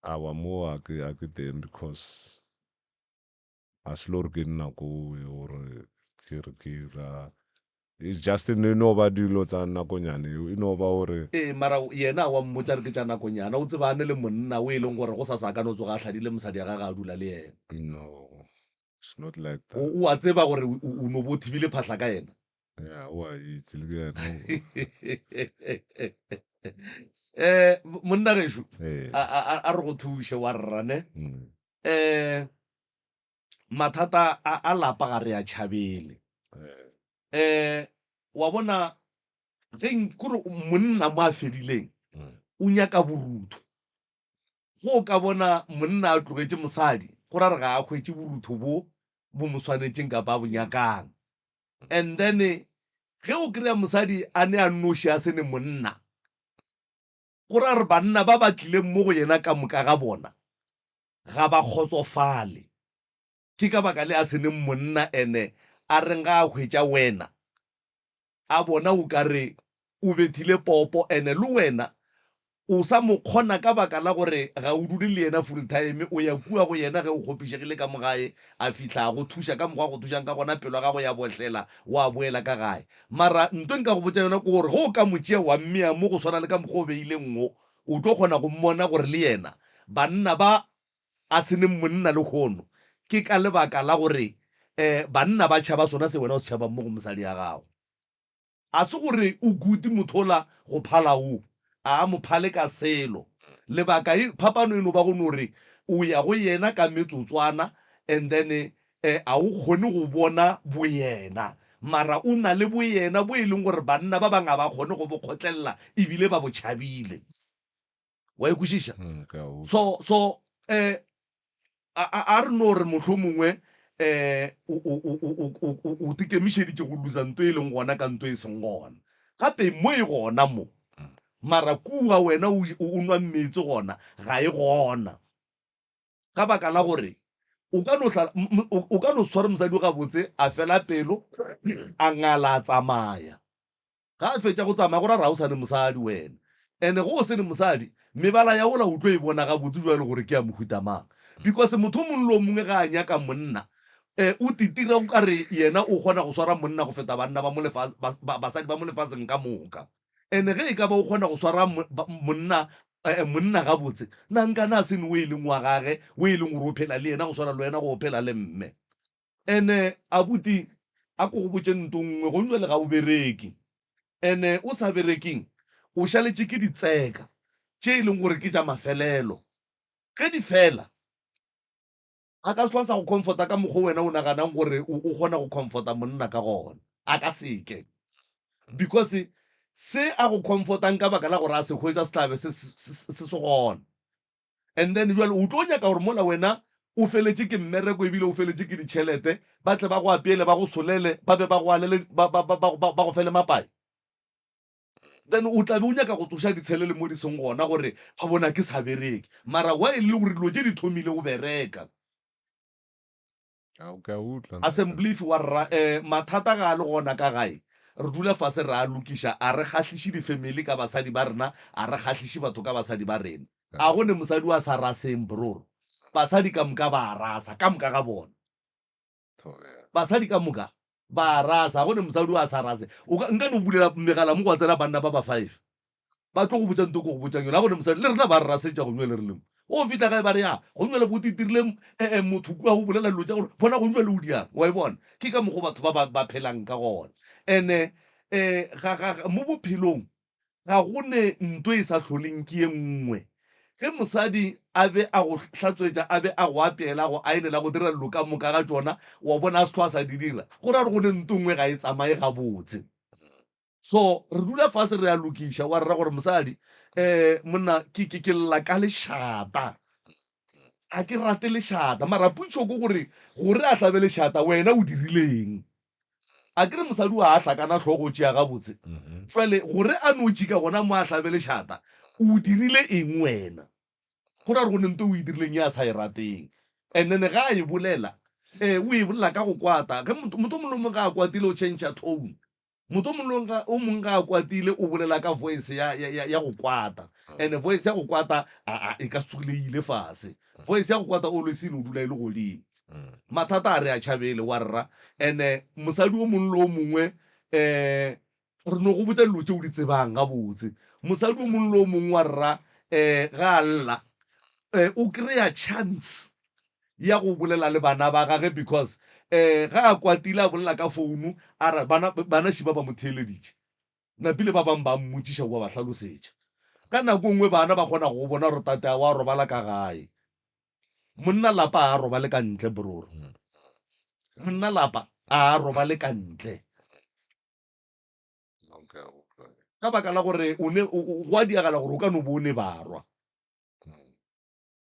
Awa, mo a ke, a ke teng because a se le gore ke nna ko gore ke re ke ira it's just e no ba dilo tsa nakonyana eo e no ba gore Ee, mara yena wa mmotša re ke tša nakonyana, o tsebane le monna o e leng gore go sasa a ka no tsoga a hladile mosadi ya gage a dula le yena. No, it's not like that. O a tseba gore o no bo o thibile phahla ka yena. Ya, o a itse le ke yena. Eh, monna gešo, a a re go thuše wa rra ne. Eh, mathata a, a lapa ga re a tšhabele. Eh, eh. Wa bona ge kore monna mo a fedileng o nyaka borutho. Ge o ka bona monna a tlogetše mosadi go ra re ga a hwetše borutho bo bo mo swanetšeng kapa a bo nyakang. And then ge o kry-a mosadi a ne a nnoši a se ne monna, go ra re banna ba ba tlileng mo go yena ka moka ga bona ga ba kgotsofale. Ke ka baka le a se neng monna ene a reng ga a hwetša wena a bona o ka re o bethile popo ene le wena o sa mo kgona ka baka la gore ga o dule le yena full time o ya kua go yena ge o kgopišegile ka mo gae a fihla a go thuša ka mokgwa a go thušang ka gona pelo ya gago ya bohlela wa boela ka gae mara nto nka go botša yona ke gore ge o ka mo tšea wa mmea mo go swana le ka mokgwa o beileng wo o tlo kgona go mmona gore le yena banna ba a se neng monna lehono, ke ka lebaka la gore banna ba tšhaba sona se wena o se tšhabang mo go mosadi ya gago. A se gore o good motho ola go phala wo, a a mo phale ka selo. Lebaka e, phapano e no ba go no re o ya go yena ka metsotswana and then a o kgone go bona boyena. Mara o na le boyena bo e leng gore banna ba bang ga ba kgone go bo kgotlelela ebile ba bo tšhabile. Wa e kwešiša? Mm, ke a utlwa. So, so, eh, a, a, a re no re mohlomongwe eh, o, o, o, o, o, o, o tikemišeditše go losa nto e leng gona ka nto e seng gona. Gape mo e gona mo, mara kua wena o, o, o nwa meetse gona, ga e gona. Ka baka la gore o ka no hla, m, m, o, o ka no se tshware mosadi gabotse, a fela pelo, a ngala a tsamaya. Ga a fetša go tsamaya go ra re ga o sa ne mosadi wena. And-e ge o se ne mosadi, mebala ya wola o tlo e bona gabotse jwale gore ke ya mohuta mang. Because motho o mongwe le o mongwe ge a nyaka monna, o titira o ka re yena o kgona go swara monna go feta banna ba mo lefas-, ba, basadi ba mo lefaseng ka moka. And-e ge e ka ba o kgona go swara monna, monna gabotse, na nkane a se ne o e leng wa gage, o e leng gore o phela le yena go swana le wena go o phela le mme. Ene abuti a ko go botše nto nngwe, gong jwale ga o bereke. Ene o sa berekeng o šaletše ke ditseka tše e leng gore ke tša mafelelo. Ge di fela, a ka se hlwa a sa go comforta ka mokgo wena o naganang gore o kgona go comforta monna ka gona. A ka se ke. Because se a go comfortang ka baka la gore a se hwetša se tla be se se gona. And then jwale o tlo nyaka gore mola wena o feletše ke mmereko ebile o feletše ke ditšhelete, ba tle ba go apeele, ba go solele, ba be ba go alele, ba, ba, ba, ba, ba go fele mapai. Then o tla be o nyaka go tsoša ditshelele mo di seng gona gore ba bona ke sa bereke. Mara why e le gore dilo tše di thomile go bereka? A o ka utlwa ntate. Assemblyf wa rra eh mathata ga a le gona ka gae re dula fase re a lokiša a re kgahliše di family ka basadi ba rena a re kgahliše batho ka basadi ba rena a go ne mosadi wa sa raseng bror basadi ka moka ba a rasa ka moka ga bona Thobela. basadi ka moka ba a rasa ga go ne mosadi wa sa rase o ka nka no bulela megala mo gwa tsena banna ba ba five Ba tlo go botša nto ke go botšang yona. Ga go ne mosadi, le rena ba re rasetša go nywele re le mo. O fihla gae ba re, Ya, go nywele bo titirile eh, motho kua o bolela dilo tša gore bona go nywele o diang. Wa e bona? Ke ka mokgo batho ba ba, ba phelang ka gona. Ene eh, ga, ga, ga, mo bophelong ga go ne nto e sa hloleng ke ye nngwe. Ge mosadi a be a go hlatswetša, a be a go apeela, a go aenela, a go dira dilo ka moka ga tšona, wa bona a se hlwa a sa di dira, go ra gore go ne nto nngwe ga e tsamaye gabotse. So re dula fase re a lokiša, wa rera gore mosadi um monna ke ke ke lla ka lešata, ga ke rate lešata. Mara potšo ke gore gore a hlabe lešata wena o dirileng? A ke re mosadi o a hlakana hlogo o tšea gabotse, jwale gore a no tšika gona mo a hlabe lešata o dirile eng wena? Go ra gore go ne nto o e dirileng ye a sa e rateng. And then ga a e bolela, um o e bolela ka go kwata. Ge motho motho o mongwe le o mongwe ga a kwatile o change tone. Motho o mongwe le o mongwe ga a kwatile o bolela ka voice ya, ya, ya, ya go kwata. And voice ya go kwata a, a, e ka se tsogile e ile fase. Voice ya go kwata always e no dula e le godimo. Mathata a re a tšhabele wa rra. And mosadi o mongwe le o mongwe um re no go botša dilo tše o di tsebang gabotse. Mosadi o mongwe le o mongwe wa rra um ga a lla um o kry-a chance ya go bolela le bana ba gage because um ga a kwatile a bolela ka founu a ra bana bana šiba ba mo theeleditše napile ba bang ba mmotšiša goba ba hlalosetša. Ka nako e nngwe bana ba kgona go bona gore tate a wa robala ka gae. Monna lapa a robale ka ntle broro. Monna lapa a robale ka ntle. Ka baka la gore o ne, go a diagala gore o ka no bo o ne barwa.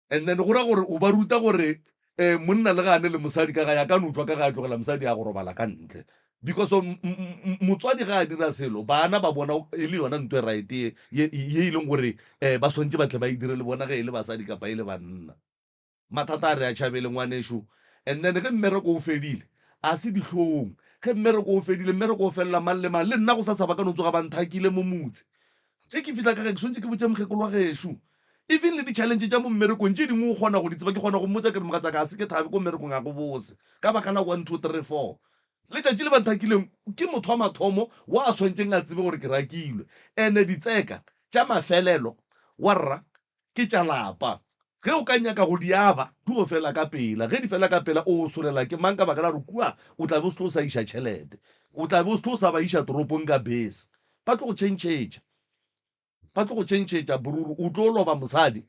And then go ra gore o ba ruta gore um monna le ga a ne le mosadi ka gae a ka no tšwa ka gae a tlogela mosadi a go robala ka ntle. Because of motswadi ga a dira selo, bana ba bona e le yona nto e right ye, ye, ye e leng gore um ba swantše ba tle ba e dire le bona ge e le basadi kapa e le banna. Mathata a re a tšhabele ngwanešu. And then ge mmereko o fedile, a se dihlong. Ge mmereko o fedile, mmereko o felela mang le mang. Le nna gosasa ba ka no tsoga ba nthakile mo motse. Ge ke fihla ka gae ke swantše ke botše mokgekolo wa gešo. Even le di-challenge tša mo mmerekong tše dingwe o kgona go di tseba. Ke kgona go mmotša ke re mogatšaka ga se ke thabe ko mmerekong ga go bose ka baka la one, two, three, four. Letšatši le ba nthakileng ke motho wa mathomo wa a swantšeng a tsebe gore ke rakilwe. And-e ditseka tša mafelelo warra ke tša lapa. Ge o ka nyaka go di aba, di go fela ka pela. Ge di fela ka pela, o solela ke mang ka baka la gore kua o tla be o se tlo sa iša tšhelete. O tla be o se tlo sa ba iša toropong ka bese. Ba tlo go tšhentšhetša. Ba tlo go tšhentšhetša bruru. O tlo loba mosadi,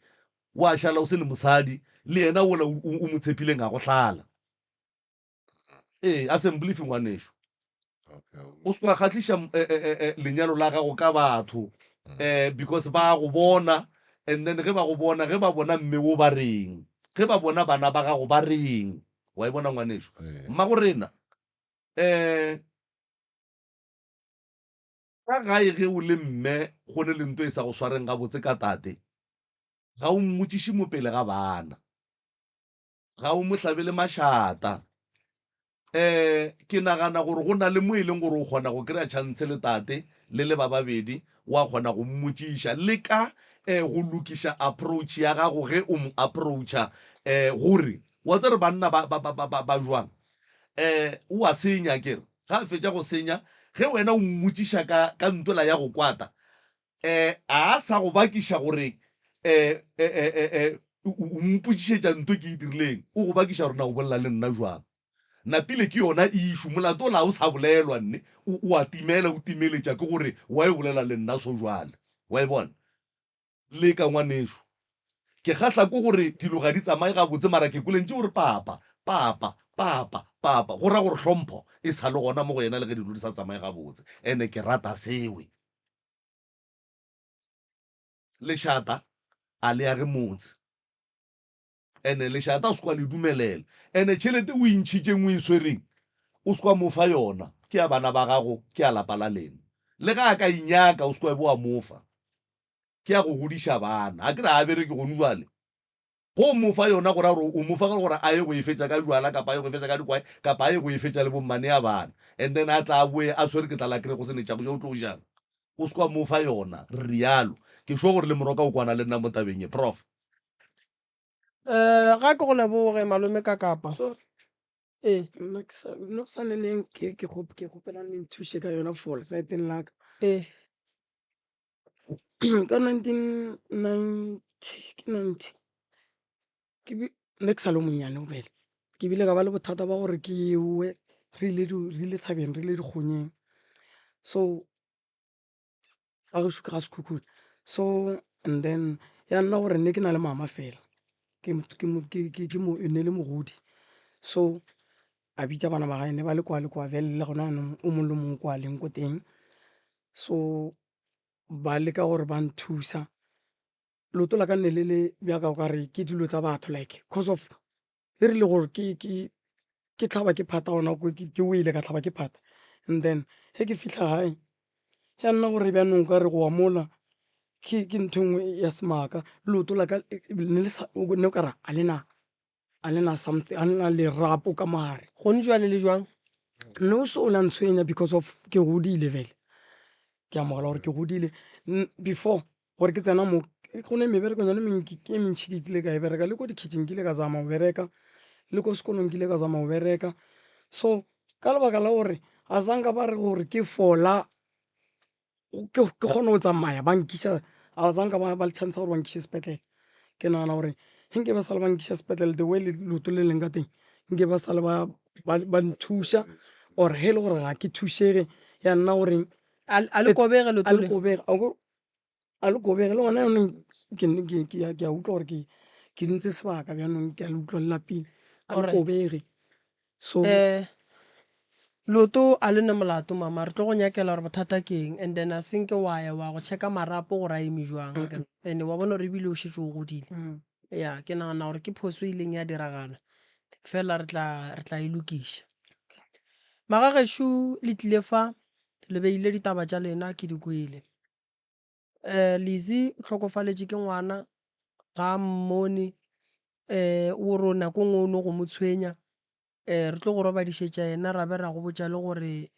wa šala o se ne mosadi, le yena wola o, o, o mo tshepileng a go hlala. Ee, assembly ngwanešu. O se wa kgahliša eh, eh, eh, eh, lenyalo la gago ka batho eh, because ba go bona and then ge ba go bona ge ba bona mme wo ba reng ge ba bona bana ba gago ba reng wa e bona ngwanešu mmago rena eh ka gae ge o le mme go ne le nto e sa go swareng gabotse ka tate ga o mmotšiše mo pele ga bana Ga o mo hlabele mašata. Um ke nagana gore go na le mo e leng gore o kgona go kry-a chance le tate le le ba babedi, wa kgona go mmotšiša. Leka um go lokiša approach ya gago ge o mo approach-a um gore wa tseba gore banna ba, ba, ba, ba, ba, ba jwang. Um o a senya akere, ga a fetša go senya, ge wena o mmotšiša ka, ka ntwela ya go kwata, um a sa go bakiša gore um um o mpotšišetša nto ke e dirileng, o go bakiša gore na o bolela le nna jwang. Napile ke yona issue, molato ola o sa bolelwa nne, o, o a timela, o timeletša ke gore wa e bolela le nna so jwale. Wa e bona? Leka ngwanešu. Ke kgahla ke gore dilo ga di tsamaye gabotse mara ke kwele ntše o re papa, papa, papa, papa, go ra gore hlompho e sa le gona mo go yena le ge dilo di sa tsamaye gabotse. Ene ke rata sewe. Lešata a le age motse. Ene lešata o se kwa le dumelela. Ene tšhelete o e ntšhitšeng o e swereng o se kwa mo fa yona, ke ya bana ba gago, ke ya lapa la lena. Le ge a ka e nyaka o se kwa be wa mo fa. Ke ya go godiša bana. A ke re ga a bereke gone jwale. Go mo fa yona go ra gore o mo fa gore a ye go e fetša ka jwala kapa a ye go e fetša ka dikwae kapa a ye go e fetša le bommane ya bana and then a tla a boe a swere ke tlala kry go se ne tša go ja o tlo jang? O se kwa mo fa yona. Re rialo. Ke sure gore le Moroka o kwana le nna mo tabeng ye. Prof. Eh, ga ke go leboge malome ka kapa. Sorry. Ee. Nna ke sa nna go sa ne le ke ke ke kgopelang le nthuše ka yona for saeteng la ka. Ee. Ka 1990 ke 90 ke be ne ke sa le monnyane fela ke bile ka ba le bothata ba gore ke we re ile re ile thabeng re ile dikgonyeng. So ga gešo ke ga Sekhukhune so and then ya nna gore ne ke na le mama fela ke e ne le mogodi. So a bitša bana ba gae ne ba le kwa le kwa bjale le gona jaanong o mongwe le mongwe kwa a leng ko teng. So ba leka gore ba nthusa, leoto la ka ne le le bjaka o kare ke dilo tsa batho like cause of e rile gore ke tlhaba ke phata gona ke wele ka tlhaba ke phata. And then ge ke fitlha gae ya nna gore bjanong o kare go wa mola ke ntho e nngwe ya semaka leoto la ka ne le sa ne o kare ga le na a le na something a le na lerapo ka mogare. Gone jwale le jwang? No so la ntshwenya because of ke godile vele ke amogela gore ke godile before gore ke tsena mo go ne meberekonyana e mentši ke kile ka e bereka le ko di-kitchen ke ile ka zama go bereka le ko sekolong ke ile ka zama go bereka so ka lebaka la gore a zanka ba re gore ke fola ke kgone go tsamaya ba nkiša a zanka ba ba le chance ya gore ba nkiše sepetlele. Ke nagana gore ge nke ba sa le ba nkiša sepetlele the way leoto le leng ka teng nke ba sa le ba nthuša or ge e le gore ga ke thušege ya nna gore A le kobege leoto a le kobege a le kobege le gona jaanong ke a utlwa gore ke ntse sebaka bjanong ke a le utlwa le lapile a le kobege so. Leoto a le ne molato mama, re tlo go nyakela gore bothata ke eng and then a senke wa ya wa go checka marapo gore a eme jwang akere. And wa bona gore ebile o šetše o godile. Ya, ke nagana gore ke phoso e ileng ya diragala, fela re tla re tla e lokiša. Magagešo le tlile fa le beile ditaba tša lena ke di kwele. Lizzy o hlokofaletše ke ngwana ga a mmone, o re nako e nngwe o no go mo tshwenya. Re tlo go robadišetša yena ra be ra go botša le gore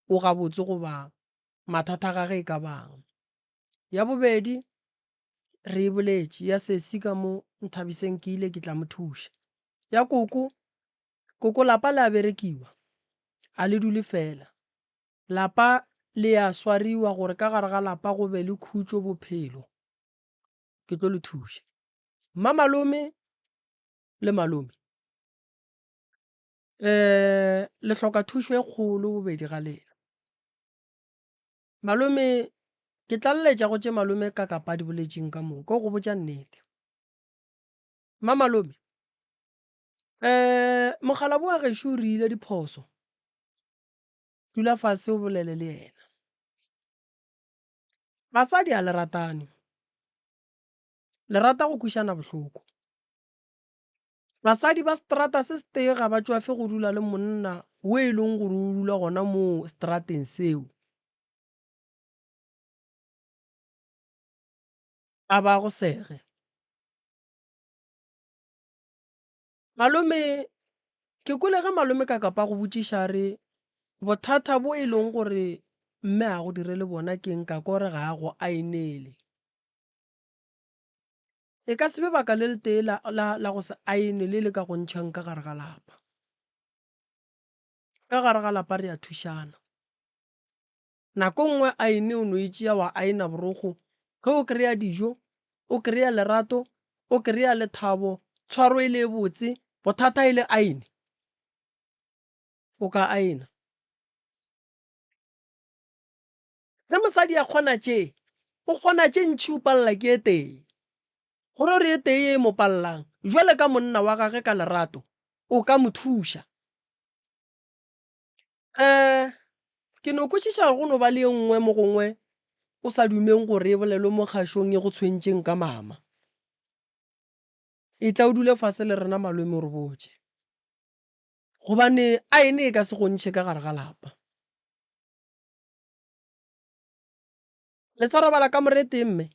o gabotse goba mathata a gage e ka bang. Ya bobedi re e boletše ya sesi ka mo Nthabiseng ke ile ke tla mo thuša. Ya koko, koko lapa le a berekiwa a le dule fela. Lapa le a swariwa gore ka gare ga lapa go be le khutšo bophelo. Ke tlo le thuša. Mmamalome le malome um le hloka thušo e kgolo bobedi ga lena. Malome ke tlaleletša go tše malome ka kapa di boletšeng ka moka o go botša nnete. Mmamalome um mokgalabo wa gešo o re ile diphoso, dula fase o bolele le yena. Basadi a le ratane, le rata go kwešana bohloko. Basadi ba seterata se setee ga ba tšwafe go dula le monna wo e leng gore o dula gona moo seterateng seo. A ba go sege. Malome, ke kwele ge malome ka kapa go botšiša a re bothata bo e leng gore mme a go direle bona keng ka kwa gore ga a go aenele. E ka se be baka le letee la, la, la go se aene le le ka go ntšhang ka gare ga lapa. Ka gare ga lapa re a thušana. Nako nngwe aene o no e tšea wa aena borokgo, ge o kry-a dijo, o kry-a lerato, o kry-a lethabo, tshwaro e le e botse, bothata e le aene, o ka aena. Ge mosadi a kgona tše, o kgona tše ntši o palela ke e tee. Go no re e tee ye e mo palelang, bjale ka monna wa gage ka lerato, o ka mo thuša. Um ke no kwešiša gore go no ba le ye nngwe mo gongwe o sa dumeng gore e bolelwe mo kgašong e go tshwentšeng ka mama. Etla o dule fase le rena malome o re botše. Gobane aene e ka se go ntšhe ka gare ga lapa. Le sa robala kamore e tee mme?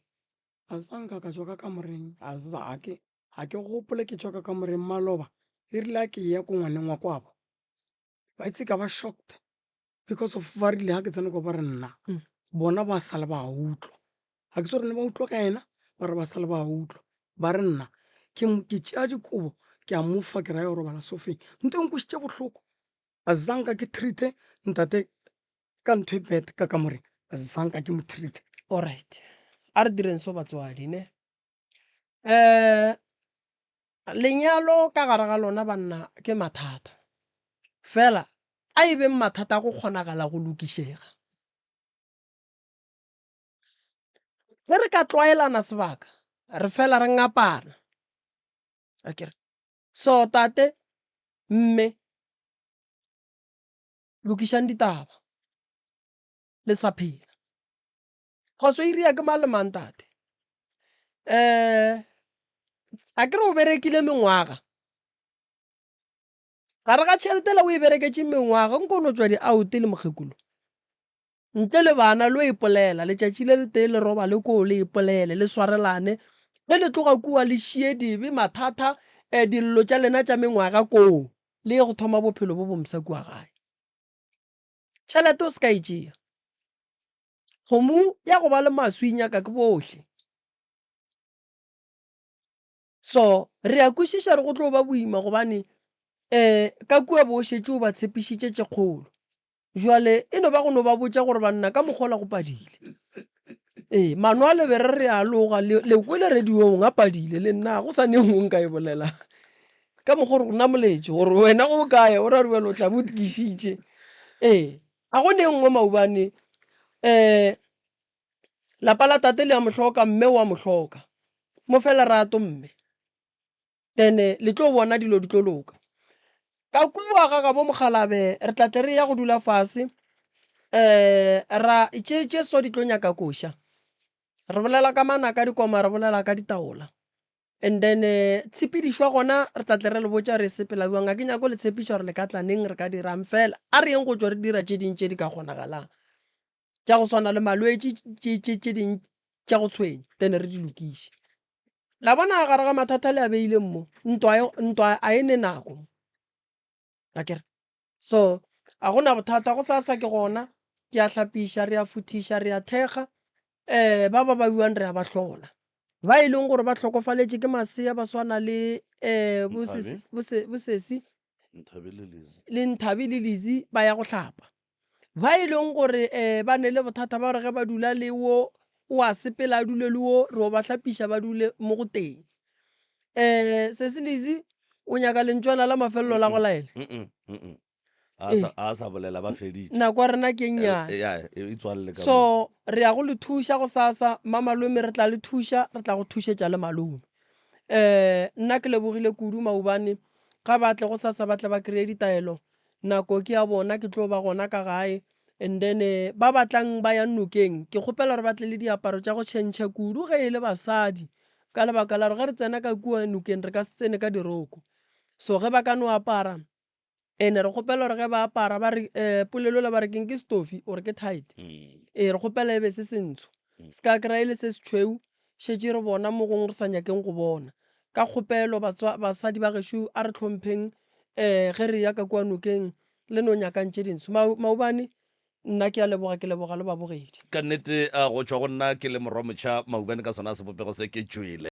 A sa nka ka tšwa ka kamoreng, a sa ga ke ga ke gopole ke tšwa ka kamoreng maloba e rile a ke ya ko ngwaneng wa kwabo ba itse ka ba shocked because of ba rile ga ke tsena kwa ba re nna bona ba sala ba utlwa ga ke tsore ne ba utlwa ka yena ba re ba sala ba utlwa ba re nna ke ke tšea dikobo ke a mofa ke raya go robala sofeng nto e nkwešitše bohloko a zanka ke treat-e ntate ka ntho e bad ka kamoreng zanka ke mo treat. Alright, a re direng so batswadi ne. Um lenyalo ka gare ga lona banna ke mathata, fela a e beng mathata a go kgonagala go lokišega. Ge re ka tlwaelana sebaka re fela re ngapana, akere. So tate, mme. Lokišang ditaba le sa phela. Phoso e iriya ke mang le mang tate? Um a ke re o berekile mengwaga, gare ga tšhelete la o e bereketše mengwaga nko o no tšwa di-out le mokgekolo. Ntle le bana lo ipolela letšatši le letee le robale koo le ipolele le swarelane ge le tloga kua le šie dibe mathata um dillo tša lena tša mengwaga koo le ye go thoma bophelo bo bomsa kua gae. Tšhelete o se ka e tšea. Kgomo ya go ba le maswi e nyaka ke bohle. So re a kwešiša re go tlo ba boima gobane um ka kua bo o šetše o ba tshepišitše tše kgolo. Jwale e no ba go no ba botša gore banna ka mokgwa ola go padile. Ee, mano a lebere re a loga le, le kwele radiong a padile le nna go sa ne nngwe nka e bolelang. Ka mokgwa gore go namoletše gore wena go kae o ra re bjale o tla bo o tiišitše. Ee, ga go ne nngwe maobane um Lapa la tate le a mo hloka, mme o a mo hloka. Mo fe lerato mme, then le tlo bona dilo di tlo loka. Ka kua ga gabo mokgalabe re tla tle re ya go dula fase um ra tše tše so di tlo nyaka koša. Re bolela ka manaka dikoma re bolela ka ditaola. And then eh, tshepedišo ya gona re tla tle re le botša re sepela bjang. Ga ke nyako le tshepiša gore le ka tla neng re ka dirang fela. A re yeng go tšwa re dira tše ding tše di ka kgonagalang. Tša go swana le malwetši tše tše tše ding tša go tshwenya then re di lokiše. La bona gare ga mathata le a beileng mo ntwa ntwa a e ne nako mo. Akere? So a gona bothata go sasa ke gona ke a hlapiša re a futhiša re a thekga um ba ba baiwang re a ba hlola. Ba e leng gore ba hlokofaletše ke masea ba swana le um bosesi le Nthabi le Lizzy ba ya go hlapa. Ba e leng gore um ba ne le bothata ba gore ge ba dula le wo o a sepela a dule le wo re o ba hlapiša ba dule mo go teng. Um Sesi Lizzy o nyaka lentšwana la mafelelo la go laela? A sa a sa bolela ba feditše. Nako ya rena ke e nnyane. Ya e tswalele ka So re ya go le thuša go sasa mmamalome re tla le thuša re tla go thušetša le malome. Um nna ke lebogile kudu maobane ga ba tle go sasa ba tle ba kry-e ditaelo nako ke ya bona ke tlo ba gona ka gae and then ba batlang ba yang nokeng ke kgopela gore ba tle le diaparo tša go tšhentšha kudu ge e le basadi ka lebaka la gore ge re tsena ka kua nokeng re ka se tsene ka diroko so ge ba ka no apara ene re kgopela gore ge ba apara ba re um polelo la ba re keng ke stofi or ke tight ee re kgopela e be se sentsho se ka kry-a e le se se tšhweu šetše re bona mo gongwe re sa nyakeng go bona. Ka kgopelo batswa, basadi ba gešo a re hlompheng um ge re ya ka kua nokeng le no nyakang tše dintsho. Ma, maobane nna ke a leboga, ke leboga le babogedi. Ka nnete go tšwa go nna ke le Morwamotšha Maubane ka sona sebopego se ke tšwele.